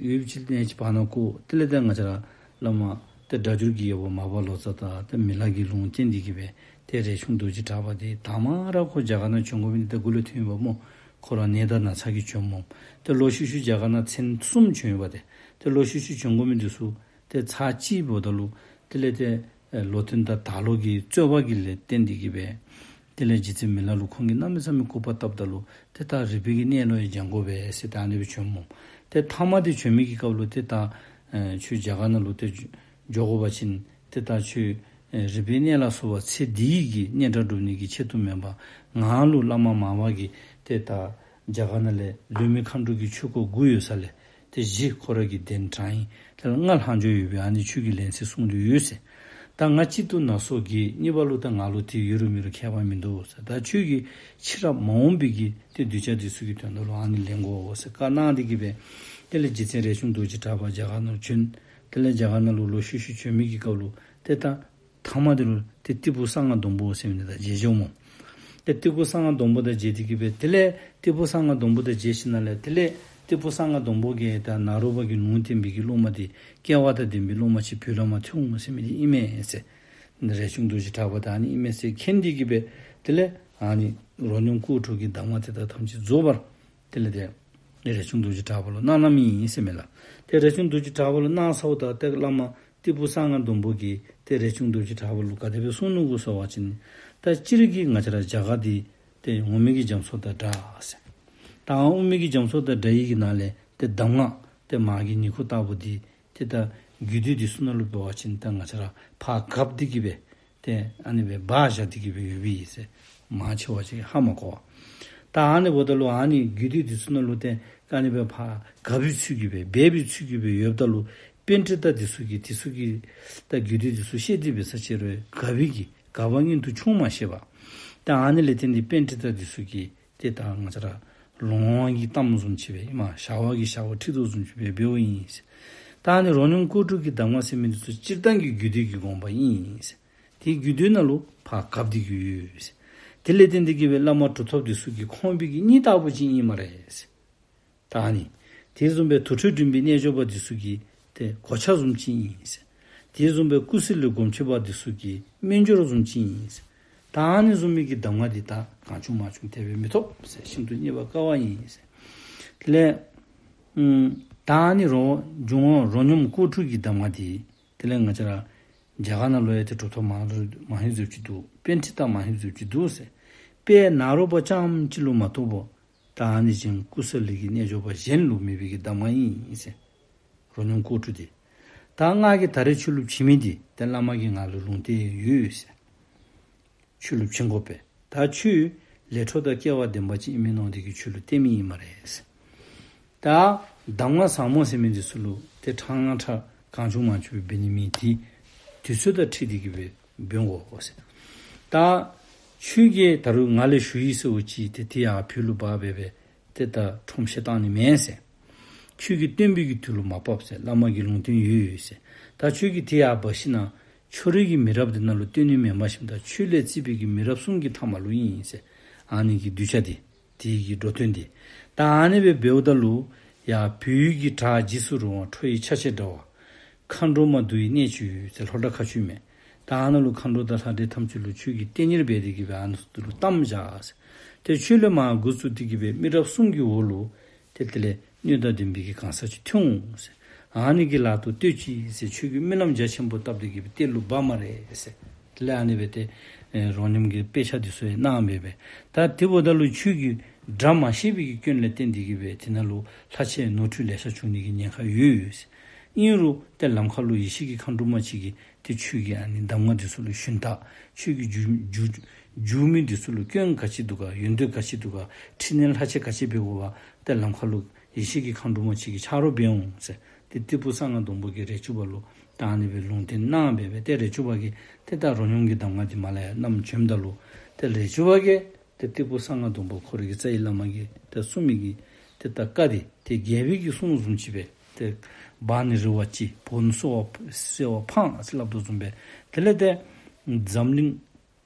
ཡུདཔ་ཅིག་ནེ་ཅིག་བར་ན་ཁོ་དེ་ལས་ད་ང་བཅས་ར་བླ་མ་ཏེ་སྒྲ་སྒྱུར་གྱི་རྒྱལ་པོ་མར་པ་ལོ་ཙཱ་དང་ཏེ་མི་ལ་གིས་ལུང་བསྟན་ཏེ་གི་སྦེ་ཏེ་རས་ཆུང་རྡོ་རྗེ་གྲགས་པ་འདི་དང་པ་ར་ཁོ་རྒྱ་གར་ནང་བྱོན་དགོ་མི་འདི་ད་མགུ་ལས་ཐོན་ཡོདཔ་སྨོ། ཁོ་ར་ནད་དང་ན་ཚ་གིས་བྱོནམ་སྨོ། ཏེ་ལོག་ཤུལ་ཤུལ་རྒྱ་གར་ནང་ཚར་གསུམ་བྱོན་ཡོདཔ་ཏེ། ཏེ་ལོག་ཤུལ་ཤུལ་བྱོན་དགོ་མི་འདི་ཚུ་ཏེ་ཚར་གཅིག་འབདཝ་ད་ལུ་དེ་ལས་ཏེ་ལོ་ཐོན་དང་དར་ལོ་གི་རྩོད་པ་གི་ལས་བརྟེན་ཏེ་གིས་སྦེ་དེ་ལས་རྗེ་བཙུན་མི་ལ་ལུ་ཁོང་གིས་གནམ་མེད་ས་མེད་སྐུར་པ་བཏབ་ད་ལུ་ཏེ་ད་རིག་པའི་གི་གནས་ལུ་ཡང་སྦྱང་དགོ་པས་ཟེར་ད་ཨ་ནི་སྦེ་བྱོནམ་སྨོ། ཏེ་ཐ་མ་དེ་བྱོན་མི་གི་སྐབས་ལུ་ཏེ་ད་ཨེ་ཁྱོད་རྒྱ་གར་ནང་ལུ་ཏེ་འགྱོ་དགོ་པ་ཅིན་ཏེ་ད་ཁྱོད་ཨེ་རིག་པའི་གནས་ལ་སོགས་པ་ཚེ་འདིའི་གི་གནས་དགྲ་སྒྲུབ་ནི་གི་ཆེད་དུ་མེན་པར་ང་ལུ་བླ་མ་མར་པ་གིས་ཏེ་ད་རྒྱ་གར་ནང་ལས་ལུས་མེད་མཁའ་འགྲོ་གི་ཆོས་སྐོར་དགུ་ཡོད་ས་ལས་ཏེ་བཞི་ཁོ་ར་གི་གདན་དྲངས་ཡི། དེ་ལས་ལྔ་ལྷག་འགྱོ་ཡོད་པས། ཨ་ནི་ཁྱོད་ཀྱིས་ལན་གསལ་གསུང་དོ་ཡོད་ཟེར། ད་ང་གཅིག་ཏུ་ན་སོ་བརྒྱད། གཉིས་པ་ལུ་ད་ང་ལུ་དེ་ཡོད་རུང་མེད་རུང་ཁྱད་པར་མིན་འདུག་ཟེར། ད་ཁྱོད་ཀྱིས་ཕྱི་རབས་མ་འོངས་པའི་གི་ཏེ་གདུལ་བྱ་འདི་ཚུ་གི་དོན་དག་ལུ་ཨ་ནི་ལེན་དགོ་ཟེར་བཀའ་གནང་སྟེ་གིས་སྦེ་དེ་ལས་རྗེ་བཙུན་རས་ཆུང་རྡོ་རྗེ་གྲགས་པ་རྒྱ་གར་ནང་ལུ་བྱོན། དེ་ལས་རྒྱ་གར་ནང་ལུ་ལོག་ཤུལ་ཤུལ་བྱོན་མི་གི་སྐབས་ལུ་ཏེ་ད་ཐ་མ་དེ་ལུ་ཏེ་ཏི་ཕུ་གསང་སྔགས་སྡོང་པོ་ཟེར་མི་འདི་དང་མཇལ་འགྱོཝ་སྨོ། ཏེ་ཏི་ཕུ་གསང་སྔགས་སྡོང་པོ་དང་མཇལ་ཏེ་གིས་སྦེ་དེ་ལས་ཏི་ཕུ་གསང་སྔགས་སྡོང་པོ་དང་མཇལ་ཞིནམ་ལས་དེ་ལས་ཏི་ཕུ་གསང་སྔགས་སྡོང་པོ་གིས་ད་ནཱ་རོ་པ་གིས་ལུང་བསྟན་པའི་གི་སློབ་མ་འདི་སྐལ་བ་དང་ལྡན་པའི་སློབ་མ་ཅིག་བོད་ལས་མར་ཐོན་འོང་ཟེར་མི་འདི་ཨིན་མས་ཟེར། རས་ཆུང་རྡོ་རྗེ་གྲགས་པ་དང་ཨ་ནི་ཨིན་མས་ཟེར་མཁྱེན་ཏེ་གིས་སྦེ་དེ་ལས་ཨ་ནི་རོ་སྙོམས་སྐོར་དྲུག་གི་གདམས་ངག་དེ་དག་ཐམས་ཅད་རྫོགས་པར་དེ་ལས་ཏེ་རས་ཆུང་རྡོ་རྗེ་གྲགས་པ་ལུ་གནང་གནངམ་ཨིན་ཟེར་མས་ལགས། ཏེ་རས་ཆུང་རྡོ་རྗེ་གྲགས་པ་ལུ་གནང་ཚརཝ་ད་ཏེ་བླ་མ་ཏི་ཕུ་གསང་སྔགས་སྡོང་པོ་གིས་ཏེ་རས་ཆུང་རྡོ་རྗེ་གྲགས་པ་ལུ་ག་དེ་སྦེ་གསུངས་ནུག་གོ་ཟེར་བ་ཅིན་ད་སྤྱིར་གྱིས་ང་བཅས་ར་རྒྱ་གར་འདི་ཏེ་འོ་མའི་གི་རྒྱ་མཚོ་དང་འདྲ་ཟེར། ད་འོ་མའི་གི་རྒྱ་མཚོ་དང་འདྲ་ཡི་གི་ནང་ལས་ཏེ་གདམས་ངག་ཏེ་མར་གྱི་ཉིང་ཁུ་ལྟ་བུ་འདི་ཏེ་ད་རྒྱུད་སྡེ་འདི་ཚུ་ནང་ལུ་འབད་བ་ཅིན་ད་ང་བཅས་ར་ཕར་གབ་སྟེ་གིས་སྦེ་ཏེ་ཨ་ནི་སྦེ་སྦ་བཞག་སྟེ་གིས་སྦེ་ཡོདཔ་ཨིན་ཟེར། མང་ཆེ་བ་ཅིག་ཧ་མ་གོ་བས། ད་ཨ་ནི་འབདཝ་ད་ལུ་ཨ་ནི་རྒྱུད་སྡེ་འདི་ཚུ་ནང་ལུ་ཏེ་ཨ་ནི་སྦེ་ཕར་གབ་པའི་ཚུལ་གྱིས་སྦེ་སྦས་པའི་ཚུལ་གྱིས་སྦེ་ཡོདཔ་ད་ལུ་པཎྜི་ཏ་འདི་ཚུ་གིས་འདི་ཚུ་གི་ད་རྒྱུད་སྡེ་འདི་ཚུ་བཤད་དེ་འབད་ས་ཅིག་རུང་གབ་པའི་གི་གབ་པ་མངོན་དུ་ཕྱུང་མ་ཤེས་པར། ད་ཨ་ནི་ལས་བརྟེན་ཏེ་པཎྜི་ཏ་འདི་ཚུ་གིས་ཏེ་ད་ང་བཅས་ར་ལོང་བ་གི་གཏམ་བཟུམ་ཅིག་སྦེ་ཨིན་མས། ཞར་བ་གིས་ཞར་བ་ཁྲིད་དོ་བཟུམ་ཅིག་སྦེ་འབདཝ་ཨིན་ཟེར། ད་ཨ་ནི་རོ་སྙོམས་སྐོར་དྲུག་གི་གདམས་ངག་ཟེར་མི་འདི་ཚུ་སྤྱིར་བཏང་གི་རྒྱུད་སྡེ་གི་དགོངས་པ་ཨིན་ཟེར། དེའི་རྒྱུད་སྡེ་ནང་ལུ་ཕར་གབ་སྟེ་གིས་ཡོད་ཟེར། དེ་ལས་བརྟེན་ཏེ་གིས་སྦེ་བླ་མ་གྲུབ་ཐོབ་འདི་ཚུ་གིས་ཁོང་པའི་གི་སྙིང་ལྟ་བུ་ཅིག་ཨིན་སྨ་རེ་ཟེར། ད་ཨ་ནི་དེ་བཟུམ་སྦེ་དུར་ཁྲོད་འགྲིམ་པའི་རྣལ་འབྱོར་པ་འདི་ཚུ་གི་ཏེ་གོ་ཆ་བཟུམ་ཅིག་ཨིན་ཟེར། དེ་བཟུམ་སྦེ་ཀུ་སུ་ལུ་སྒོམ་ཆེན་པ་འདི་ཚུ་གི་སྨན་སྦྱོར་བཟུམ་ཅིག་ཨིན་ཟེར། ད་ཨ་ནི་བཟུམ་མའི་གི་གདམས་ངག་འདི་ད་གང་བྱུང་མང་བྱུང་དེ་སྦེ་མི་ཐོབ་ཟེར། ཤིན་ཏུ་རྙེད་པར་དཀའ་བ་ཨིན་ཟེར། དེ་ལས་ཨམ་ད་ཨ་ནི་རོ་འབྱུང་བ་རོ་སྙོམས་སྐོར་དྲུག་གི་གདམས་ངག་འདི་དེ་ལས་ང་བཅས་ར་རྒྱ་གར་ནང་ལུ་ཡང་ཏེ་གྲུབ་ཐོབ་མ་མ་ཧེ་བཟུམ་ཅིག་འདུག། པཎྜི་ཏ་མ་ཧེ་བཟུམ་ཅིག་འདུག་ཟེར། དཔལ་ནཱ་རོ་པ་རྐྱངམ་གཅིག་ལུ་མ་གཏོགས་པ་ད་ཨ་ནི་བཞིན་ཀུ་ས་ལི་གི་རྣལ་འབྱོར་པ་གཞན་ལུ་མེད་པའི་གི་གདམས་ངག་ཨིན་ཟེར། རོ་སྙོམས་སྐོར་དྲུག་འདི། ད་ང་གིས་ད་རེས་ཁྱོད་ལུ་བྱིན་མི་འདི་ཏེ་བླ་མ་གིས་ང་ལུ་ལུང་བསྟན་ཡོད་ཟེར། ཁྱོད་ལུ་བྱིན་དགོ་པས། ད་ཁྱོད་ལས་འཕྲོ་དང་སྐལ་བ་ལྡན་པ་ཅིག་ཨིན་མི་མནོ་སྟེ་གིས་ཁྱོད་ལུ་བསྟན་མི་ཨིན་སྨ་རེ་ཟེར། ད་གདམས་ངག་ཟབ་མོ་ཟེར་མི་འདི་ཚུ་ལུ་ཏེ་ཕྲང་ཕྲང་གང་བྱུང་མང་བྱུང་འབད་ནི་མེད། ཏེ་དུས་ཚོད་དང་འཁྲིལ་ཏེ་གིས་སྦེ་འབད་དགོ་ཟེར། ད་ཁྱོད་ཀྱིས་ད་རུང་ང་ལས་ཞུ་ཡི་ཟེར་བ་ཅིན་ཏེ་དེ་ཡང་བོད་ལུ་འབག་སྦེ་སྦེ་ཏེ་ད་ཁྲོམ་བཤད་བཏང་ནི་མེན་ཟེར། ཁྱོད་ཀྱིས་སྟོན་པའི་གི་དུས་ལུ་མ་བབས་ཟེར། བླ་མ་གི་ལུང་བསྟན་ཡོད་ཡོད་ཟེར། ད་ཁྱོད་ཀྱིས་དེ་ཡང་འབག་ཞིན་ན་ཁྱོད་རའི་གི་མི་རབས་འདི་ནང་ལུ་སྟོན་ནི་མེན་པར་ཞིནམ་ད་ཁྱོད་ལས་བརྩིས་པའི་གི་མི་རབས་གསུམ་གྱི་མཐའ་མ་ལུ་ཨིན་ཟེར། ཨ་ནི་གི་གདུལ་བྱ་འདི་དེ་གི་འགྲོ་དོན་འདི། ད་ཨ་ནི་སྦེ་འབདཝ་ད་ལུ་ཡང་བོད་ཡུལ་གྱི་བྲག་འཇིགས་སུ་རུང་བ་ཁྲོ་བོའི་ཆ་བྱད་འདྲ་བ། མཁའ་འགྲོ་མ་འདུ་བའི་གནས་ཀྱི་ཡུལ་ཟེར་ལྷོ་བྲག་མཁར་ཆུ་མས། ད་ཨ་ནཱ་ལུ་མཁའ་འགྲོ་དང་ལྷ་འདྲེ་ཐམས་ཅད་ལུ་ཁྱོད་ཀྱིས་གཏེར་གཉེར་འབད་དེ་གིས་སྦེ་ཨ་ནཱ་ཚུ་ལུ་གཏམས་བཞག་ཟེར། ཏེ་ཁྱོད་ལས་མར་འགོ་བཙུགས་ཏེ་གིས་སྦེ་མི་རབས་གསུམ་གྱི་འོག་ལུ་ཏེ་དེ་ལས་སྣོད་དང་ལྡན་པའི་གི་གང་ཟག་ཅིག་ཐོན་འོང་ཟེར། ཨ་ནི་གི་ལག་ཏུ་གཏོད་ཅིག་ཟེར། ཁྱོད་ཀྱིས་སྨོན་ལམ་རྒྱ་ཆེན་པོ་བཏབ་སྟེ་གིས་སྦེ་གཏེར་ལུ་སྦ་སྨ་རེ་ཟེར། དེ་ལས་ཨ་ནི་སྦེ་ཏེ་ཨེ་རོ་སྙོམས་ཀྱི་དཔེ་ཆ་འདི་ཚུ་ཡང་གནང་སྦེ་སྦེ། ད་དེ་འབདཝ་ད་ལུ་ཁྱོད་ཀྱིས་སྒྲ་མ་ཤེས་པའི་གི་སྐྱོན་ལས་བརྟེན་ཏེ་གིས་སྦེ་དེ་ནང་ལུ་ལྷག་ཆད་ནོར་འཁྲུལ་ལེ་ཤ་བྱུང་ནི་གི་ཉེན་ཁ་ཡོད་ཡོད་ཟེར། ཨིན་རུང་ཏེ་ལམ་ཁ་ལུ་ཡེ་ཤེས་ཀྱི་མཁའ་འགྲོ་མ་ཅིག་གིས་ཏེ་ཁྱོད་ཀྱི་ཨ་ནི་གདམས་ངག་འདི་ཚུ་ལུ་ཞུན་དག། ཁྱོད་ཀྱི་འཇུག་འཇུག་འཇུག་མི་འདི་ཚུ་ལུ་སྐྱོན་ག་ཅི་འདུག་ག། ཡོན་ཏན་ག་ཅི་འདུག་ག། འཕྲི་སྣོན་ལྷག་ཆད་ག་ཅི་འབད་དགོ་ག། ཏེ་ལམ་ཁ་ལུ་ཡེ་ཤེས་ཀྱི་མཁའ་འགྲོ་མ་ཅིག་གིས་ཆ་རོགས་འབད་འོང་ཟེར། ཏེ་ཏི་ཕུ་གསང་སྔགས་སྡོང་པོ་གིས་རས་ཆུང་པ་ལུ་ད་ཨ་ནི་སྦེ་ལུང་བསྟན་གནང་སྦེ་སྦེ། ཏེ་རས་ཆུང་པ་གིས་ཏེ་ད་རོ་སྙོམས་ཀྱི་གདམས་ངག་འདི་མར་ལས་ཡར་བསྣམས་བྱོནམ་ད་ལུ་ཏེ་རས་ཆུང་པ་གིས་ཏེ་ཏི་ཕུ་གསང་སྔགས་སྡོང་པོ་ཁོ་རའི་གི་རྩ་བའི་བླ་མ་གིས་ཏེ་གསུངས་མི་གི་ཏེ་ད་བཀའ་འདི་ཏེ་རྒྱལ་པོའི་གི་གསུང་བཟུམ་ཅིག་སྦེ་ཏེ་འབག་ནི་རི་བ་གཅིག་བོར་ནི་སོ་བ་སེར་བ་འཕང་ཟེར་སླབ་དོ་བཟུམ་སྦེ། དེ་ལས་ཏེ་འཛམ་གླིང་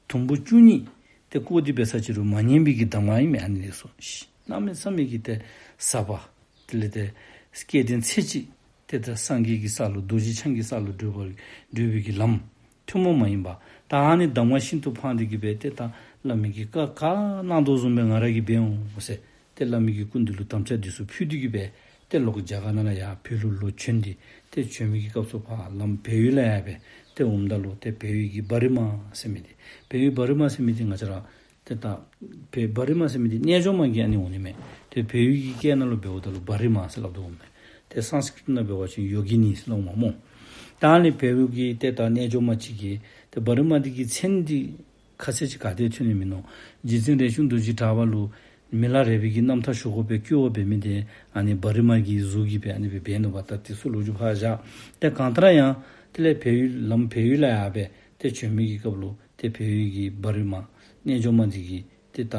དུམ་བུ་བཅུ་གཉིས་ཏེ་བསྐོར་ཏེ་འབད་ས་ཅིག་རུང་མ་ཉམས་པའི་གི་གདམས་ངག་ཨིན་མས། ཨ་ནི་འདི་ཚུ་གནམ་མེད་ས་མེད་ཀྱི་ཏེ་ཟབ་པ། དེ་ལས་ཏེ་སྐལ་ལྡན་ཚེ་གཅིག་ཏེ་ད་སངས་རྒྱས་ཀྱི་ས་ལུ་རྡོ་རྗེ་འཆང་གི་ས་ལུ་བགྲོད་པ་བགྲོད་པའི་གི་ལམ་ཐུན་མོང་མ་ཡིན་པ། ད་ཨ་ནི་གདམས་ངག་ཤིན་ཏུ་ཕངས་ཏེ་གིས་སྦེ་ཏེ་ད་བླ་མའི་གི་བཀའ་ག་གནང་དོ་བཟུམ་སྦེ་ང་ར་གིས་འབད་འོང་ཟེར། ཏེ་བླ་མའི་གི་སྐུ་མདུན་ལུ་དམ་བཅའ་འདི་ཚུ་ཕུལ་ཏེ་གི་སྦེ་ཏེ་ལོག་རྒྱ་གར་ནང་ལས་ཡར་བོད་ལུ་ལོག་བྱོན་ཏེ་ཏེ་བྱོན་མི་གི་སྐབས་སུ་ཕར་ལམ་བལ་ཡུལ་ལུ་ཡར་སྦེ་ཏེ་འོངམ་ད་ལུ་ཏེ་བལ་ཡུལ་གྱི་བ་རི་མ་ཟེར་མི་འདི་བལ་ཡུལ་བ་རི་མ་ཟེར་མི་འདི་ང་བཅས་ར་ཏེ་ད་བལ་བ་རི་མ་ཟེར་མི་འདི་རྣལ་འབྱོར་མ་གི་ཨ་ནི་འོང་ནི་མས། ཏེ་བལ་ཡུལ་གྱི་སྐད་ནང་ལུ་འབདཝ་ད་ལུ་བ་རི་མ་ཟེར་སླབ་དོ་འོང་མས། ཏེ་སཾསྐྲྀཏ་ནང་འབད་བ་ཅིན་ཡོ་གི་ནི་ཟེར་སླབ་མས་སྨོ། ད་ཨ་ནི་བལ་ཡུལ་གྱི་ཏེ་ད་རྣལ་འབྱོར་མ་ཅིག་གིས་ཏེ་བ་རི་མ་འདི་གི་མཚན་འདི་ཁ་གསལ་ཅིག་ག་ཏེ་ཐོན་ནི་མིན་ནུག། རྗེ་བཙུན་རས་ཆུང་རྡོ་རྗེ་གྲགས་པ་ལུ་མི་ལ་རས་པའི་གི་རྣམ་ཐར་ཞུ་དགོ་པའི་སྐུལ་བ་འབད་མི་འདི་ཨ་ནི་བ་རི་མ་གི་གཟུགས་ཀྱིས་སྦེ་ཨ་ནི་སྦེ་འབད་ནུག་པ། ད་དེ་ཚུ་ལོ་རྒྱུས་ཕར་བཞག། ཏེ་གང་ལྟར་ཡང་དེ་ལས་བལ་ཡུལ་ལམ་བལ་ཡུལ་ལུ་ཡར་སྦེ་ཏེ་བྱོན་མི་གི་སྐབས་ལུ་ཏེ་བལ་ཡུལ་གྱི་བ་རི་མ་རྣལ་འབྱོར་མ་འདི་གིས་ཏེ་ད་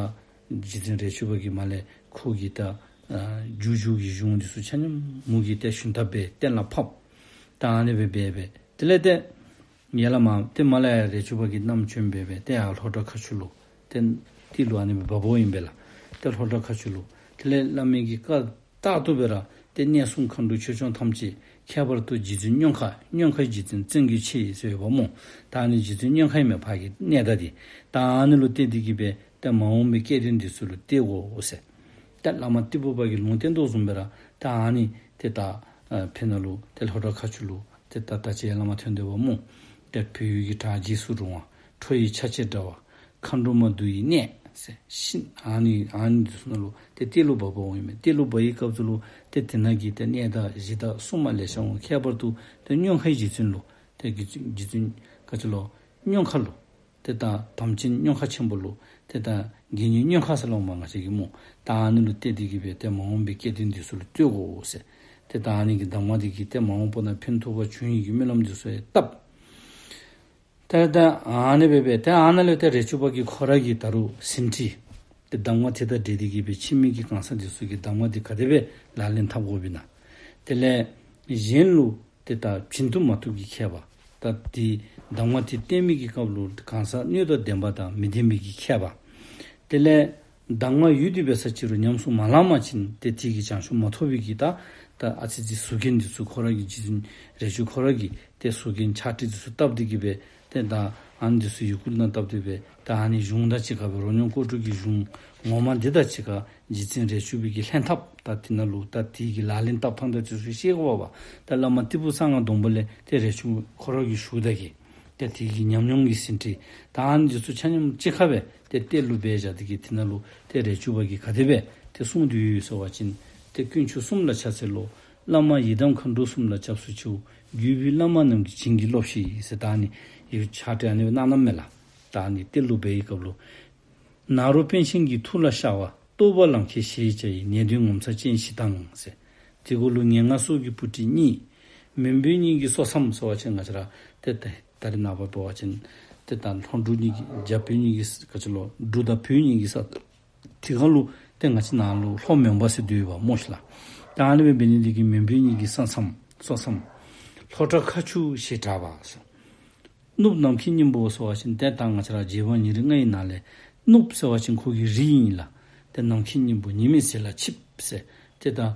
རྗེ་བཙུན་རས་ཆུང་པ་གིས་མར་ལས་ཁོ་གི་ད་ཨ་རྒྱུ་རྒྱུ་གི་གཞུང་འདི་ཚུ་ཆ་མཉམ་མོ་གིས་ཏེ་ཞུན་དག་སྦེ་གཏན་ལ་ཕབ། ད་ཨ་ནི་སྦེ་འབད་སྦེ་དེ་ལས་ཏེ་ཡར་ལས་མར་ཏེ་མར་ལས་ཡར་རས་ཆུང་པ་གིས་བསྣམས་བྱོན་སྦེ་སྦེ་ཏེ་ཡར་ལྷོ་བྲག་མཁར་ཆུ་ལུ་ཏེ་ཏི་ལུ་ཨ་ནི་སྦེ་འབབ་འོང་ཨིན་པས་ལགས། ཏེ་ལྷོ་བྲག་མཁར་ཆུ་ལུ་དེ་ལས་བླ་མའི་གི་བཀའ་ལྟར་དུ་སྦེ་ར་ཏེ་གནས་སྲུང་མཁའ་འགྲོ་ཆོས་སྐྱོང་ཐམས་ཅད་ཁྱད་པར་དུ་རྗེ་བཙུན་སྨྱོན་ཁ་སྨྱོན་ཁའི་རྗེ་བཙུན་བཙན་གྱི་ཕྱིར་ཟེར་ཡོདཔ་སྨོ། ད་ཨ་ནི་རྗེ་བཙུན་སྨྱོན་ཁ་ཨིན་མས། ཕར་གྱི་གནས་བདག་འདི། ད་ཨ་ནི་ལུ་གཏད་དེ་གི་སྦེ་ཏེ་མ་འོངས་པའི་སྐལ་ལྡན་འདི་ཚུ་ལུ་གཏད་དགོ་ཟེར། ཏེ་བླ་མ་ཏི་ཕུ་པ་གིས་ལུང་བསྟན་དོ་བཟུམ་སྦེ་ར་ད་ཨ་ནི་ཏེ་ད་ཨ་ཕི་ནང་ལུ་ཏེ་ལྷོ་བྲག་མཁར་ཆུ་ལུ་ཏེ་ད་ད་ཅི་ཡར་ལས་མར་ཐོན་དོ་བ་སྨོ། ཏེ་བོད་ཡུལ་གྱི་བྲག་རྗེས་སུ་རུང་བ། ཁྲོ་ཡི་ཆ་བྱད་འདྲ་བ། མཁའ་འགྲོ་མ་འདུ་ཡི་གནས་ཟེར་ཤིན་ཨ་ནི་ཨ་ནི་འདི་ཚུ་ནང་ལུ་ཏེ་ཏི་ལུ་འབབ་འོང་ཨིན་མས། ཏི་ལུ་འབབ་པའི་སྐབས་སུ་ལུ་ཏེ་དེ་ནང་གི་ཏེ་གནས་བདག་གཞི་བདག་སྲུང་མ་ལེ་ཤ་འོང་། ཁྱད་པར་དུ་ཏེ་སྨྱོན་ཁའི་རྗེ་བཙུན་ལུ་ཏེ་རྗེ་བཙུན་རྗེ་བཙུན་ག་ཅི་ལོ་སྨྱོན་ཁ་ལུ་ཏེ་ད་དམ་ཅན་སྨྱོན་ཁ་ཆེན་པོ་ལུ་ཏེ་ད་དགེ་བསྙེན་སྨྱོན་ཁ་ཟེར་སླབ་མས་ང་བཅས་ཀྱིས་སྨོ། ད་ཨ་ནི་ལུ་གཏད་དེ་གི་སྦེ་ཏེ་མ་འོངས་པའི་སྐལ་ལྡན་འདི་ཚུ་ལུ་གཏད་དགོ་ཟེར། ཏེ་ད་ཨ་ནི་གི་གདམས་ངག་འདི་གིས་ཏེ་མ་འོངས་པ་ན་ཕན་ཐོགས་པ་འབྱུང་ནི་གི་སྨོན་ལམ་འདི་ཚུ་ཡང་བཏབ། ཏེ་ད་ཨ་ནི་སྦེ་སྦེ་ཏེ་ཨ་ནཱ་ལས་ཏེ་རས་ཆུང་པ་གིས་ཁོ་ར་གི་ད་རུང་ཟིན་བྲིས་ཏེ་གདམས་ངག་དེ་དང་འབྲེལ་ཏེ་གི་སྦེ་ཕྱི་མའི་གི་གང་ཟག་འདི་ཚུ་གིས་གདམས་ངག་འདི་ག་དེ་སྦེ་ལག་ལེན་འཐབ་དགོཔ་ཨིན་ན། དེ་ལས་གཞན་ལུ་ཏེ་ད་བྱིན་མཐུ་མ་མཐུ་གི་ཁྱད་པར། ད་ཏེ་གདམས་ངག་འདི་བསྟན་མི་གི་སྐབས་ལུ་གང་ཟག་སྣོད་དང་ལྡན་པ་དང་མི་ལྡན་པའི་གི་ཁྱད་པར། དེ་ལས་གདམས་ངག་ཡོད་དེ་འབད་ས་ཅིག་རུང་ཉམས་སུ་མ་བླངས་པ་ཅིན་ཏེ་དེ་གིས་བྱང་ཆུབ་མ་ཐོབ་པའི་གི་ད་ད་ཨ་ཙི་ཅིག་ཟུར་རྒྱན་འདི་ཚུ་ཁོ་ར་གི་རྗེ་བཙུན་རས་ཆུང་ཁོ་ར་གིས་ཏེ་ཟུར་རྒྱན་ཕྱག་བྲིས་འདི་ཚུ་བཏབ་སྟེ་གི་སྦེ་ཏེ་ད་ཨ་ནི་འདི་ཚུ་ཡི་གུ་ནང་བཏབ་སྟེ་སྦེ་ད་ཨ་ནི་གཞུང་དང་གཅིག་ཁར་སྦེ་རོ་སྙོམས་སྐོར་དྲུག་གི་གཞུང་ངོ་མ་འདི་དང་གཅིག་ཁར་རྗེ་བཙུན་རས་ཆུང་པའི་གི་ལྷན་ཐབས་ད་དེ་ནང་ལུ་ད་དེ་གི་ལག་ལེན་འཐབ་ཐངས་དང་འདི་ཚུ་ཤེས་དགོ་པས། ད་བླ་མ་ཏི་ཕུ་གསང་སྔགས་སྡོང་པོ་ལས་ཏེ་རས་ཆུང་ཁོ་ར་གིས་ཞུཝ་ད་གི་ཏེ་དེ་གི་ཉམས་མྱོང་གི་ཟིན་བྲིས་ད་ཨ་ནི་འདི་ཚུ་ཆ་མཉམ་གཅིག་ཁར་སྦེ་ཏེ་གཏེར་ལུ་སྦེ་བཞག་སྟེ་གི་དེ་ནང་ལུ་ཏེ་རས་ཆུང་པ་གིས་ག་དེ་སྦེ་ཏེ་གསུངས་ཏེ་ཡོད་ཟེར་བ་ཅིན་ཏེ་དཀོན་མཆོག་གསུམ་ལ་ཕྱག་འཚལ་ལོ། བླ་མ་ཡི་དམ་མཁའ་འགྲོ་གསུམ་ལ་སྐྱབས་སུ་མཆིའོ། བརྒྱུད་པའི་བླ་མ་རྣམས་ཀྱི་བྱིན་གྱིས་རློབས་ཤིག་ཟེར་ད་ཨ་ནི་ཡི་གུ་ཕྱག་བྲིས་ཨ་ནི་སྦེ་གནང་གནངམ་མས་ལགས། ད་ཨ་ནི་གཏེར་ལུ་སྦས་པའི་སྐབས་ལུ། ནཱ་རོ་པཎ་ཆེན་གྱི་ཐུགས་ལ་ཤར་བ། རྟོགས་པ་ལམ་ཁྱེར་ཞེས་བྱ་ཡི། ནད་གདོན་ངོ་མཚར་ཅན་བཞི་དང་ཟེར། དེ་གུ་ལུ་ངན་སྔགས་སྲོག་གི་སྤུ་གྲི་གཉིས། མོན་བོད་གཉིས་ཀྱི་སོ་མཚམས་ཟེར་བ་ཅིན་ང་བཅས་ར་ཏེ་ད་ད་རེས་ནངས་པ་འབད་བ་ཅིན་ཏེ་ད་ལྷོ་འབྲུག་གཉིས་ཀྱི་རྒྱ་བོད་གཉིས་ཀྱི་ས་ག་ཅི་ལོ་འབྲུག་དང་བོད་གཉིས་ཀྱི་ས་དེ་ཁར་ལུ་ཏེ་ང་བཅས་ནཱ་ལུ་ལྷོ་མོན་པ་ཟེར་འདུག་པ་སྨོ་ཤིག་ལགས། ད་ཨ་ནི་སྦེ་འབད་ནི་འདི་གིས་མོན་བོད་གཉིས་ཀྱི་ས་མཚམས་སོ་མཚམས། ལྷོ་བྲག་མཁར་ཆུ་ཞེས་གྲགས་པ་ཟེར། གནུབས་ནམ་མཁའི་སྙིང་པོ་ཟེར་བ་ཅིན་ཏེ་ད་ང་བཅས་ར་རྗེ་འབངས་ཉེར་ལྔ་ཡི་ནང་ལས་གནུབས་ཟེར་བ་ཅིན་ཁོ་གི་རིགས་ཨིན་ལགས། ཏེ་ནམ་མཁའི་སྙིང་པོ་ཉི་མའི་ཟེར་ལ་ཆིབས་ཟེར། ཏེ་ད་ཨ་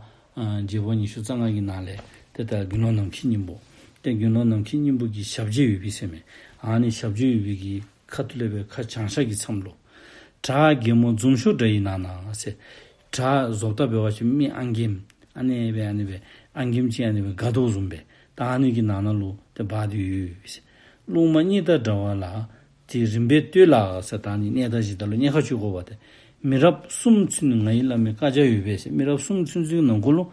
རྗེ་འབངས་ཉི་ཤུ་རྩ་ལྔ་གི་ནང་ལས་ཏེ་ད་དགེ་སློང་ནམ་མཁའི་སྙིང་པོ། ཏེ་དགེ་སློང་ནམ་མཁའི་སྙིང་པོ་གི་ཞབས་རྗེས་ཡོད་པའི་ཟེར་མས། ཨ་ནི་ཞབས་རྗེས་ཡོད་པའི་གི་ཁ་ཐུག་ལས་སྦེ་ཁ་བྱང་ཤར་གྱི་མཚམས་ལུ། བྲག་རྒན་མོ་འཛུམ་ཤོར་འདྲ་ཡི་ནང་ན་ཟེར། བྲག་བཟོ་ལྟ་འབད་བ་ཅིན་མི་ཨང་རྒསམ་ཨ་ནི་སྦེ་ཨ་ནི་སྦེ་ཨང་རྒསམ་ཅིག་ཨ་ནི་སྦེ་དགའ་དོ་བཟུམ་སྦེ་ད་ཨ་ནི་གི་ནང་ན་ལུ་ཏེ་སྦ་སྟེ་ཡོད་ཟེར། རླུང་མ་གཉིས་དང་འདྲ་བ་ལ་དེ་རིམ་པས་བསྟོད་ལ་ཟེར། ད་ཨ་ནི་གནས་བདག་གཞི་བདག་ལུ་གཉེར་ཁ་བཅུག་དགོ་པ་ཏེ། མི་རབས་གསུམ་ཚུན་ང་ཡི་བླ་མའི་བཀའ་རྒྱ་ཡོད་པས་ཟེར། མི་རབས་གསུམ་ཚུན་ཚོད་ནང་འཁོད་ལུ་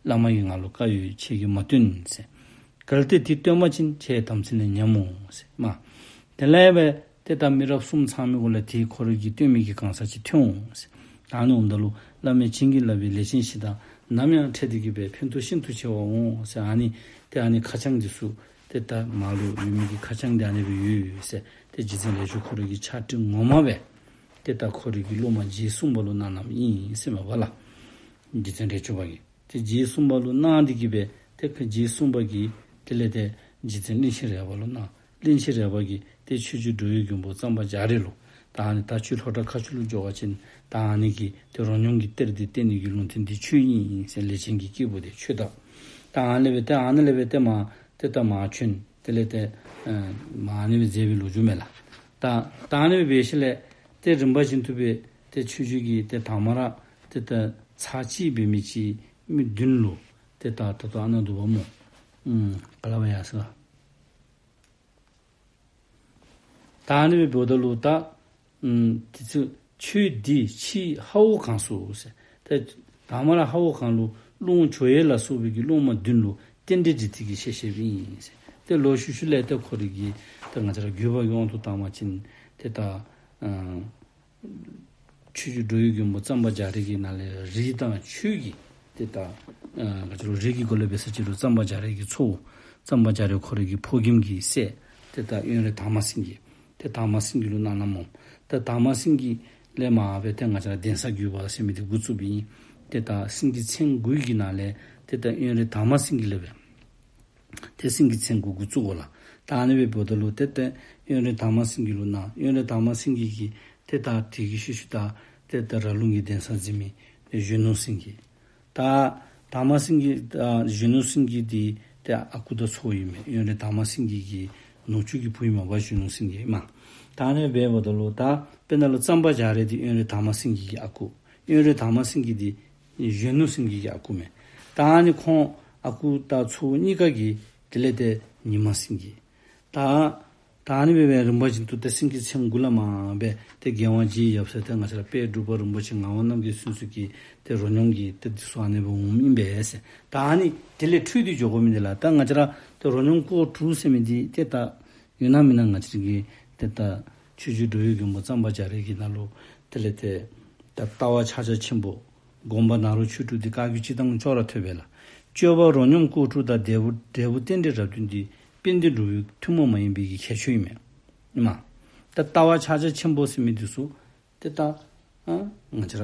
བླ་མ་གིས་ང་ལུ་བཀའ་ཡོད་ཁྱེད་ཀྱིས་མ་བཏོན་ཟེར། གལ་ཏེ་དེ་བཏོན་པ་ཅིན་ཁྱེད་དམ་ཚིག་ལས་ཉམས་འོང་ཟེར་མས། དེ་ལས་སྦེ་ཏེ་ད་མི་རབས་གསུམ་ཚང་མི་གུ་ལས་དེ་ཁོ་ར་གིས་བཏོན་མི་གི་གང་ཟག་ཅིག་ཐོན་འོང་ཟེར། ད་ཨ་ནི་འོངམ་ད་ལུ་བླ་མས་བྱིན་གྱིས་བརླབས་པའི་ལས་ཅན་བཞི་དང་ནམ་ཡང་འཕྲད་དེ་གི་སྦེ་ཕན་ཐོགས་ཤིན་ཏུ་ཆེ་བ་འོང་ཟེར། ཨ་ནི་ཏེ་ཨ་ནི་ཁ་བྱང་འདི་ཚུ་ཏེ་ད་མར་ལུ་ཡོད་མི་གི་ཁ་བྱང་འདི་ཨ་ནི་སྦེ་ཡོད་ཟེར། ཏེ་རྗེ་བཙུན་རས་ཆུང་ཁོ་ར་གི་ཕྱག་བྲིས་ངོ་མ་སྦེ་ཏེ་ད་ཁོ་ར་གི་སློབ་མ་རྗེ་གསུམ་པ་ལུ་གནང་གནངམ་ཨིན་ཟེར་མས་པ་ལགས། རྗེ་བཙུན་རས་ཆུང་པ་གིས། ཏེ་རྗེ་གསུམ་པ་ལུ་གནང་སྟེ་གི་སྦེ་ཏེ་ཁོ་རྗེ་གསུམ་པ་གིས་དེ་ལས་ཏེ་རྗེ་བཙུན་གླིང་ཆེན་རས་པ་ལུ་གནང་། གླིང་ཆེན་རས་པ་གིས་ཏེ་ཆོས་རྗེ་འགྲོ་བའི་མགོན་པོ་གཙང་པ་རྒྱ་རས་ལུ་ད་ཨ་ནི་ད་ཁྱོད་ལྷོ་བྲག་མཁར་ཆུ་ལུ་འགྱོ་བ་ཅིན་ད་ཨ་ནི་གི་ཏེ་རོ་སྙོམས་ཀྱི་གཏེར་འདི་བསྟན་ནི་གི་ལུང་བསྟན་འདི་ཁྱོད་ཨིན་ཟེར། ལས་ཅན་གྱི་སྐྱེས་བུ་འདི་ཁྱོད་ད། ད་ཨ་ནི་སྦེ་ཏེ་ཨ་ནི་ལས་སྦེ་ཏེ་མར་ཏེ་ད་མར་བྱོན། དེ་ལས་ཏེ་ཨ་མར་ཨ་ནི་སྦེ་མཛད་པའི་ལོ་རྒྱུས་མས་ལགས། ད་ད་ཨ་ནི་སྦེ་འབད་ཞིནམ་ལས་ཏེ་རིམ་པ་བཞིན་དུ་སྦེ་ཏེ་ཆོས་རྗེ་གིས་ཏེ་དང་པ་ར་ཏེ་ད་ ཚར་གཅིག་འབད་མི་ཅིག་མི་བདུན་ལུ་ཏེ་ད་ད་ལྟོ་ཨ་ནཱ་འདུག་པ་སྨོ། ཨུམ་ག་ལ་བ་ཡར་སོ། ད་ཨ་ནི་འབདཝ་ད་ལུ་ད་ཨུམ་དེ་ཚུ་ཆོས་འདི་ཕྱིས་ཧ་འོ་གངས་སུ་ཟེར། ཏེ་དང་པ་ར་ཧ་འོ་གངས་ལུ་ཀླུ་ཆོས་ཡེ་ལ་སོགས་པའི་གི་སློབ་མ་བདུན་ལུ་རྟེན་འབྲེལ་འགྲིག་སྟེ་གི་བཤད་བཤདཔ་ཨིན་ཟེར། ཏེ་ལོག་ཤུལ་ཤུལ་ལས་ཏེ་ཁོ་རའི་གི་ཏེ་ང་བཅས་ར་བརྒྱུད་པ་གི་དབང་དུ་བཏང་བ་ཅིན་ཏེ་ད་ཨ་ཆོས་རྗེ་འགྲོ་བའི་མགོན་པོ་གཙང་པ་རྒྱ་རས་ཀྱི་ནང་ལས་རིགས་དང་ཆོས་ཀྱི་ཏེ་ད་ཨ་ག་ཅི་ལོ་རིགས་ཀྱི་སྒོ་ལས་འབད་ས་ཅིག་ལུ་གཙང་པ་རྒྱ་རས་ཀྱི་ཚའོ་གཙང་པ་རྒྱ་རས་ཁོ་རའི་གི་ཕོ་རྒནམ་གི་སྲས་ཏེ་ད་དབོན་རས་དར་མ་སེང་གེ། ཏེ་དར་མ་སེང་གེ་ལུ་གནང་གནངམ་སྨོ། ཏེ་དར་མ་སེང་གེ་ལས་མར་སྦེ་ཏེ་ང་བཅས་ར་གདན་ས་བརྒྱུད་པ་ཟེར་མི་འདི་འགོ་བཙུགསཔ་ཨིན། ཏེ་ད་སེང་གེ་མཚན་དགུའི་གི་ནང་ལས་ཏེ་ད་དབོན་རས་དར་མ་སེང་གེ་ལས་སྦེ་ཏེ་སེང་གེ་མཚན་དགུ་འགོ་བཙུགས་དགོ་ལགས། ད་ཨ་ནི་སྦེ་འབདཝ་ད་ལུ་ཏེ་ཏེ་དབོན་རས་དར་མ་སེང་གེ་ལུ་གནང་། དབོན་རས་དར་མ་སེང་གེ་གིས་ཏེ་ད་དེ་གི་ཤུལ་ཤུལ་ད་ཏེ་ད་ར་ལུང་གི་གདན་ས་འཛིན་མི་ཏེ་གཞོན་ནུ་སེང་གེ། ད་དར་མ་སེང་གེ་ད་གཞོན་ནུ་སེང་གེ་འདི་ཏེ་ཨ་ཁུ་དང་ཚའོ་ཨིན་མས། དབོན་རས་དར་མ་སེང་གེ་གི་ནུ་གཅུང་གི་བུ་ཨིན་མས་པ་གཞོན་ནུ་སེང་གེ་མ། ད་ཨ་ནི་སྦེ་འབདཝ་ད་ལུ་ད་དཔེར་ན་ལུ་གཙང་པ་རྒྱ་རས་འདི་དབོན་རས་དར་མ་སེང་གེ་གི་ཨ་ཁུ། དབོན་རས་དར་མ་སེང་གེ་འདི་གཞོན་ནུ་སེང་གེ་གི་ཨ་ཁུ་མས། ད་ཨ་ནི་ཁོང་ཨ་ཁུ་དང་ཚའོ་གཉིས་ཀ་གི་དེ་ལས་ཏེ་ཉི་མ་སེང་གེ། ད་ད་ཨ་ནི་སྦེ་སྦེ་རིམ་པ་བཞིན་དུ་ཏེ་སེང་གེ་མཚན་དགུ་ལས་མར་སྦེ་ཏེ་རྒྱལ་དབང་རྗེ་ཡབ་སྲས་ཏེ་ང་བཅས་ར་དཔལ་འབྲུག་པ་རིན་པོ་ཆེ་ངག་དབང་རྣམ་རྒྱལ་ཚུན་ཚོད་ཀྱི་ཏེ་རོ་སྙོམས་ཀྱི་ཏེ་འདི་ཚུ་ཨ་ནི་སྦེ་འོངམ་ཨིན་པས་ཟེར། ད་ཨ་ནི་དེ་ལས་འཕྲོས་ཏེ་འགྱོ་དགོ་མི་འདི་ལགས། ད་ང་བཅས་ར་ཏེ་རོ་སྙོམས་སྐོར་དྲུག་ཟེར་མི་འདི་ཏེ་ད་ཡོད་ན་མེད་ན་ང་བཅས་ཀྱི་ཏེ་ད་ཆོས་རྗེ་འགྲོ་བའི་མགོན་པོ་གཙང་པ་རྒྱ་རས་ཀྱི་ནང་ལུ་དེ་ལས་ཏེ་ད་ལྟ་བ་ཕྱག་རྒྱ་ཆེན་པོ་སྒོམ་པ་ནཱ་རོ་ཆོས་དྲུག་འདི་བཀའ་བརྒྱུད་སྤྱིར་བཏང་ལུ་ཅོག་ར་འཐདཔ་སྦེ་ལགས། སྤྱོད་པ་རོ་སྙོམས་སྐོར་དྲུག་དང་འབྲས་བུ་འབྲས་བུ་རྟེན་འབྲེལ་རབ་བདུན་འདི་དཔལ་ལྡན་འབྲུག་པའི་ཐུན་མོང་མ་ཡིན་པའི་གི་ཁྱད་ཆོས་ཨིན་མས། ཨིན་མས། ད་ལྟ་བ་ཕྱག་རྒྱ་ཆེན་པོ་ཟེར་མི་འདི་ཚུ་ཏེ་ད་ཨ་ང་བཅས་ར་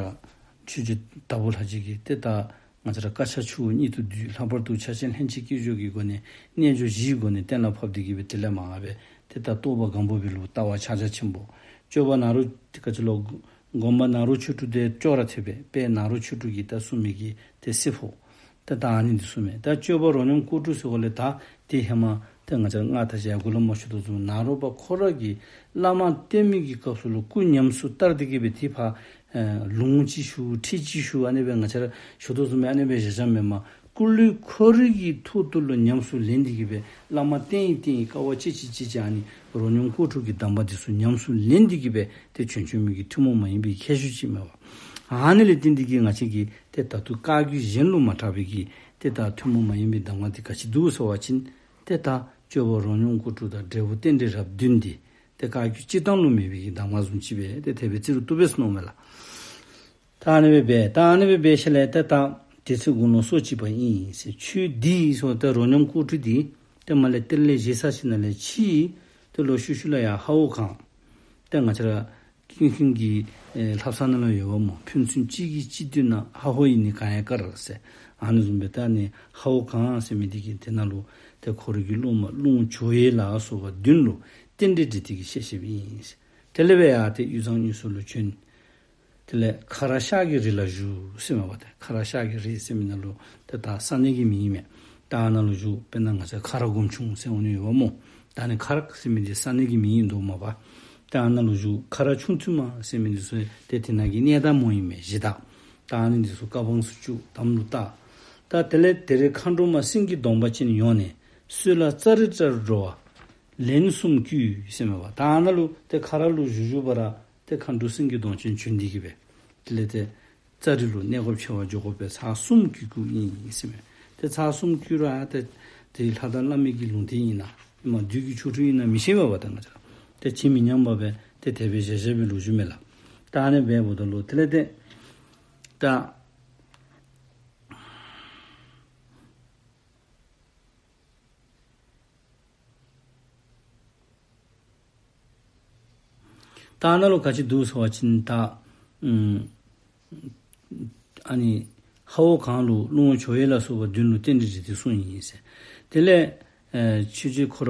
ཆོས་རྗེ་དྭགས་པོ་ལྷ་རྗེ་གིས་ཏེ་ད་ང་བཅས་ར་བཀའ་ཕྱག་ཆུ་བོ་གཉིས་སུ་འདུས། ལྷག་པར་དུ་ཕྱག་ཆེན་ལྷན་ཅིག་སྐྱེས་སྦྱོར་གྱི་སྒོ་ནས་རྣལ་འབྱོར་བཞིའི་སྒོ་ནས་གཏན་ལ་ཕབ་སྟེ་གི་སྦེ་དེ་ལས་མར་སྦེ་ཏེ་ད་རྟོགས་པ་སྒམ་པོ་པའི་ལུགས་ལྟ་བ་ཕྱག་རྒྱ་ཆེན་པོ། སྤྱོད་པ་ནཱ་རོ་ཏེ་ག་ཅི་ལོ་སྒོམ་པ་ནཱ་རོ་ཆོས་དྲུག་དེ་ཅོག་ར་འཐདཔ་སྦེ་དཔལ་ནཱ་རོ་ཆོས་དྲུག་གིས་ད་གསུངས་མི་གི་ཏེ་སྲིད་ཕོ། ད་ད་ཨ་ནི་འདི་གསུངས་མས། ད་སྤྱོད་པ་རོ་སྙོམས་སྐོར་དྲུག་ཟེར་བ་ལས་ད་ཏེ་ཧེ་མ་ཏེ་ང་བཅས་སྔགས་ཐ་ཞལ་གུ་ལ་མ་ཞུ་དོ་བཟུམ་ནཱ་རོ་པ་ཁོ་ར་གིས་བླ་མ་བསྟེན་མི་གི་སྐབས་སུ་ལུ་སྐུ་ཉམས་སུ་བསྟར་ཏེ་གི་སྦེ་ཏེ་ཕར་ཨེ་ལུང་ཅིག་ཞུ་ཁྲིད་ཅིག་ཞུ་ཨ་ནི་སྦེ་ང་བཅས་ར་ཞུ་དོ་བཟུམ་སྦེ་ཨ་ནི་སྦེ་བཞག་བཞགཔ་མེན་མས། སྐུ་ལུས་ཁོ་རའི་གི་ཐོག་ཏུ་ལུ་ཉམས་སུ་ལེན་ཏེ་གི་སྦེ་བླ་མ་བསྟེན་ཡི་བསྟེན་ཡི་དཀའ་བ་སྤྱད་ཅི་སྤྱད་ཅི་ཨ་ནི་རོ་སྙོམས་སྐོར་དྲུག་གི་གདམས་པ་འདི་ཚུ་ཉམས་སུ་ལེན་ཏེ་གི་སྦེ་ཏེ་བྱོན་བྱོན་མི་གི་ཐུན་མོང་མ་ཡིན་པའི་ཁྱད་ཆོས་ཅིག་མས་པ། ཨ་ནི་ལས་བརྟེན་ཏེ་གི་ང་བཅས་ཀྱིས་ཏེ་ད་ལྟོ་བཀའ་བརྒྱུད་གཞན་ལུ་མ་གྲགས་པའི་གི་ཏེ་ད་ཐུན་མོང་མ་ཡིན་པའི་གདམས་ངག་འདི་ག་ཅི་འདུག་ཟེར་བ་ཅིན་ཏེ་ད་སྤྱོད་པ་རོ་སྙོམས་སྐོར་དྲུག་དང་འབྲས་བུ་རྟེན་འབྲེལ་རབ་བདུན་འདི་ཏེ་བཀའ་བརྒྱུད་སྤྱིར་བཏང་ལུ་མེད་པའི་གི་གདམས་ངག་བཟུམ་ཅིག་སྦེ་ཏེ་དེ་སྦེ་རྩིས་རུང་བཏུབ་པས་ཟེར་མནོཝ་མས་ལགས། ད་ཨ་ནི་སྦེ་འབད་ད་ཨ་ནི་སྦེ་འབད་ཞིནམ་ལས་ཏེ་ད་དེ་ཚེ་དགུང་ལོ་སོ་གཅིག་པ་ཨིན་ཟེར། ཆོས་འདི་ཟེར་ཏེ་རོ་སྙོམས་སྐོར་དྲུག་འདི་ཏེ་མར་ལས་གཏེར་ལས་བཞེས་ཚར་ཞིནམ་ལས་ཕྱིས་ཏེ་ལོག་ཤུལ་ཤུལ་ལས་ཡར་ཧ་འོ་གངས་ཏེ་ང་བཅས་ར་ཀུན་མཁྱེན་གྱི་ཨེ་ལྷ་བསང་ནང་ལུ་ཡོདཔ་སྨོ། ཕན་ཚུན་གཅིག་གིས་གཅིག་བསྟུན་ན། ཧ་ཧོ་ཡི་ནི་གངས་ཡང་དཀར་ཟེར། ཨ་ནི་བཟུམ་སྦེ་ད་ཨ་ནི་ཧ་འོ་གངས་ཟེར་མི་འདི་གི་དེ་ནང་ལུ་ཏེ་ཁོ་རའི་གི་སློབ་མ་ཀླུ་ཆོས་ཡེ་ལ་སོགས་པ་བདུན་ལུ་རྟེན་འབྲེལ་འགྲིག་སྟེ་གི་བཤད་བཤདཔ་ཨིན་ཟེར། དེ་ལས་སྦེ་ཡར་ཏེ་དབུས་གཙང་དབུས་སུ་ལུ་བྱོན། དེ་ལས་ཁ་རག་ཤར་གྱི་རི་ལ་བཞུགས་ཟེར་མས་པ། ཏེ་ཁ་རག་ཤར་གྱི་རི་ཟེར་མི་ནང་ལུ་ཏེ་ད་ས་གནས་ཀྱི་མིང་ཨིན་མས། ད་ཨ་ནཱ་ལུ་བཞུགས། དཔེར་ན་ང་བཅས་ཁ་རག་སྒོམ་ཆུང་ཟེར་འོང་ནི་ཡོདཔ་སྨོ། ད་ཨ་ནི་ཁ་རག་ཟེར་མི་འདི་ས་གནས་ཀྱི་མིང་ཨིན་འདུག་མས་པ། ད་ཨ་ནཱ་ལུ་བཞུགས། ཁ་རག་ཆུང་ཐུང་མ་ཟེར་མི་འདི་ཚུ་ཏེ་དེ་ནང་གི་གནས་བདག་མོ་ཨིན་མས། གཞི་བདག། ད་ཨ་ནི་འདི་ཚུ་བཀའ་འབངས་སུ་བཅུག། དམ་ལུ་བཏགས། ད་དེ་ལས་དེ་རིང་མཁའ་འགྲོ་མ་སེང་གེ་གདོང་པ་ཅན་ཡོང་ནས་སྲོད་ལ་ཙཱ་རི་ཏྲར་འགྲོ་བ་ལན་གསུམ་བསྐུལ་ཟེར་མས་པ། ད་ཨ་ནཱ་ལུ་ཏེ་ཁ་རག་ལུ་བཞུགས་བཞུགས་པ་ར་ཏེ་མཁའ་འགྲོ་སེང་གེ་གདོང་ཅན་བྱོན་ཏེ་གི་སྦེ་དེ་ལས་ཏེ་ཙཱ་རི་ལུ་གནས་སྒོ་ཕྱེ་བར་འགྱོ་དགོ་པའི་ཚར་གསུམ་བསྐུལ་བསྐུལཝ་ཨིན་ཟེར་མས། ཏེ་ཚར་གསུམ་བསྐུལ་རུང་ཨ་ཏེ་དེ་ལྷ་དང་བླ་མའི་གི་ལུང་བསྟན་ཨིན་ན་མ་བདུད་ཀྱི་ཆོ་འཕྲུལ་ཨིན་ན་མི་ཤེས་པས་པ། ད་ང་བཅས་ར་ཏེ་ཇི་མི་སྙམ་པ་སྦེ་ཏེ་དེ་སྦེ་བཞག་བཞག་པའི་ལོ་རྒྱུས་མས་ལགས། ད་ཨ་ནི་སྦེ་འབདཝ་ད་ལུ་དེ་ལས་ཏེ་ད་ད་ཨ་ནཱ་ལུ་ག་ཅི་འདུག་ཟེར་བ་ཅིན་ད་ཨམ་ཨ་ནི་ཧ་འོ་གངས་ལུ་ཀླུ་ཆོས་ཡེ་ལ་སོགས་པ་བདུན་ལུ་རྟེན་འབྲེལ་འགྲིག་སྟེ་གསུངས་ཡི་ཟེར། དེ་ལས་ཨེ་ཆོས་རྗེ་ཁོ་ར་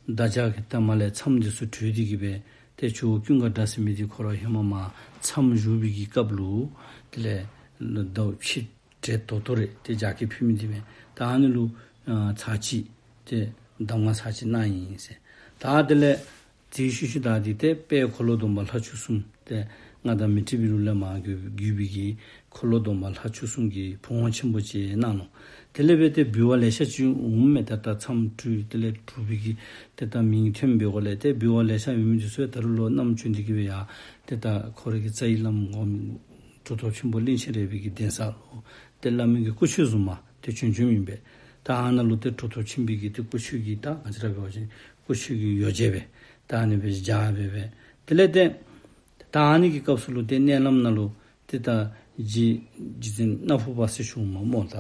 བདག་ཅག་གི་ད་མར་ལས་མཚམས་འདི་ཚུ་གྲོལ་ཏེ་གི་སྦེ་ཏེ་ཇོ་བོ་ཀུན་དགའ་གྲགས་ཟེར་མི་འདི་ཁོ་ར་ཧེ་མ་མར་མཚམས་བཞུགས་པའི་གི་སྐབས་ལུ་དེ་ལས་ཟླཝ་ཕྱེད་བྲེ་ཏོག་ཏོ་རེ་ཏེ་རྒྱ་སྐྱེད་ཕུལ་མི་འདི་མས། ད་ཨ་ནི་ལུ་ཨ་ཚར་གཅིག་ཏེ་གདམས་ངག་ཚར་གཅིག་གནང་ཡི་ཟེར། ད་དེ་ལས་དེའི་ཤུལ་ཤུལ་ད་འདི་ཏེ་དཔལ་འཁོར་ལོ་སྡོམ་པ་ལྷ་བཅུ་གསུམ་ཏེ་མངའ་བདག་མཻ་ཏྲི་པའི་ལུགས་ལས་མར་བརྒྱུད་བརྒྱུད་པའི་གི་ འཁོར་ལོ་སྡོམ་པ་ལྷ་བཅུ་གསུམ་གྱི་བུ་དབང་ཆེན་པོ་ཅིག་གནང་ནུག། དེ་ལས་འབད་ཏེ་འབུལ་བ་ལེ་ཤ་ཅིག་འོངམ་མས། ད་ད་མཚམས་སྤྲུལ་དེ་ལས་གྲུབ་པའི་གི་ཏེ་ད་མིང་ཐོན་པའི་སྒོ་ལས་ཏེ་འབུལ་བ་ལེ་ཤ་ཡོད་མི་འདི་ཚུ་ད་རུང་ལོག་བསྣམས་བྱོན་ཏེ་གི་སྦེ་ཡར་ཏེ་ད་ཁོ་རའི་གི་རྩ་བའི་བླམ་ངོ་མ་གྲུབ་ཐོབ་ཆེན་པོ་གླིང་ཆེན་རས་པའི་གི་གདན་ས་ལུ་ཏེ་བླ་མའི་གི་སྐུ་མཆོད་བཟུམ་མ་ཏེ་བྱོན་བྱོནམ་ཨིན་པས། ད་ཨ་ནཱ་ལུ་ཏེ་གྲུབ་ཐོབ་ཆེན་པོའི་གི་ཏེ་སྐུ་མཆོད་ཀྱི་ད་ང་བཅས་ར་འབད་བ་ཅིན་སྐུ་མཆོད་ཀྱི་ཡོ་བྱད་སྦེ་ད་ཨ་ནི་སྦེ་བཞག་སྦེ་སྦེ་དེ་ལས་ཏེ་ད་ཨ་ནི་གི་སྐབས་སུ་ལུ་ཏེ་མནལ་ལམ་ནང་ལུ་ཏེ་ད་རྗེ་རྗེ་བཙུན་སྣ་ཕུ་པ་ཟེར་ཞུཝ་མས་སྨོ། ད་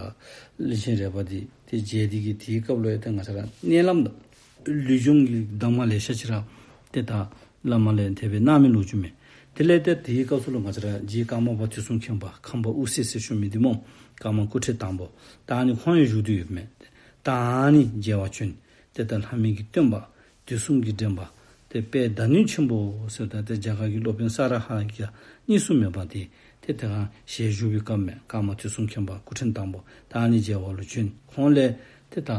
གླིང་ཆེན་རས་པ་འདི་ཏེ་མཇལ་ཏེ་གི་དེའི་སྐབས་ལུ་ཡང་ཏེ་ང་བཅས་ར་མནལ་ལམ་དང་ལུས་སྦྱོང་གི་གདམས་ངག་ལེ་ཤ་ཅིག་ར་ཏེ་ད་བླ་མ་ལས་དེ་སྦེ་གནང་མི་ལོ་རྒྱུས་མས། དེ་ལས་ཏེ་དེའི་སྐབས་སུ་ལུ་ང་བཅས་ར་རྗེ་ཀརྨ་པ་དུས་གསུམ་མཁྱེན་པ་ཁམས་པ་དབུ་སེ་ཟེར་ཞུ་མི་འདི་སྨོ། ཀརྨ་སྐུ་ཕྲེང་དང་པོ། ད་ཨ་ནི་ཁོང་ཡང་བཞུགས་ཏེ་ཡོདཔ་མས། ད་ཨ་ནི་མཇལ་བར་བྱོན། ཏེ་ད་ལྷ་མོའི་གི་སྟོན་པ་དུས་གསུམ་གྱི་འདྲེན་པ་ཏེ་དཔལ་བརྡ་དོན་ཆེན་པོ་ཟེར་ད་ཏེ་རྒྱ་གར་གྱི་སློབ་དཔོན་ས་ར་ཧ་གི་གཉིས་སུ་མེད་པ་དེ་ཏེ་དེ་སྒང་ཞལ་བཞུགས་པའི་སྐབས་མས། ཀརྨ་དུས་གསུམ་མཁྱེན་པ་སྐུ་ཕྲེང་དང་པོ། ད་ཨ་ནི་མཇལ་བ་ལུ་བྱོན། ཁོང་ལས་ཏེ་ད་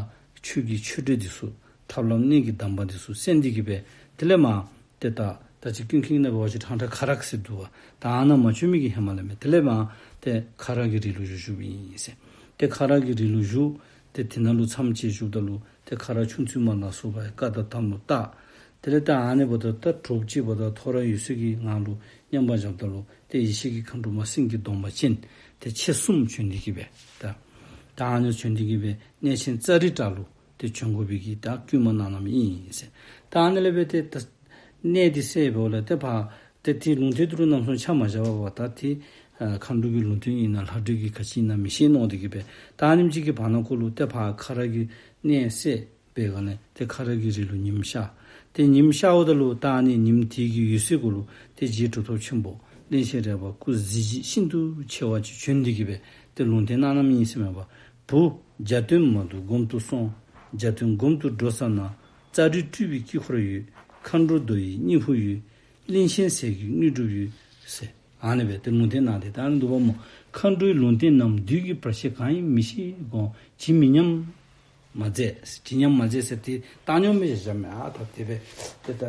ཆོས་ཀྱི་ཆོས་འབྲེལ་འདི་ཚུ་ཐབས་ལམ་གནད་ཀྱི་གདམས་པ་འདི་ཚུ་གསན་ཏེ་གི་སྦེ་དེ་ལས་མར་ཏེ་ད་ད་ཅི་ཀུན་མཁྱེན་ནང་འབད་བ་ཅིན་ཁྲང་ཁྲ་ཁ་རག་ཟེར་འདུག་པ། ད་ཨ་ནཱ་མ་བྱོན་མི་གི་ཧེ་མ་ལས་མས། དེ་ལས་མར་ཏེ་ཁ་རག་གི་རི་ལུ་བཞུགས་བཞུགསཔ་ཨིན་ཟེར། ཏེ་ཁ་རག་གི་རི་ལུ་བཞུགས། ཏེ་དེ་ནང་ལུ་མཚམས་བཅད་བཞུགསཔ་ད་ལུ་ཏེ་ཁ་རག་ཆུང་ཚུལ་མ་ལ་སོགས་པ་བཀའ་དང་དམ་ལུ་བཏགས། དེ་ལས་ཏེ་ཨ་ནི་འབདཝ་ད་ད་གྲོགས་ཅིག་འབདཝ་ད་ཐོ་རངས་འོད་གསལ་གྱི་ངང་ལུ་མཉམ་པར་བཞགཔ་ད་ལུ་ཏེ་ཡེ་ཤེས་ཀྱི་མཁའ་འགྲོ་མ་སེང་གེ་གདོང་པ་ཅན་ཏེ་མཆེད་གསུམ་བྱོན་ཏེ་གི་སྦེ་ད་ད་ཨ་ནི་བྱོན་ཏེ་གི་སྦེ་གནས་ཆེན་ཙཱ་རི་ཏྲ་ལུ་ཏེ་བྱོན་དགོ་པའི་གི་ད་བསྐུལ་མ་གནང་གནངམ་ཨིན་ཟེར། ད་ཨ་ནི་ལས་འབད་ཏེ་ད་གནས་འདི་གསལ་བའི་འོག་ལས་ཏེ་ཕར་ཏེ་དེ་ལུང་བསྟན་དེ་རུ་ནམ་སོང་ཆ་མ་བཞག་པར་ད་ཏེ་ཨ་མཁའ་འགྲོ་གི་ལུང་བསྟན་ཨིན་ན་ལྷ་འདྲེ་གི་ག་ཅི་ཨིན་ན་མི་ཤེས་མནོ་སྟེ་གི་སྦེ་ད་ཨ་ནེམ་ཅིག་གི་བར་ན་ཁོ་ལུ་ཏེ་ཕར་ཁ་རག་གི་གནས་གསལ་བའི་སྒང་ལས་ཏེ་ཁ་རག་གི་རི་ལུ་ཉིམ་ཤར། ཏེ་ཉིམ་ཤརཝ་ད་ལུ་ད་ཨ་ནི་ཉིམ་དེ་གི་འོད་ཟེར་གུ་ལུ་ཏེ་རྗེ་གྲུབ་ཐོབ་ཆེན་པོ་གླིང་ཆེན་རས་པ་སྐུ་གཟི་བརྗིད་ཤིན་ཏུ་ཆེ་བ་ཅིག་བྱོན་ཏེ་གི་སྦེ་ཏེ་ལུང་བསྟན་གནང་གནངམ་ཨིན་ཟེར་མས་པ། བུ་རྒྱ་སྟོན་མ་འདུག་སྒོམ་དུ་སོང་། རྒྱ་སྟོན་སྒོམ་དུ་འགྲོ་ཙ་ན། ཙཱ་རི་སྤྲུལ་པའི་དཀྱིལ་འཁོར་ཡོད། མཁའ་འགྲོ་རྡོ་ཡི་སྙིང་ཕུག་ཡོད། གླིང་ཆེན་ཟས་ཀྱི་དངོས་གྲུབ་ཡོད་ཟེར། ཨ་ནི་སྦེ་ཏེ་ལུང་བསྟན་གནང་སྟེ་ད་ཨ་ནི་འདུག་པ་སྨོ། མཁའ་འགྲོའི་ལུང་བསྟན་རྣམས་བདུད་ཀྱི་བར་ཆད་གང་ཡིན་མི་ཤེས་དགོངས། ཇི་མི་སྙམ་མ་མཛད། ཇི་སྙམ་མ་མཛད་ཟེར་ཏེ་བཏང་སྙོམས་སྦེ་བཞག་མས། ཨ་ད་དེ་སྦེ་ཏེ་ད་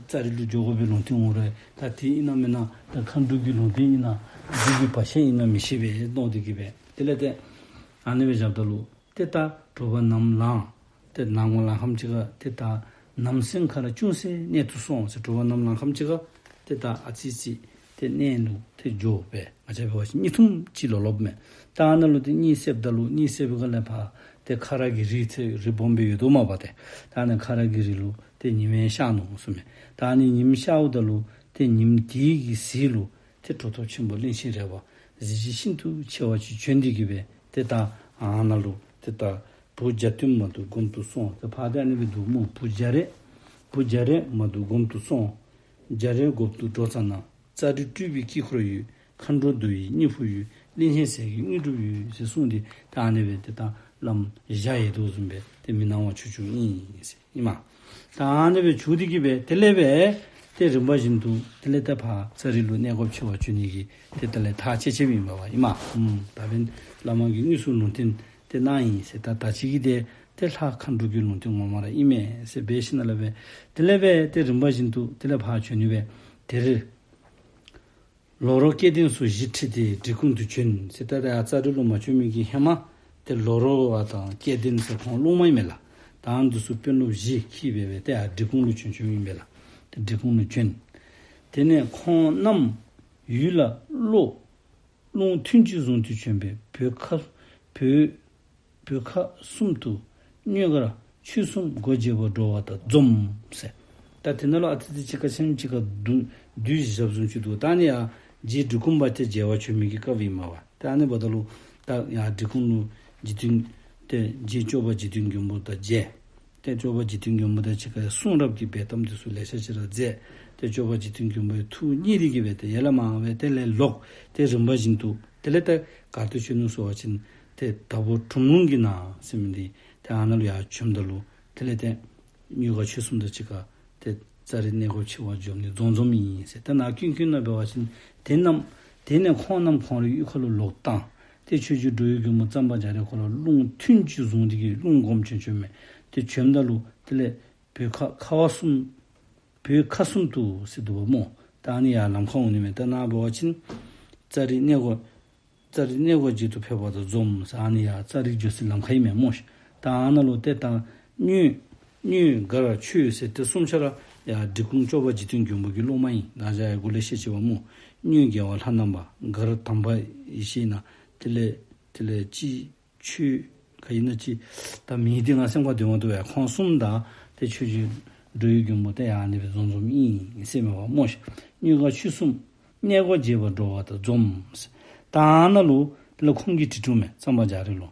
ཙཱ་རི་ལུ་འགྱོ་དགོ་པའི་ལུང་བསྟན་འོང་རུང་ད་དེ་ཨིན་ན་མེན་ན་ད་མཁའ་འགྲོ་གི་ལུང་བསྟན་ཨིན་ན་བདུད་ཀྱི་བར་ཆད་ཨིན་ན་མི་ཤེས་པས་མནོ་སྟེ་གི་སྦེ་དེ་ལས་ཏེ་ཨ་ནི་སྦེ་བཞགཔ་ད་ལུ་ཏེ་ད་དྲོ་པ་ནམ་ལངས། ཏེ་ནམ་ལངས་ཁམས་ཅིག་ཁར་ཏེ་ད་ནམ་སེང་ཁ་ར་ཅུང་ཟད་གནས་ཐུབ་སོང་ཟེར། དྲོ་པ་ནམ་ལངས་ཁམས་ཅིག་ཁར་ཏེ་ད་ཨ་ཙི་ཅིག་ཏེ་གནས་ལུ་ཏེ་འགྱོ་སྦེ་ང་བཅས་འབད་བ་ཅིན་གཉིད་ཐུང་ཅིག་ལོག་ལོགཔ་མས། ད་ཨ་ནཱ་ལུ་ཏེ་གཉིད་སདཔ་ད་ལུ་གཉིད་སད་པའི་སྒང་ལས་ཕར་ཏེ་ཁ་རག་གི་རི་ཏེ་རི་སྦོམ་སྦེ་ཡོད་དོ་མས་པ་ཏེ། ད་ཨ་ནི་ཁ་རག་གི་རི་ལུ་ཏེ་ཉི་མ་ཤར་ནུག་གསུངམ་མས། ད་ཨ་ནི་ཉིམ་ཤརཝ་ད་ལུ་ཏེ་ཉིམ་དེ་གི་ཟེར་ལུ་ཏེ་གྲུབ་ཐོབ་ཆེན་པོ་གླིང་ཆེན་རས་པ་གཟི་བརྗིད་ཤིན་ཏུ་ཆེ་བ་ཅིག་བྱོན་ཏེ་གི་སྦེ་ཏེ་ད་ཨ་ནཱ་ལུ་ཏེ་ད་བུ་རྒྱ་སྟོན་མ་འདུག་སྒོམ་དུ་སོང་། ཏེ་ཕར་ཏེ་ཨ་ནི་སྦེ་འདུག་སྨོ། བུ་རྒྱ་རས་བུ་རྒྱ་རས་མ་འདུག་སྒོམ་དུ་སོང་། རྒྱ་རས་སྒོམ་དུ་འགྲོ་ཙ་ན། ཙཱ་རི་སྤྲུལ་པའི་དཀྱིལ་འཁོར་ཡོད། མཁའ་འགྲོ་རྡོ་ཡི་སྙིང་ཕུག་ཡོད། གླིང་ཆེན་ཟས་ཀྱི་དངོས་གྲུབ་ཡོད་ཟེར་གསུངས་ཏེ་ད་ཨ་ནི་སྦེ་ཏེ་ད་བླམ་ཞལ་ཡལ་དོ་བཟུམ་སྦེ་ཏེ་མི་སྣང་བ་བྱུང་བྱུངམ་ཨིན་ཟེར་ཨིན་མས། ད་ཨ་ནི་སྦེ་བྱུང་སྟེ་གི་སྦེ་དེ་ལས་སྦེ་ཏེ་རིམ་པ་བཞིན་དུ་དེ་ལས་ཏེ་ཕར་ཙཱ་རི་ལུ་གནས་སྒོ་ཕྱེ་བར་བྱོན་ནི་གི་ཏེ་དེ་ལས་ཐག་བཅད་བཅདཔ་ཨིན་པས་པ་ཨིན་མས། ཨུམ་ད་འབདན་བླ་མ་གིས་དངོས་སུ་ལུང་བསྟན་ཏེ་གནང་ཡི་ཟེར། ད་ད་ཅི་གི་ཏེ་ཏེ་ལྷ་མཁའ་འགྲོ་གི་ལུང་བསྟན་ངོ་མ་ར་ཨིན་མས་ཟེར་འབད་ཞིནམ་ལས་སྦེ་དེ་ལས་སྦེ་ཏེ་རིམ་པ་བཞིན་དུ་དེ་ལས་ཕར་བྱོན་ནི་སྦེ་དེར་ལོ་རོ་སྐལ་ལྡན་སོགས་བཞི་ཁྲིད་དེ་འབྲི་གུང་དུ་བྱོན་ཟེར། ད་ད་ཡར་ཙཱ་རི་ལུ་མ་བྱོན་མི་གི་ཧེ་མ་ཏེ་ལོ་རོ་བ་དང་སྐལ་ལྡན་ཟེར་ཁོང་སློབ་མ་ཨིན་མས་ལགས། ད་ཨ་ནི་ཚུ་དཔོན་སློབ་བཞི་འཁྱིད་སྦེ་སྦེ་ཏེ་ཡར་འབྲི་གུང་ལུ་བྱོན་བྱོནམ་ཨིན་པས་ལགས། ཏེ་འབྲི་གུང་ལུ་བྱོན། དེ་ནས་ཁོང་རྣམས་ཡུལ་ལ་ལོ་རླུང་ཐུན་གཅིག་བཟུང་སྟེ་བྱོན་པས། བོད་ཁ་བོད་བོད་ཁ་གསུམ་དུ་གཉོས་མགར་ཆོས་གསུམ་སྒོ་འབྱེད་པར་འགྲོ་བ་དང་འཛོམས་ཟེར། ད་དེ་ནང་ལུ་ཨ་ཙི་ཙི་ཅིག་ཁ་ཆེམ་ཅིག་ཁ་བསྡུ་བསྡུ་བཞགཔ་བཟུམ་ཅིག་འདུག། ད་ཨ་ནི་ཡར་རྗེ་འབྲི་གུང་པ་ཏེ་མཇལ་བར་བྱོན་མི་གི་སྐབས་ཨིན་མས་པ། ད་ཨ་ནི་འབདཝ་ད་ལུ་ད་ཡར་འབྲི་གུང་ལུ་འཇིག་རྟེན་ཏེ་རྗེ་སྐྱོབ་པ་འཇིག་རྟེན་མགོན་པོ་དང་མཇལ། ཏེ་སྐྱོབ་པ་འཇིག་རྟེན་མགོན་པོ་དང་གཅིག་ཁར་གསུང་རབ་ཀྱི་འབེལ་གཏམ་དེ་ཚུ་ལེ་ཤ་ཅིག་ར་མཛད། ཏེ་སྐྱོབ་པ་འཇིག་རྟེན་མགོན་པོའི་ཐུགས་མཉེས་ཏེ་གི་སྦེ་ཏེ་ཡར་ལས་མར་སྦེ་དེ་ལས་ལོག། ཏེ་རིམ་པ་བཞིན་དུ་དེ་ལས་ཏེ་ག་ཏེ་བྱོན་ནུག་ཟེར་བ་ཅིན་ཏེ་དྭགས་པོ་གྲུམ་ལུང་གི་ནང་ཟེར་མི་འདི་ཏེ་ཨ་ནཱ་ལུ་ཡར་བྱོནམ་ད་ལུ་དེ་ལས་ཏེ་གཉོས་མགར་ཆོས་གསུམ་དང་གཅིག་ཁར་ཏེ་ཙཱ་རི་གནས་སྒོ་ཕྱེ་བར་འཛོམས་ནི་འཛོམས་འཛོམསམ་ཨིན་ཟེར། ཏེ་ནཱ་ཀུན་མཁྱེན་ནང་འབད་བ་ཅིན་དེ་རྣམས་དེ་ནས་ཁོང་རྣམས་ཁོང་རའི་གཡུས་ཁ་ལུ་ལོག་བཏང་། ཏེ་ཆོས་རྗེ་འགྲོ་བའི་མགོན་པོ་གཙང་པ་རྒྱ་རས་ཁོ་ལུ་རླུང་ཐུན་གཅིག་བཟུང་སྟེ་གི་རླུང་སྒོམ་བྱོན་བྱོནམ་མས། ཏེ་བྱོནམ་ད་ལུ་དེ་ལས་བོད་ཁ་ཁ་བ་གསུམ་བོད་ཁ་གསུམ་དུ་ཟེར་འདུག་པ་སྨོ། ད་ཨ་ནི་ཡར་ལམ་ཁར་འོང་ནི་མས། ད་ནཱ་འབད་བ་ཅིན་ཙཱ་རི་གནས་སྒོ་ ཙ་རི་གནས་སྒོ་བརྗེད་དུ་ཕེབས་པ་དང་འཛོམས་ཟེར། ཨ་ནི་ཡང་ཙ་རི་འགྱོ་སའི་ལམ་ཁ་ཨིན་མས་སྨོ་ཤིག། ད་ཨ་ནཱ་ལུ་ཏེ་ད་གཉོས་གཉོས་མགར་ཆོས་ཟེར་ཏེ་གསུམ་ཆ་ར་ཡང་འབྲི་གུང་སྐྱོབ་པ་འཇིག་རྟེན་མགོན་པོ་གི་སློབ་མ་ཨིན། ང་བཅས་ཡང་གོང་ལས་བཤད་ཅི་པ་སྨོ། གཉོས་རྒྱལ་བ་ལྷ་ནང་པ། མགར་དམ་པ་ཡེ་ཤེས་ནང་། དེ་ལས་དེ་ལས་ཅིག་ཆོས་ག་ཨིན་ན་ཅིག། ད་མིང་འདི་ང་སེམས་ཁར་སྡོད་མ་བཏུབ་པས། ཁོང་གསུམ་དང་ཏེ་ཆོས་རྗེ་འགྲོ་བའི་མགོན་པོ་ཏེ་ཡང་ཨ་ནི་སྦེ་འཛོམས་འཛོམསམ་ཨིན་ཟེར་མས་པ་སྨོ་ཤིག། གཉོས་མགར་ཆོས་གསུམ་གནས་སྒོ་བརྗེད་པར་འགྲོ་བ་དང་འཛོམས་ཟེར། ད་ཨ་ནཱ་ལུ་དེ་ལས་ཁོང་གིས་དྲི་དྲིཝ་མས་གཙང་པ་རྒྱ་རས་ལུ།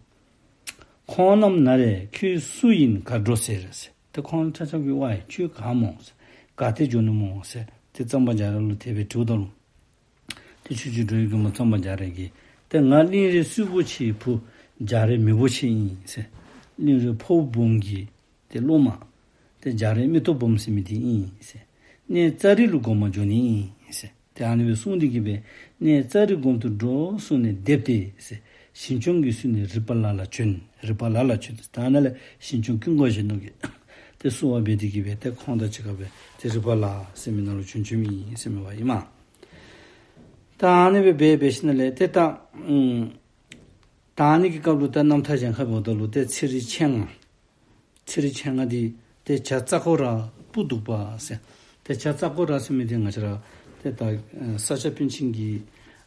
ཁོང་རྣམས་ན་རེ་ཁྱོད་སུ་ཡིན་ག་འགྲོ་ཟེར་ཟེར། ཏེ་ཁོང་ཆ་ཁྱབ་ཀྱིས་ཝའེ་ཁྱོད་ག་སྨོ་ཟེར། ག་ཏེ་འགྱོ་ནི་སྨོ་ཟེར་ཏེ་གཙང་པ་རྒྱ་རས་ལུ་དེ་སྦེ་དྲིཝ་ད་ལུ། ཏེ་ཆོས་རྗེ་འགྲོ་བའི་མགོན་པོ་གཙང་པ་རྒྱ་རས་ཀྱིས་ཏེ་ང་གླིང་རས་གསུས་པོ་ཆེའི་བུ་རྒྱ་རས་མི་བོ་ཆེ་ཨིན་ཟེར། གླིང་རས་ཕོ་བོ་འབུམ་གྱི་ཏེ་སློབ་མ། ཏེ་རྒྱ་རས་མིག་ཏོ་སྦོམ་ཟེར་མི་འདི་ཨིན་ཟེར། གནས་ཙ་རི་ལུ་སྒོམ་པར་འགྱོ་ནི་ཨིན་ཟེར། ཏེ་ཨ་ནི་སྦེ་གསུངས་ཏེ་གི་སྦེ་གནས་ཙ་རི་སྒོམ་དུ་འགྲོ་གསུངས་ནས་བསྡེབས་ཏེ་ཟེར། ཞིང་སྐྱོང་གིས་བསུས་ནས་རི་པ་ལ་ལ་བྱོན། རི་པ་ལ་ལ་བྱོན། ད་ཨ་ནཱ་ལས་ཞིང་སྐྱོང་ཀུན་དགའ་གཞོན་ནུ་གིས་ཏེ་བསུ་བ་འབད་དེ་གི་སྦེ་ཏེ་ཁོང་དང་གཅིག་ཁར་སྦེ་ཏེ་རི་པ་ལ་ཟེར་མི་ནང་ལུ་བྱོན་བྱོནམ་ཨིན་ཟེར་མས་པ་ཨིན་མས། ད་ཨ་ནི་སྦེ་འབད་འབད་ཞིནམ་ལས་ཏེ་ད་ཨུམ་ད་ཨ་ནི་གི་སྐབས་ལུ་ད་རྣམ་ཐར་གཞན་ཁར་འབདཝ་ད་ལུ་ཏེ་ཚེ་རིང་མཆེད་ལྔ། ཚེ་རིང་མཆེད་ལྔ་འདི་ཏེ་བྱ་ཙ་ཀོ་ར་སྤུ་སྡུག་པ་ཟེར། ཏེ་བྱ་ཙ་ཀོ་ར་ཟེར་མི་འདི་ང་བཅས་ར་ཏེ་ད་ཨ་ས་སྐྱ་པཎ་ཆེན་གྱི་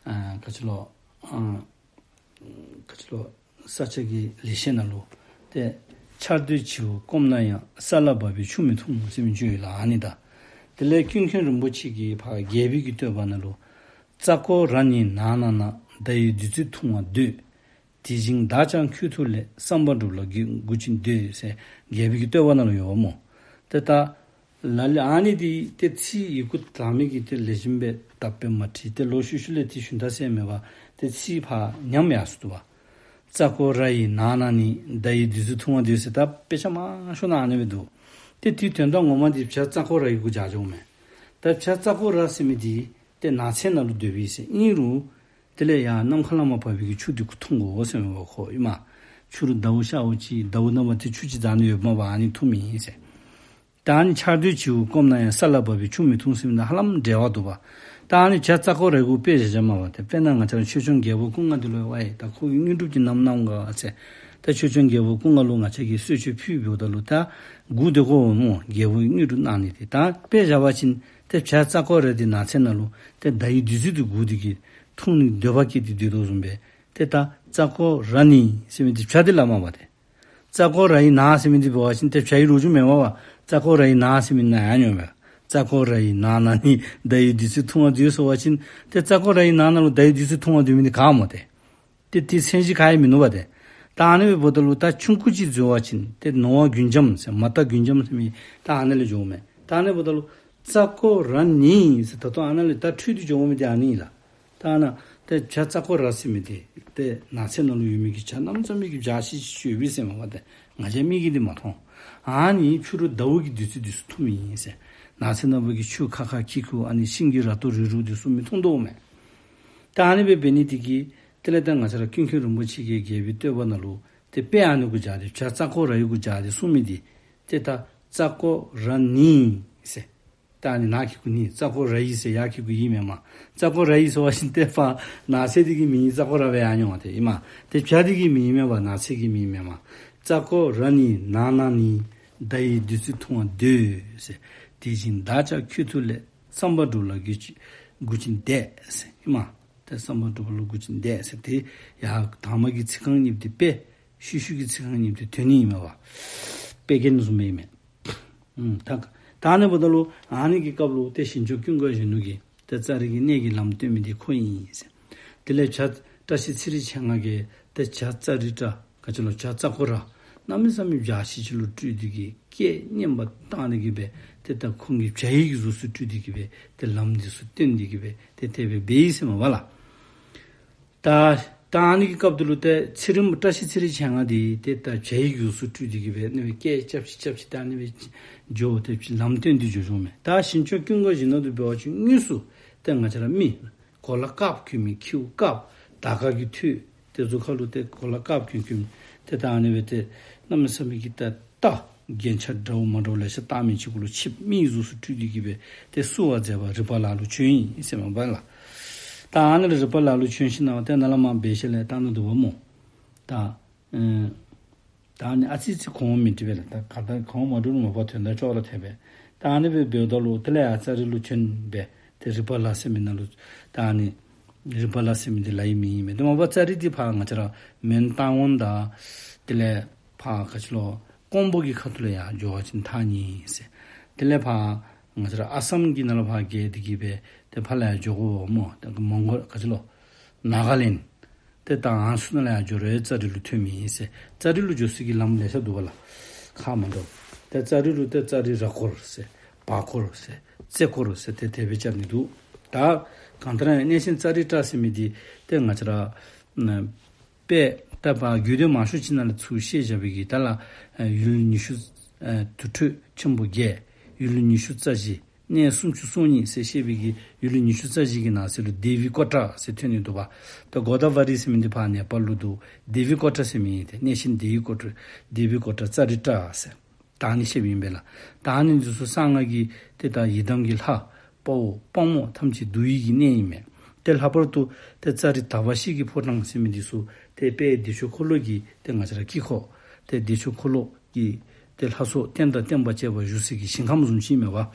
ཨ་ག་ཅི་ལོ་ཨ་ག་ཅི་ལོ་ས་སྐྱ་གི་ལེགས་བཤད་ནང་ལུ་ཏེ་ཆར་སྡོད་བྱིའུ་སྐོམ་ན་ཡང་། ས་ལ་བབས་པའི་ཆུ་མི་འཐུང་ཟེར་མི་ཅིག་ཡོད་ལགས། ཨ་ནི་ད་དེ་ལས་ཀུན་མཁྱེན་རིན་པོ་ཆེ་གིས་ཕར་རྒྱལ་པོའི་གི་བསྟོད་པ་ནང་ལུ། ཙ་ཀོ་ར་ནི་ནགས་ནང་ན། མདའ་ཡི་བདུད་རྩི་འཐུང་བར་འདོད། དེ་བཞིན་བདག་ཀྱང་ཁྱོད་ཐུག་ལས། བསམ་པ་འགྲུབ་ལ་མགུ་མགུ་ཅིག་འདོད་ཟེར་རྒྱལ་པོའི་གི་བསྟོད་པ་ནང་ལུ་ཡོདཔ་སྨོ། ཏེ་ད་ལ་ལུ་ཨ་ནི་འདི་ཏེ་ཚིག་ཡི་གུ་དག་མི་གིས་ཏེ་ལེགས་ཤོམ་སྦེ་བཏབ་སྦེ་མ་བྲིས། ཏེ་ལོག་ཤུལ་ཤུལ་ལས་ཏེ་ཞུན་དག་ཟེར་མེད་པར་ཏེ་ཚིག་ཕར་ཉམས་ཡར་སོ་འདུག་པ། ཙ་ཀོ་ར་ཡི་ནགས་ན་ནི། མདའ་ཡི་བདུད་རྩི་འཐུང་བར་འདོད་ཟེར་ད་དཔེ་ཆ་མང་ཤོས་ནང་ཨ་ནི་སྦེ་འདུག། ཏེ་དེའི་དོན་དག་ངོ་མ་འདི་བྱ་ཙ་ཀོ་ར་ཡི་གུ་སྦྱར་འགྱོཝ་མས། ད་བྱ་ཙ་ཀོ་ར་ཟེར་མི་འདི་ཏེ་ནགས་ཚལ་ནང་ལུ་སྡོད་པས་ཟེར། ཨིན་རུང་དེ་ལས་ཡར་ནམ་མཁའ་ལས་མར་བབས་པའི་གི་ཆུ་འདི་ཁོ་འཐུང་དགོ་ཟེར་མས་པ་ཁོ་ཨིན་མས། ཕྱི་རུ་ཟླཝ་ཤརཝ་ཅིག་ཟླཝ་ནང་པ་ཏེ་ཆུ་ཅིག་འཛག་ནི་ཡོདཔ་མས་པ། ཨ་ནི་འཐུངམ་ཨིན་ཟེར། ད་ཨ་ནི་ཆར་སྡོད་བྱིའུ་སྐོམ་ན་ཡང་། ས་ལ་བབས་པའི་ཆུ་མི་འཐུང་ཟེར་མི་དང་ཧ་ལམ་འབྲེལ་བ་འདུག་པ། ད་ཨ་ནི་བྱ་ཙ་ཀོ་རའི་གུ་དཔེ་བཞག་བཞགཔ་མས་པ། ཏེ་དཔེར་ན་ང་བཅས་ར་ཆོས་སྐྱོང་རྒྱལ་པོ་སྐུ་ལྔ་འདི་ལུ་ཝའེ་ད་ཁོ་གི་དངོས་གྲུབ་ཅིག་གནངམ་གནངམ་ག་ཟེར། ད་ཆོས་སྐྱོང་རྒྱལ་པོ་སྐུ་ལྔ་ལུ་ང་བཅས་ཀྱིས་གསོལ་མཆོད་ཕུལ་འབདཝ་ད་ལུ་ད་སྒུག་སྡོད་དགོ་སྨོ། རྒྱལ་པོའི་དངོས་གྲུབ་གནང་ནི་འདི། ད་དཔེ་བཞག་པ་ཅིན་ཏེ་བྱ་ཙ་ཀོ་ར་འདི་ནགས་ཚལ་ནང་ལུ་ཏེ་མདའ་ཡི་བདུད་རྩི་འདི་སྒུག་སྟེ་གི་འཐུང་ནི་འདོད་པ་སྐྱེས་ཏེ་སྡོད་དོ་བཟུམ་སྦེ། ཏེ་ད་ཙ་ཀོ་ར་ནི་ཟེར་མི་འདི་བྱ་འདི་ལུ་མས་པ་ཏེ། ཙ་ཀོ་ར་ཡི་ནགས་ཟེར་མི་འདི་འབད་བ་ཅིན་ཏེ་བྱ་ཡི་ལོ་རྒྱུས་མེན་པ། ཙ་ཀོ་ར་ཡི་ནགས་ཟེར་མི་ནང་ཡང་ཡོད་པས། ཙ་ཀོ་ར་ཡི་ནགས་ན་ནི། མདའ་ཡི་བདུད་རྩི་འཐུང་བར་འདོད་ཟེར་བ་ཅིན་ཏེ་ཙ་ཀོ་ར་ཡི་ནགས་ནང་ལུ་མདའ་ཡི་བདུད་རྩི་འཐུང་བར་འདོད་མི་འདི་ག་སྨོ་ཏེ། ཏེ་དེ་མཚན་གཞི་ག་ཡང་མིན་ནུག་པ་ཏེ། ད་ཨ་ནི་འབདཝ་ད་ལུ་ད་ཆུང་ཀུ་ཅིག་འཛོལ་བ་ཅིན་ཏེ་ནོར་བ་རྒྱུན་འབྱམས་ཟེར་མ་དག་རྒྱུན་འབྱམས་ཟེར་མི་ད་ཨ་ནི་ལས་འགྱོཝ་མས། ད་ཨ་ནི་འབདཝ་ད་ལུ་ཙ་ཀོ་ར་ནི་ཟེར་ད་ལྟོ་ཨ་ནཱ་ལས་ད་འཕྲོས་ཏེ་འགྱོཝ་མས་ཏེ་ཨ་ནི་ལགས། ད་ཨ་ནཱ་ཏེ་བྱ་ཙ་ཀོ་ར་ཟེར་མི་འདི་ཏེ་ནགས་ཚལ་ནང་ལུ་ཡོད་མི་གི་བྱ་གནམ་མེད་ས་མེད་ཀྱི་འཇའ་ཆི་ཆི་ཡོད་པས་ཟེར་མས་པ་ཏེ། ང་བཅས་མིག་གིས་འདི་མ་མཐོང་། ཨ་ནི་ཕྱི་རུ་ཟླཝ་གི་བདུད་རྩི་འདི་ཚུ་འཐུངམ་ཨིན་ཟེར། ནགས་ཚལ་ནང་པ་གི་ཆུ་ཁ་ཁ་ཁི་ཁུ་ཨ་ནི་ཤིང་གི་ར་ཏོ་རུལ་རུལཝ་འདི་ཚུ་མི་འཐུང་དོ་མས། ད་ཨ་ནི་སྦེ་འབད་ནི་འདི་གིས་དེ་ལས་ད་ང་བཅས་ར་ཀུན་མཁྱེན་རིན་པོ་ཆེ་གིས་རྒྱལ་པོའི་བསྟོད་པ་ནང་ལུ་ཏེ་དཔེ་ཨ་ནི་གུ་སྦྱར་ཏེ་བྱ་ཙ་ཀོ་ར་ཡི་གུ་སྦྱར་ཏེ་གསུངས་མི་འདི་ཏེ་ད་ཙ་ཀོ་ར་ནི་ཟེར། ད་ཨ་ནི་ནགས་ཀྱི་གུ་ནི། ཙ་ཀོ་ར་ཡི་ཟེར་ཡར་གྱི་གུ་ཡི་མེན་མས། ཙ་ཀོ་ར་ཡི་ཟེར་བ་ཅིན་ཏེ་ཕར་ནགས་ཚལ་འདི་གི་མིང་ཙ་ཀོ་ར་སྦེ་ཨ་ནི་འོང་ཏེ་ཨིན་མས། ཏེ་བྱ་འདི་གི་མིང་མེན་པར་ནགས་ཚལ་གྱི་མིང་མེན་མས། ཙ་ཀོ་ར་ནི་ནགས་ན་ནི། མདའ་ཡི་བདུད་རྩི་འཐུང་བར་འདོད་ཟེར། དེ་བཞིན་བདག་ཀྱང་ཁྱོད་ཐུག་ལས། བསམ་པ་འགྲུབ་ལ་མགུ་ཅིག་མགུ་ཅིག་འདེད་ཟེར་ཨིན་མས། ཏེ་བསམ་པ་འགྲུབ་ལ་མགུ་ཅིག་འདེད་ཟེར། ཏེ་ཡར་དང་པ་གི་ཚིག་རྐང་གཉིས་འདི་དཔེ། ཤུལ་ཤུལ་གྱི་ཚིག་རྐང་གཉིས་འདི་དོན་ཨིན་མས་པ། དཔེ་རྒྱན་བཟུམ་སྦེ་ཨིན་མས། ཨུམ་ད་ད་ཨ་ནི་འབདཝ་ད་ལུ་ཨ་ནི་གི་སྐབས་ལུ་ཏེ་ཞིང་སྐྱོང་ཀུན་དགའ་གཞོན་ནུ་གིས་ཏེ་ཙ་རི་གི་གནས་ཀྱི་ལམ་སྟོན་མི་འདི་ཁོ་ཨིན་ཟེར། དེ་ལས་བྱ་བཀྲ་ཤིས་ཚེ་རིང་མཆེད་ལྔ་གིས་ཏེ་བྱ་ཙ་རི་བཀྲ་ག་ཅི་ལོ་བྱ་ཙ་ཀོ་ར་གནམ་མེད་ས་མེད་འཇའ་ཆི་ཆི་ལུ་སྤྲུལ་ཏེ་གི་སྐད་སྙན་པ་བཏང་སྟེ་གི་སྦེ་ཏེ་ད་ཁོང་གིས་བྱ་ཡི་གི་གཟུགས་སུ་སྤྲུལ་ཏེ་གི་སྦེ་ཏེ་ལམ་འདི་ཚུ་སྟོན་ཏེ་གི་སྦེ་ཏེ་དེ་སྦེ་འབད་ཡི་ཟེར་མས་པ་ལགས། ད་ད་ཨ་ནི་གི་སྐབས་འདི་ལུ་ཏེ་ཚེ་རིང་བཀྲ་ཤིས་ཚེ་རིང་མཆེད་ལྔ་འདི་ཏེ་ད་བྱ་ཡི་གཟུགས་སུ་སྤྲུལ་ཏེ་གི་སྦེ་ཨ་ནི་སྦེ་སྐད་རྐྱབ་ཅིག་རྐྱབ་ཅིག་ད་ཨ་ནི་སྦེ་འགྱོ་སྟེ་ལམ་སྟོན་ཏེ་འགྱོ་འགྱོཝ་མས། ད་ཞིང་སྐྱོང་ཀུན་དགའ་གཞོན་ནུ་འདི་འབད་བ་ཅིན་དངོས་སུ་ཏེ་ང་བཅས་ར་མི་གོ་ལ་དཀརཔོ་གྱོན་མི་ཁྱིའུ་དཀརཔོ་དར་དཀར་གྱི་ཐོད་ཏེ་གཟུགས་ཁ་ལུ་ཏེ་གོ་ལ་དཀརཔོ་གྱོན་གྱོནམ་ཏེ་ད་ཨ་ནི་སྦེ་ཏེ་གནམ་མེད་ས་མེད་ཀྱི་ད་རྟ་རྒྱན་ཆ་འདྲཝ་མ་འདྲཝ་ལེ་ཤ་བཏགས་མི་ཅིག་གུ་ལུ་ཆིབས་མི་གཟུགས་སུ་སྤྲུལ་ཏེ་གི་སྦེ་ཏེ་བསུ་བ་མཛད་པར་རི་པ་ལ་ལུ་བྱོན་ཡི་ཟེར་མས་པ་ལགས། ད་ཨ་ནི་ལས་རི་པ་ལ་ལུ་བྱོན་ཞིནམ་ལས་ཏེ་ནཱ་ལས་མར་འབད་ཞིནམ་ལས་ད་ནཱ་འདུག་པ་སྨོ། ད་ཨེ་ད་ཨ་ནི་ཨ་ཙི་ཙི་གོང་མ་འདྲཝ་སྦེ་ལགས། ད་ག་ད་གོང་མ་འདྲཝ་མ་པ་དོན་དག་ཅོག་ར་འཐདཔ་སྦེ། ད་ཨ་ནི་སྦེ་འབདཝ་ད་ལུ་དེ་ལས་ཡར་ཙ་རི་ལུ་བྱོན་སྦེ་ཏེ་རི་པ་ལ་ཟེར་མི་ནང་ལུ་ད་ཨ་ནི་རི་པ་ལ་ཟེར་མི་འདི་ལ་ཡི་མིང་ཨིན་མས། ཏེ་མ་པ་ཙ་རི་འདི་ཕར་ང་བཅས་ར་མོན་རྟ་དབང་དང་དེ་ལས་ཕར་ག་ཅི་ལོ་ཀོང་པོ་གི་ཁ་ཐུག་ལས་ཡར་འགྱོ་བ་ཅིན་ཐག་ཉེ་ཟེར། དེ་ལས་ཕར་ང་བཅས་ར་ཨ་སམ་གྱི་ནང་ལུ་ཕར་བརྒལ་ཏེ་གི་སྦེ་ཏེ་ཕར་ལས་ཡར་འགྱོ་དགོ་སྨོ། ཏེ་མོང་གོལ་ག་ཅི་ལོ་ནཱ་ག་ལེནཌ། ཏེ་ད་ཨ་ནི་ཚུ་ནང་ལས་ཡར་འགྱོ་རུང་ཙ་རི་ལུ་ཐོནམ་ཨིན་ཟེར། ཙ་རི་ལུ་འགྱོ་སའི་གི་ལམ་ལེ་ཤ་འདུག་པ་ལགས། ཁག་མ་འདྲཝ། ཏེ་ཙ་རི་ལུ་ཏེ་ཙ་རི་ར་སྐོར་ཟེར་བར་སྐོར་ཟེར་རྩེ་སྐོར་ཟེར་ཏེ་དེ་སྦེ་བྱ་ནི་འདུག། ད་གང་ལྟར་ཡང་གནས་ཆེན་ཙ་རི་ཏྲ་ཟེར་མི་འདི་ཏེ་ང་བཅས་ར་ཨ་དཔལ་ད་ཕར་རྒྱུད་སྡེ་མང་ཤོས་ཅིག་ནང་ལས་ཚུར་བཤད་བཞག་པའི་གི་ད་ལགས། ཡུལ་ཉི་ཤུ་ཨ་དུར་ཁྲོད་ཆེན་པོ་བརྒྱད། ཡུལ་ཉི་ཤུ་རྩ་བཞི། གནས་སུམ་ཅུ་སོ་གཉིས་ཟེར་བཤད་པའི་གི་ཡུལ་ཉི་ཤུ་རྩ་བཞི་གི་ནང་གསེས་ལུ་དེ་བི་ཀོ་ཊ་ཟེར་ཐོན་ནི་འདུག་པ། ད་གོ་དཱ་ཝ་རི་ཟེར་མི་འདི་ཕར་ནེ་པཱལ་ལུ་འདུག། དེ་བི་ཀོ་ཊ་ཟེར་མི་ཨིན། ཏེ་གནས་ཆེན་དེ་བི་ཀོ་ཊ་དེ་བི་ཀོ་ཊ་ཙ་རི་ཏྲ་ཟེར། ད་ཨ་ནི་བཤདཔ་ཨིན་པས་ལགས། ད་ཨ་ནི་འདི་ཚུ་གསང་སྔགས་ཀྱི་ཏེ་ད་ཡི་དམ་གྱི་ལྷ་དཔའ་བོ་དཔའ་མོ་ཐམས་ཅད་འདུ་བའི་གི་གནས་ཨིན་མས། ཏེ་ལྷག་པར་དུ་ཏེ་ཙ་རི་དག་པ་ཤེལ་གྱི་ཕོ་བྲང་ཟེར་མི་འདི་ཚུ་ཏེ་དཔལ་བདེ་མཆོག་འཁོར་ལོ་གི་ཏེ་ང་བཅས་ར་དཀྱིལ་འཁོར་ཏེ་བདེ་མཆོག་འཁོར་ལོ་གི་ཏེ་ལྷ་ཚོགས་རྟེན་དང་བརྟེན་པ་བཅས་པ་བཞུགས་སའི་གི་ཞིང་ཁམས་བཟུམ་ཅིག་ཨིན་མས་པ།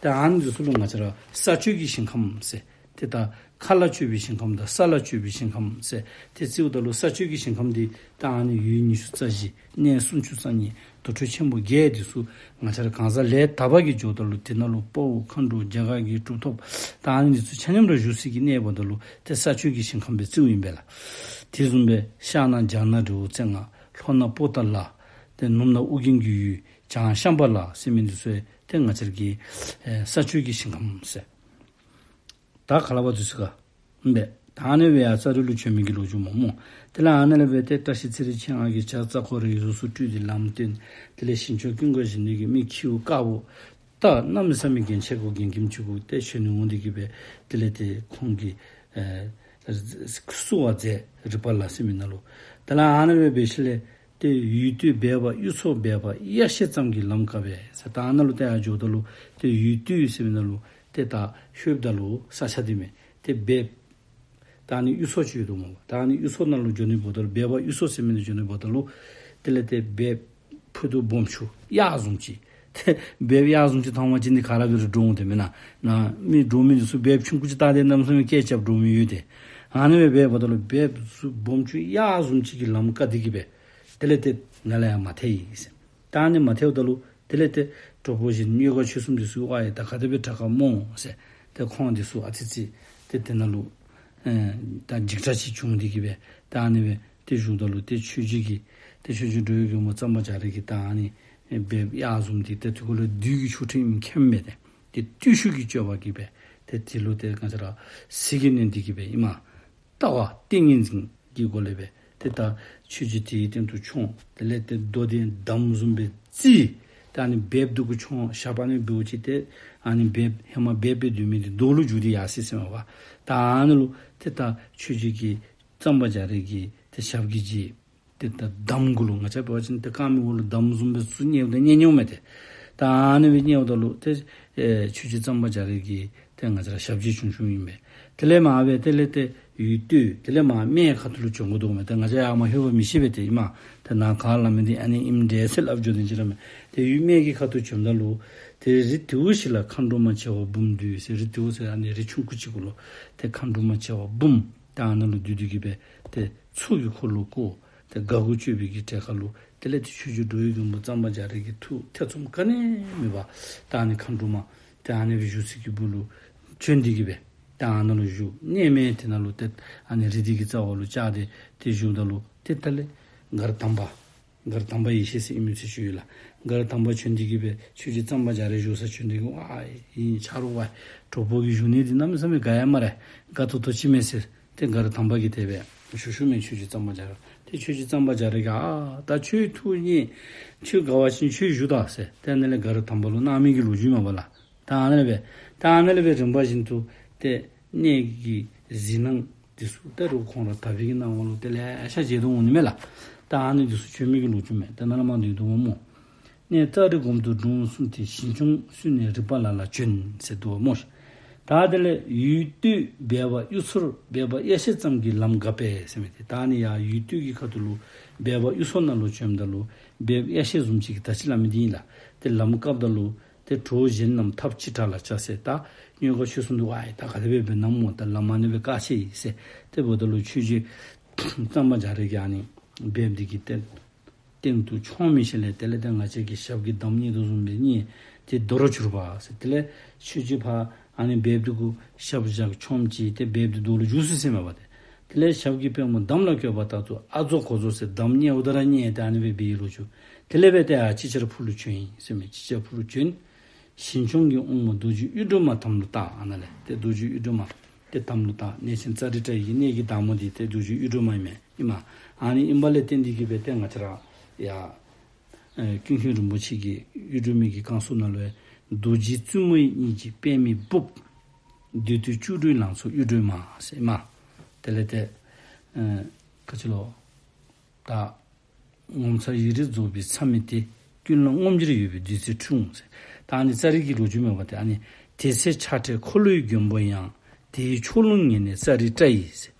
ཏེ་ཨ་ནི་འདི་ཚུ་ལུ་ང་བཅས་ར་ས་སྤྱོད་ཀྱི་ཞིང་ཁམས་ཟེར། ཏེ་ད་མཁའ་ལ་སྤྱོད་པའི་ཞིང་ཁམས་དང་ས་ལ་སྤྱོད་པའི་ཞིང་ཁམས་ཟེར་ཏེ་བརྩིཝ་ད་ལུ་ས་སྤྱོད་ཀྱི་ཞིང་ཁམས་འདི་ད་ཨ་ནི་ཡུལ་ཉི་ཤུ་རྩ་བཞི། གནས་སུམ་ཅུ་རྩ་གཉིས། དུར་ཁྲོད་ཆེན་པོ་བརྒྱད་འདི་ཚུ་ང་བཅས་ར་གང་ཟག་ལས་དག་པ་གིས་འགྱོཝ་ད་ལུ་དེ་ནང་ལུ་དཔའ་བོ་མཁའ་འགྲོ་རྒྱ་གར་གྱི་གྲུབ་ཐོབ་ད་ཨ་ནི་འདི་ཚུ་ཆ་མཉམ་ར་བཞུགས་སའི་གི་གནས་འབདཝ་ད་ལུ་ཏེ་ས་སྤྱོད་ཀྱི་ཞིང་ཁམས་སྦེ་བརྩིཝ་ཨིན་པས་ལགས། དེ་བཟུམ་སྦེ་ཤར་ན་བྱང་ན་འབྲས་བུ་རྩེ་ལྔ། ལྷོ་ན་པོ་ཏ་ལ། ཏེ་ནུབ་ན་ཨོ་རྒྱན་གྱི་ཡུལ། བྱང་ཤམ་བྷ་ལ་ཟེར་མི་འདི་ཚུ་ཏེ་ང་བཅས་ར་གི་ཨེ་ས་སྤྱོད་ཀྱི་ཞིང་ཁམས་ཟེར། ད་ག་ལ་བ་འདི་ཚུ་ག་ཨིན་པས། ད་ཨ་ནི་སྦེ་ཡར་ཙ་རི་ལུ་བྱོན་མི་གི་ལོ་རྒྱུས་སྨོ་སྨོ། དེ་ལས་ཨ་ནི་ལས་འབད་དེ་བཀྲ་ཤིས་ཚེ་རིང་མཆེད་ལྔ་གིས་བྱ་རྩ་འཁོར་རེའི་གཟུགས་སུ་སྤྲུལ་ཏེ་ལམ་སྟོན། དེ་ལས་ཞིང་མཆོག་ཀུན་དགའ་བཞད་ནུས་ཀྱིས་མི་ཁྱེའུ་དཀར་པོ་སྟག་གནམ་མེད་ས་མེད་རྒྱན་ཆེ་ཀུ་རྒྱན་ཁྱིམ་ཆེ་ཀུ་ཏེ་བྱོན་ནི་འོང་སྟེ་གི་སྦེ་དེ་ལས་ཏེ་ཁོང་གིས་ཨེ་བསུ་བ་མཛད། རི་པ་ལ་ཟེར་མི་ནང་ལུ། དེ་ལས་ཨ་ནི་སྦེ་འབད་ཞིནམ་ལས་ཏེ་ཡུལ་སྟོད་སྦལ་པ་གཡུ་མཚོ་སྦལ་པ་གཡག་ཤེད་ཙམ་གྱིས་ལམ་བཀག་པས་ཟེར། ད་ཨ་ནཱ་ལུ་ཏེ་ཡར་འགྱོཝ་ད་ལུ་ཏེ་ཡུལ་སྟོད་ཟེར་མི་ནང་ལུ་ཏེ་ད་ལྷོདཔ་ད་ལུ་ས་ཆ་འདི་མས། ཏེ་སྦལཔ་ད་ཨ་ནི་གཡུ་མཚོ་ཅིག་ཡོད་དོ་སྨོ། ད་ཨ་ནི་གཡུ་མཚོ་ནང་ལུ་འགྱོ་ནི་འབདཝ་ད་ལུ་སྦལ་པ་གཡུ་མཚོ་ཟེར་མི་ནང་འགྱོ་ནི་འབདཝ་ད་ལུ་དེ་ལས་ཏེ་སྦལཔ་ཕུད་རྡོག་སྦོམ་ཆུང་གཡག་བཟུམ་ཅིག། ཏེ་སྦལཔ་གཡག་བཟུམ་ཅིག་མཐོང་པ་ཅིན་ནི་ག་ར་འབད་རུང་འདྲོག་འོང་དེ་མེན་ན། ནཱ་མི་འདྲོག་མི་འདི་ཚུ་སྦལཔ་ཆུང་ཀུ་ཅིག་བལྟ་སྟེ་གནམ་མེད་ས་མེད་སྐད་རྐྱབ་འདྲོག་མི་ཡོད་དེ། ཨ་ནི་སྦེ་འབདཝ་ད་ལུ་སྦལཔ་གཟུགས་སྦོམ་ཆུང་གཡག་བཟུམ་ཅིག་གིས་ལམ་བཀག་སྟེ་གི་སྦེ་དེ་ལས་ཏེ་ནཱ་ལས་ཡར་མ་ཐལ་ཡི་ཟེར། ད་ཨ་ནི་མ་ཐལཝ་ད་ལུ་དེ་ལས་ཏེ་གྲོགས་པོ་གཞན་གཉོས་མགར་ཆོས་གསུམ་འདི་ཚུ་ཝའེ་ད་ག་དེ་སྦེ་དྲག་ག་སྨོ་ཟེར། ཏེ་ཁོང་འདི་ཚུ་ཨ་ཙི་ཙི་ཏེ་དེ་ནང་ལུ་ཨེ་ད་འཇིགས་སྐྲག་ཅིག་བྱུང་སྟེ་གི་སྦེ་ད་ཨ་ནི་སྦེ་ཏེ་བཞུགསཔ་ད་ལུ་ཏེ་ཆོས་རྗེ་གིས་ཏེ་ཆོས་རྗེ་འགྲོ་བའི་མགོན་པོ་གཙང་པ་རྒྱ་རས་ཀྱིས་ད་ཨ་ནི་སྦལཔ་གཡག་བཟུམ་འདི་ཏེ་དེ་གུ་ལུ་བདུད་ཀྱི་ཆོ་འཕྲུལ་ཨིནམ་མཁྱེནམ་མས། ཏེ་ཏེ་བརྟུལ་ཞུགས་ཀྱི་སྤྱོད་པ་གིས་སྦེ་ཏེ་དེ་ལུ་ཏེ་ག་ཅི་ར་ཟིལ་གྱིས་གནོན་ཏེ་གི་སྦེ་ཨིན་མས། ལྟ་བ་ཏིང་ངེ་འཛིན་གྱི་སྒོ་ལས་སྦེ་ཏེ་ད་ཆོས་རྗེ་དེའི་སྟེང་དུ་མཆོངས། དེ་ལས་ཏེ་རྡོ་དེ་འདམ་བཟུམ་སྦེ་བརྫིས། ཏེ་ཨ་ནི་སྦལཔ་འདི་གུ་མཆོངས་ཞགཔ་ཨ་ནི་འབདཝ་ཅིག་ཏེ་ཨ་ནི་སྦལཔ་ཧེ་མ་སྦལཔ་སྦེ་སྡོད་མི་འདི་རྡོ་ལུ་འགྱུར་ཏེ་ཡར་སོ་ཡི་ཟེར་མས་པ། ད་ཨ་ནི་ལུ་ཏེ་ད་ཆོས་རྗེ་གིས་གཙང་པ་རྒྱ་རས་ཀྱི་ཏེ་ཞབས་ཀྱི་རྗེས་ཏེ་ད་འདམ་གུ་ལུ་ང་བཅས་འབད་བ་ཅིན་ཏེ་རྐངམ་གི་འོག་ལུ་འདམ་བཟུམ་སྦེ་ཚུར་མཉེཝ་ད་མཉེ་མྱོང་མས་ཏེ། ད་ཨ་ནི་སྦེ་མཉེཝ་ད་ལུ་ཏེ་ཨེ་ཆོས་རྗེ་གཙང་པ་རྒྱ་རས་ཀྱི་ཏེ་ང་བཅས་ར་ཞབས་རྗེས་བྱུང་བྱུངམ་ཨིན་པས། དེ་ལས་མར་སྦེ་དེ་ལས་ཏེ་ཡུལ་སྟོད་དེ་ལས་མར་སྨད་ཁ་ཐུག་ལུ་བྱོན་དགོ་དོ་མས། ཏེ་ང་བཅས་ཡར་མར་ལྷོད་པ་མི་ཤེས་པས་ཏེ་ཨིན་མས། ཏེ་ནཱ་ག་སླབ་མི་འདི་ཨ་ནི་ཨིནམ་འདྲས་ཟེར་སླབ་འགྱོ་དོ་ཅིག་ར་མས། ཏེ་ཡུལ་སྨད་ཀྱི་ཁ་ཐུག་བྱོནམ་ད་ལུ་ཏེ་རི་དེའུ་ཞིག་ལ་མཁའ་འགྲོ་མ་བྱེ་བ་འབུམ་འདུས་ཟེར། རི་དེའུ་ཟེར་ཨ་ནི་རི་ཆུང་ཀུ་ཅིག་གུ་ལུ་ཏེ་མཁའ་འགྲོ་མ་བྱེ་བ་འབུམ་ད་ཨ་ནཱ་ལུ་འདུས་ཏེ་གི་སྦེ་ཏེ་ཚོགས་ཀྱི་འཁོར་ལོ་བསྐོར། ཏེ་དགའ་མགུ་སྤྱོད་པའི་གི་གྲལ་ཁར་ལུ་དེ་ལས་ཏེ་ཆོས་རྗེ་འགྲོ་བའི་མགོན་པོ་གཙང་པ་རྒྱ་རས་ཀྱི་ཐུགས་ཐེ་ཚོམ་ག་ནི་མེད་པར་ད་ཨ་ནི་མཁའ་འགྲོ་མ་ཏེ་ཨ་ནི་སྦེ་བཞུགས་སའི་གི་སྦུག་ལུ་བྱོན་ཏེ་གི་སྦེ་ད་ཨ་ནཱ་ལུ་བཞུགས། གནས་མལ་དེ་ནང་ལུ་ཏེ་ཨ་ནི་རི་དེ་གི་རྩ་བ་ལུ་བཅར་ཏེ་ཏེ་བཞུགསཔ་ད་ལུ་ཏེ་དེ་ལས་མགར་དམ་པ་མགར་དམ་པ་ཡེ་ཤེས་ཟེར་ཨིན་མི་ཚུ་ཅིག་ཡོད་ལགས། མགར་དམ་པ་བྱོན་ཏེ་གི་སྦེ་ཆོས་རྗེ་གཙང་པ་རྒྱ་རས་བཞུགས་ས་བྱོན་ཏེ་གི་ཝའེ་ཨིན་ཆ་རོགས་ཝའེ་གྲོགས་པོ་གི་བཞུགས་གནས་འདི་གནམ་མེད་ས་མེད་དགའ་ཡ་སྨ་རེ། དགའ་ཏོག་ཏོ་ཅིག་མས་ཟེར་ཏེ་མགར་དམ་པ་གིས་དེ་སྦེ་ཞུ་ཞུཝ་མས་ཆོས་རྗེ་གཙང་པ་རྒྱ་རས། ཏེ་ཆོས་རྗེ་གཙང་པ་རྒྱ་རས་ཀྱིས་ཨ་ད་ཁྱོད་ཐུགས་མཉེས། ཁྱོད་དགའ་བ་ཅིན་ཁྱོད་བཞུགས་ད་ཟེར་ཏེ་ཨ་ནི་ལས་མགར་དམ་པ་ལུ་གནང་མི་གི་ལོ་རྒྱུས་མས་པ་ལགས། ད་ཨ་ནི་ལས་སྦེ་ད་ཨ་ནི་ལས་སྦེ་རིམ་པ་བཞིན་དུ་ཏེ་གནས་ཀྱི་གཟིགས་སྣང་འདི་ཚུ་ད་རུང་ཁོང་ར་དག་པའི་གི་སྣང་བ་ལུ་དེ་ལས་ཤ་མཇལ་དུ་འོང་ནི་མས་ལགས། ད་ཨ་ནི་འདི་ཚུ་བྱོན་མི་གི་ལོ་རྒྱུས་མས། ད་ནཱ་ལས་མར་འདི་འདུག་པ་སྨོ། གནས་ཙ་རི་སྒོམ་དུ་འབྲོང་གསུམ་སྟེ། ཞིང་སྐྱོང་བསུས་ནས་རི་པ་ལ་ལ་བྱོན་ཟེར་འདུག་པ་སྨོ། ད་དེ་ལས་ཡུལ་སྟོད་སྦལ་པ་གཡུ་མཚོར་སྦལ་པ་གཡས་ཤེས་ཙམ་གྱིས་ལམ་བཀག་པས་ཟེར་མི་དེ། ད་ཨ་ནི་ཡར་ཡུལ་སྟོད་ཀྱི་ཁ་ཐུག་ལུ་སྦལ་པ་གཡུ་མཚོ་ནང་ལུ་བྱོནམ་ད་ལུ་སྦལ་པ་གཡས་ཤེས་བཟུམ་ཅིག་གིས་ད་ཅི་ལམ་འདི་ཨིན་ལགས། ཏེ་ལམ་བཀགཔ་ད་ལུ་ཏེ་གྲོགས་གཞན་རྣམས་ཐབས་ཅི་དྲག་ལ་བྱ་ཟེར། ད་སྨྱོ་ག་ཆོས་གསུངས་འདུག། ཨའི་ད་ག་དེ་སྦེ་འབད་ནི་སྨོ། ད་ལམ་ཨ་ནི་སྦེ་བཀག་ཅི་ཟེར། དེ་འབདཝ་ད་ལུ་ཆོས་རྗེ་གཙང་པ་རྒྱ་རས་ཀྱིས་ཨ་ནི་སྦལ་པ་འདི་གི་སྟེང་སྟེང་དུ་མཆོངས་མི་ཤེས་ལས། དེ་ལས་ཏེ་ང་བཅས་ཀྱི་ཞབས་ཀྱིས་འདམ་མཉེ་དོ་བཟུམ་སྦེ་མཉེ་སྟེ་རྡོ་རུ་གྱུར་པ་ཟེར། དེ་ལས་ཆོས་རྗེ་ཕར་ཨ་ནི་སྦལ་པ་འདི་གུ་ཞབས་བཞག་མཆོངམ་ཅིག་ཏེ་སྦལ་པ་འདི་རྡོ་ལུ་འགྱུར་སོ་ཟེར་མས་པ་ཏེ། དེ་ལས་ཞབས་ཀྱི་པདྨོ་འདམ་ལ་བཀོད་པ་ལྟར་དུ་ཨ་རྫོགས་གོ་རྫོགས་ཟེར། འདམ་མཉེཝ་ད་ར་མཉེ་སྟེ་ཨ་ནི་སྦེ་འབད་ཡི་ལོ་རྒྱུས། དེ་ལས་སྦེ་ཏེ་ཨ་ཅིག་ཅར་ཕུག་ལུ་བྱོན་ཡི་ཟེར་མས། ཅིག་ཅར་ཕུག་ལུ་བྱོན། ཞིང་སྐྱོང་གི་དབང་མོ་རྡོ་རྗེ་གཡུ་སྒྲོན་མ་དམ་ལུ་བཏགས། ཨ་ནཱ་ལས་ཏེ་རྡོ་རྗེ་གཡུ་སྒྲོན་མ་ཏེ་དམ་ལུ་བཏགས། གནས་ཆེན་ཙཱ་རི་ཏྲ་ཡི་གི་གནས་ཀྱི་བདག་མོ་འདི་ཏེ་རྡོ་རྗེ་གཡུ་སྒྲོན་མ་ཨིན་མས་ཨིན་མས། ཨ་ནི་ཨིན་པ་ལས་བརྟེན་འདི་གིས་སྦེ་ཏེ་ང་བཅས་ར་ཡ་ཨེ་ཀུན་མཁྱེན་རིན་པོ་ཆེ་གིས་གཡུ་སྒྲོན་མའི་གི་བསྐང་གསོ་ནང་ལུ་རྡོ་རྗེ་བཙུན་མོ་གཉིས་ཀྱི་པདྨའི་སྦུབས། བདུད་འདུལ་བཅུ་དྲུག་ལང་ཚོ་གཡུ་སྒྲོན་མ་ཟེར་ཨིན་མས། དེ་ལས་ཏེ་ཨེ་ག་ཅི་ལོ། ད་ངོ་མཚར་ཡིད་རེ་རྫོགས་པའི་མཚམས་མེད་དེ། ཀུན་ལ་ངོམས་འགྱུར་ཡོད་པའི་བདུད་རྩིའི་ཁྲུས་ཟེར། ད་ཨ་ནི་ཙཱ་རི་གི་ལོ་རྒྱུས་མས་པ་ཏེ། ཨ་ནི་དེ་ཚེ་ཆགས་བྲལ་འཁོར་ལོའི་མགོན་པོ་ཡང་། དེའི་ཕྱོགས་ལྷུང་ངེས་ནས་ཙཱ་རི་ཏྲ་ཡིས་ཟེར།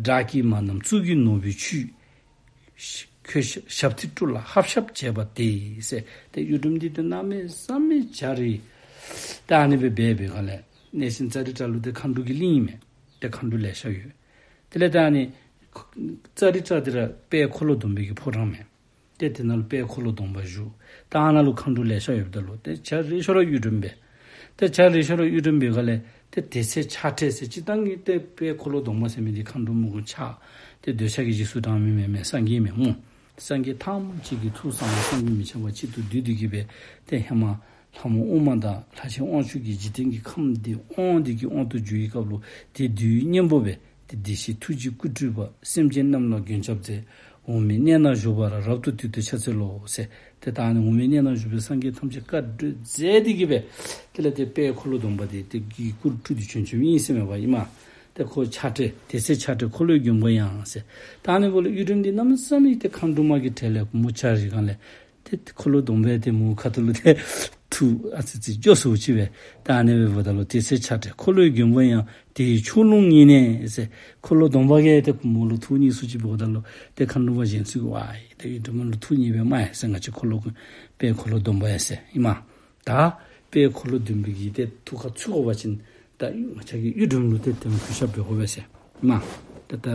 བདག་གིས་མ་བསྣམས་གཙུག་གི་ནོར་བུའི་ཆུས། ཁྱོད་ཞབས་མཐིལ་དཀྲུགས་ལ་ཧབ་ཤབ་བྱས་པ་དེ་ཟེར། ཏེ་གཡུ་སྒྲོན་འདི་ཏེ་གནམ་མེད་ས་མེད་ཆ་རེ་ད་ཨ་ནི་སྦེ་འབད་བའི་སྒང་ལས་གནས་ཆེན་ཙཱ་རི་ཏྲ་ལུ་ཏེ་མཁའ་འགྲོ་གི་གླིང་ཨིན་མས། ཏེ་མཁའ་འགྲོ་ལེ་ཤ་ཡོད། དེ་ལས་ད་ཨ་ནི་ཙཱ་རི་ཏྲ་འདི་ར་དཔལ་འཁོར་ལོ་སྡོམ་པའི་གི་ཕོ་བྲང་མས། ཏེ་དེ་ནང་ལུ་དཔལ་འཁོར་ལོ་སྡོམ་པ་བཞུགས། ད་ཨ་ནཱ་ལུ་མཁའ་འགྲོ་ལེ་ཤ་ཡོདཔ་ད་ལུ་ཏེ་ཆ་རེ་ཤོ་ར་གཡུ་སྒྲོན་འབད། ཏེ་ཆ་རེ་ཤོ་ར་གཡུ་སྒྲོན་འབད་སྒང་ལས་ཏེ་དེ་ཚེ་ཆགས་བྲལ་ཟེར་སྤྱིར་བཏང་གི་ཏེ་དཔལ་འཁོར་ལོ་སྡོམ་པ་ཟེར་མི་འདི་མཁའ་འགྲོ་མི་དགུ་ཆགས་ཏེ་འདོད་ཆགས་ཀྱི་རྗེས་སུ་འབྲང་མི་མེན་མས། སངས་རྒྱས་མས་སྨོ། སངས་རྒྱས་ཐམས་ཅད་ཀྱི་ཐུགས་གསང་བ་བསམ་གྱིས་མི་ཁྱབ་པ་གཅིག་ཏུ་བསྡུས་ཏེ་གི་སྦེ་ཏེ་ཧེ་མ་ལྷ་མོ་ཨུ་མ་དང་ལྷ་ཆེན་དབང་ཕྱུག་གིས་འཇིག་རྟེན་གྱི་ཁམས་འདི་དབང་འདི་གི་དབང་དུ་བསྒྱུར་བའི་སྐབས་ལུ་ཏེ་བདུད་ཀྱི་གཉེན་པོ་སྦེ་ཏེ་བདེ་གཤེགས་ཐུགས་རྗེའི་སྐུ་སྤྲུལ་པ། སེམས་ཅན་རྣམས་ལ་མགོན་སྐྱབས་མཛད། འོག་མིན་གནས་ན་བཞུགས་པ་ར། རབ་ཏུ་དུལ་ཏེ་ཕྱག་འཚལ་ལོ་ཟེར། ཏེ་ད་ཨ་ནི་འོག་མིན་གནས་ན་བཞུགས་པའི་སངས་རྒྱས་ཐམས་ཅད་བཀའ་བགྲོས་མཛད་དེ་གི་སྦེ་དེ་ལས་ཏེ་དཔལ་འཁོར་ལོ་སྡོམ་པ་འདི་ཏེ་གི་སྐུ་སྤྲུལ་ཏེ་བྱོན་བྱོནམ་ཨིན་ཟེར་མས་པ་ཨིན་མས། ཏེ་ཁོ་ཆགས་བྲལ་དེ་ཚེ་ཆགས་བྲལ་འཁོར་ལོའི་མགོན་པོ་ཡང་ཟེར། ད་ཨ་ནི་འབདཝ་ལས་གཡུ་སྒྲོན་འདི་གནམ་མེད་ས་མེད་ཏེ་མཁའ་འགྲོ་མ་གི་གྲལ་ལས་མོ་ཆ་རེ་སྒང་ལས་ཏེ་འཁོར་ལོ་སྡོམ་པའི་ཏེ་མོ་ཁ་ཐུག་ལུ་ཏེ་ཐུགས་ཨ་ཙི་ཙི་སྐྱོ་སུ་ཅིག་སྦེ། ད་ཨ་ནི་སྦེ་འབདཝ་ད་ལུ་དེ་ཚེ་ཆགས་བྲལ་འཁོར་ལོའི་མགོན་པོ་ཡང་། དེའི་ཕྱོགས་ལྷུང་ངེས་ནས་ཟེར། འཁོར་ལོ་སྡོམ་པ་གིས་ཏེ་མོ་ལུ་ཐུགས་མཉེས་སུ་ཅིག་འབདཝ་ད་ལུ་ཏེ་མཁའ་འགྲོ་མ་གཞན་ཚུ་གིས་ཝའི་ཏེ་གཡུ་སྒྲོན་མ་ལུ་ཐུགས་མཉེས་པས་མས་ཟེར། ང་བཅས་འཁོར་ལོ་དཔལ་འཁོར་ལོ་སྡོམ་པ་ཡང་ཟེར་ཨིན་མས། ད་དཔལ་འཁོར་ལོ་སྡོམ་པའི་གི་ཏེ་ཐུགས་ཁར་ཚུད་དགོ་པ་ཅིན་ད་ང་བཅས་ཀྱིས་གཡུ་སྒྲོན་ལུ་ཏེ་དེམ་གུས་ཞབས་འབད་དགོ་པས་ཟེར་ཨིན་མས། ད་ད་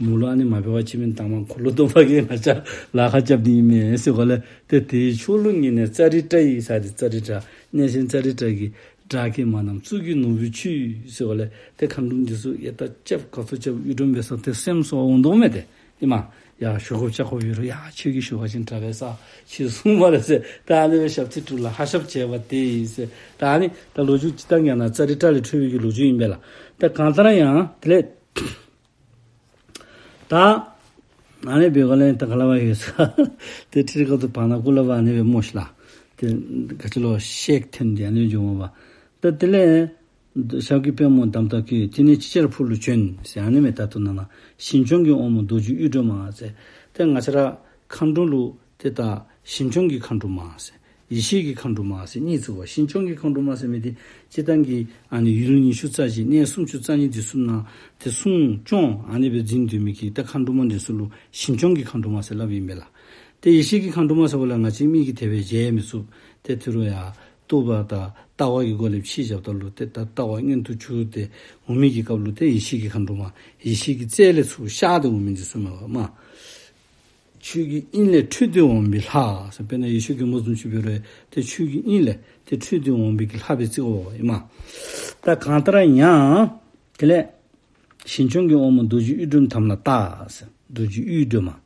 མོ་ལུ་ཨ་ནི་མ་འབད་བ་ཅིན་མེན་ད་མ་འཁོར་ལོ་སྡོམ་པ་གིས་ང་བཅས་ལཱ་ཁག་རྐྱབ་ནི་ཨིན་མས་ཟེར་གོ་ལས། ཏེ་དེའི་ཕྱོགས་ལྷུང་ངེས་ནས་ཙཱ་རི་ཏྲ་ཡིས་ཟེར། ཏེ་ཙཱ་རི་ཏྲ་གནས་ཆེན་ཙཱ་རི་ཏྲ་གིས་བདག་གིས་མ་བསྣམས་གཙུག་གི་ནོར་བུའི་ཆུས་ཟེར་བ་ལས་ཏེ་མཁའ་འགྲོ་འདི་ཚུ་ཡ་ད་རྐྱབ་ག་ཚོད་རྐྱབ་གཡུ་སྒྲོན་འབད་ས་ཏེ་སེམས་གསོ་འོང་དོ་མས་ཏེ། ཨིན་མས། ཡ་ཞུ་དགོཔ་ཆ་དགོཔ་ཡོད་རུང་ཡ་ཁྱོད་ཀྱིས་ཞུ་བ་ཅིན་དྲག་པས་ས་ཁྱོད་གསུངས་པ་ལས་ཟེར། ད་ཨ་ནི་སྦེ་ཞབས་མཐིལ་དཀྲུགས་ལ་ཧབ་ཤབ་བྱས་པ་དེ་ཡིས་ཟེར། ད་ཨ་ནི་ད་ལོ་རྒྱུས་ཅིག་ད་ང་ན་ཙཱ་རི་ཏྲ་ལས་འཕྲོས་པའི་གི་ལོ་རྒྱུས་ཨིན་པས་ལགས། ད་གང་ལྟར་ཡང་དེ་ལས་ད་ཨ་ནི་སྦེ་ག་ལས་ད་ག་ལ་བ་ཡོད་ས། ཏེ་ཁྲིད་སྐབས་སུ་བར་ན་ཀུ་ལ་བ་ཨ་ནི་སྦེ་སྨོ་ཤིག་ལགས། ཏེ་ག་ཅི་ལོ་ཤེག་ཐོན་ཏེ་ཨ་ནི་སྦེ་འགྱོཝ་མས་པ། ད་དེ་ལས་ཞབས་ཀྱི་པདྨོ་འདམ་ལྟར་བཀོད། དེ་ནས་ཅིག་ཅར་ཕུག་ལུ་བྱོན་ཟེར་ཨ་ནི་མས། ད་ལྟོ་ནང་ན་ཞིང་སྐྱོང་གི་དབང་མོ་རྡོ་རྗེ་གཡུ་སྒྲོན་མ་ཟེར། ཏེ་ང་བཅས་ར་མཁའ་འགྲོ་ལུ་ཏེ་ད་ཞིང་སྐྱོང་གི་མཁའ་འགྲོ་མ་ཟེར། ཡེ་ཤེས་ཀྱི་མཁའ་འགྲོ་མ་ཟེར་གཉིས་ཚུད་པ། ཞིང་སྐྱོང་གི་མཁའ་འགྲོ་མ་ཟེར་མི་འདི་སྤྱིར་བཏང་གི་ཨ་ནི་ཡུལ་ཉི་ཤུ་རྩ་བཞི་གནས་སུམ་ཅུ་རྩ་གཉིས་འདི་ཚུ་ནང་ཏེ་སྲུང་སྐྱོང་ཨ་ནི་སྦེ་འཛིན་སྡོད་མི་གི་ཏེ་མཁའ་འགྲོ་མ་འདི་ཚུ་ལུ་ཞིང་སྐྱོང་གི་མཁའ་འགྲོ་མ་ཟེར་སླབ་ཨིན་པས་ལགས། ཏེ་ཡེ་ཤེས་ཀྱི་མཁའ་འགྲོ་མ་ཟེར་བ་ལས་ང་བཅས་མིག་གིས་དེ་སྦེ་མཇལ་མི་ཚུགས། ཏེ་ད་རུང་ཡང་རྟོགས་པ་དང་ལྟ་བ་གི་སྒོ་ལས་ཕྱེ་བཞགཔ་ད་ལུ་ཏེ་ད་ལྟ་བ་མངོན་དུ་གྱུར་ཏེ་འོང་མི་གི་སྐབས་ལུ་ཏེ་ཡེ་ཤེས་ཀྱི་མཁའ་འགྲོ་མ་ཡེ་ཤེས་ཀྱི་རྩལ་ལས་ཚུར་ཤར་ཏེ་འོང་མི་འདི་ཚུ་མས་པ་མས། ཆོས་ཀྱི་དབྱིངས་ལས་འཕྲོས་ཏེ་འོང་བའི་ལྷ་ཟེར། དཔེར་ན་ཡེ་ཤེས་མགོན་པོ་བཟུམ་ཅིག་འབད་རུང་ཏེ་ཆོས་ཀྱི་དབྱིངས་ལས་ཏེ་འཕྲོས་ཏེ་འོང་བའི་གི་ལྷ་སྦེ་བརྩི་དགོཔ་ཨིན་མས། ད་གང་ལྟར་ཡང་དེ་ལས་ཞིང་སྐྱོང་གི་དབང་མོ་རྡོ་རྗེ་གཡུ་སྒྲོན་དམ་ལ་བཏགས་ཟེར། རྡོ་རྗེ་གཡུ་སྒྲོན་མ།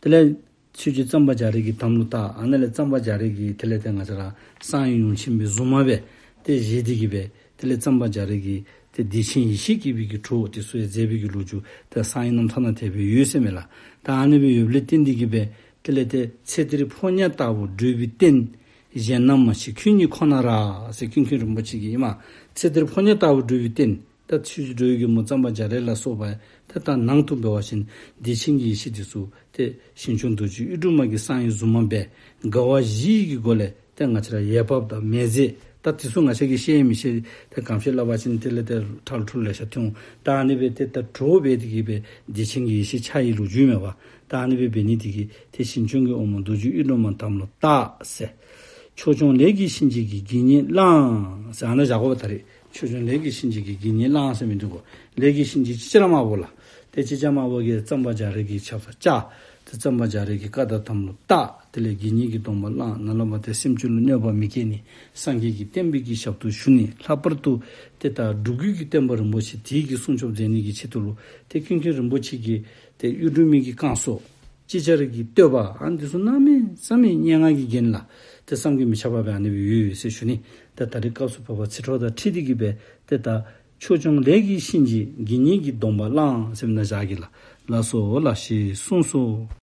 དེ་ལས་ཆོས་རྗེ་གཙང་པ་རྒྱ་རས་ཀྱིས་དམ་ལུ་བཏགས། ཨ་ནཱ་ལས་གཙང་པ་རྒྱ་རས་ཀྱིས་དེ་ལས་ཏེ་ང་བཅས་ར་གསང་བའི་ཡུམ་ཆེན་པོའི་གཟུངས་མ་སྦེ་ཏེ་བཞེས་ཏེ་གི་སྦེ་དེ་ལས་གཙང་པ་རྒྱ་རས་ཀྱིས་ཏེ་བདེ་ཆེན་ཡེ་ཤེས་སྐྱེས་བུ་གི་གྲོགས་འདི་ཚུ་ཡང་མཛད་པའི་གི་ལོ་རྒྱུས་ཏེ་གསང་བའི་རྣམ་ཐར་ནང་དེ་སྦེ་ཡོད་ཟེར་མས་ལགས། ད་ཨ་ནི་སྦེ་ཡོདཔ་ལས་བརྟེན་ཏེ་གི་སྦེ་དེ་ལས་ཏེ་ཚེ་འདིར་ཕོ་ཉ་ལྟ་བུར་བགྲོད་པའི་རྟེན། གཞན་ན་མ་མཆིས་ཁྱོད་ཉིད་ཁོ་ན་ར་ཟེར་ཀུན་མཁྱེན་རིན་པོ་ཆེ་གིས་ཨིན་མས། ཚེ་འདིར་ཕོ་ཉ་ལྟ་བུར་བགྲོད་པའི་རྟེན། ད་ཆོས་རྗེ་འགྲོ་བའི་མགོན་པོ་གཙང་པ་རྒྱ་རས་ལ་སོགས་པ་ད་ད་ནང་དུ་འབད་བ་ཅིན་བདེ་ཆེན་གྱི་ཡེ་ཤེས་འདི་ཚུ་ཏེ་ཞིང་སྐྱོང་རྡོ་རྗེ་གཡུ་སྒྲོན་མ་གི་གསང་བའི་གཟུངས་མ་སྦེ་དགའ་བ་བཞིའི་གི་སྒོ་ལས་ཏེ་ང་བཅས་ར་ཡས་བབས་དང་མས་འཛེགས་ ད་དེ་ཚུ་ང་བཅས་ཀྱིས་ཤེས་མི་ཤེས་ཏེ་གང་ཤེས་སླབ་པ་ཅིན་དེ་ལས་ཏེ་ཁྲལ་ཁྲུལ་ལེ་ཤ་ཐོན་འོང་། ད་ཨ་ནི་སྦེ་ཏེ་ད་གྲོགས་སྦེ་དེ་གིས་སྦེ་བདེ་ཆེན་གྱི་ཡེ་ཤེས་ཕྱག་ཡི་ལོ་རྒྱུས་མེད་པ། ད་ཨ་ནི་སྦེ་འབད་ནི་དེ་གིས་ཏེ་ཞིང་སྐྱོང་གི་དབང་མོ་རྡོ་རྗེ་གཡུ་སྒྲོན་མ་དམ་ལུ་བཏགས་ཟེར། ཕྱོགས་སྐྱོང་ལས་ཀྱི་གཤིན་རྗེ་གི་དགེ་བསྙེན་བླངས་ཟེར་ཨ་ནཱ་བཞག་དགོ་པས། ད་རེས་ཕྱོགས་སྐྱོང་ལས་ཀྱི་གཤིན་རྗེ་གི་དགེ་བསྙེན་བླངས་ཟེར་མི་འདུག་གོ། ལས་ཀྱི་གཤིན་རྗེ་ཅིག་ཅར་དམར་པོ་ལགས། ཏེ་ཅིག་ཅར་དམར་པོ་གིས་གཙང་པ་རྒྱ་རས་ཀྱི་ཆབ་གསང་བཅགས། ཏེ་གཙང་པ་རྒྱ་རས་ཀྱི་བཀའ་དང་དམ་ལུ་བཏགས། དེ་ལས་དགེ་བསྙེན་གྱི་སྡོམ་པ་བླངས། ནཱ་ལས་མར་ཏེ་སེམས་ཅན་ལུ་གནོད་པ་མི་བསྐྱལ་ནི། སངས་རྒྱས་ཀྱི་བསྟན་པའི་གི་ཞབས་ཏོག་ཞུ་ནི། ལྷག་པར་དུ་ཏེ་ད་སྒྲུབ་བརྒྱུད་ཀྱི་བསྟན་པ་རིན་པོ་ཆེ་དེ་གི་སྲུང་སྐྱོབ་མཛད་ནི་གི་ཆེད་དུ་ལུ་ཏེ་ཀུན་མཁྱེན་རིན་པོ་ཆེ་གིས་ཏེ་གཡུ་སྒྲོན་མའི་གི་བསྐང་གསོ་ཅིག་ཅར་གྱི་བསྟོད་པ་ཨ་ནི་འདི་ཚུ་གནམ་མེད་ས་མེད་སྙན་ངག་གི་རྒྱན་ལགས། ཏེ་བསམ་གྱིས་མི་ཁྱབ་པ་སྦེ་ཨ་ནི་སྦེ་ཡོད་ཟེར་ཞུ་ནི། ཏེ་ད་རེས་སྐབས་སུ་བབ་པ་ཚིག་འཕྲོ་དང་འཁྲིལ་ཏེ་གིས་སྦེ་ཏེ་ད་ཕྱོགས་སྐྱོང་ལས་ཀྱི་གཤིན་རྗེ་དགེ་བསྙེན་གྱི་སྡོམ་པ་བླངས་ཟེར་མི་ནང་བཞག་གེ་ལགས། ལགས་སོ་ལགས་ཞེས་གསུངས་སོ།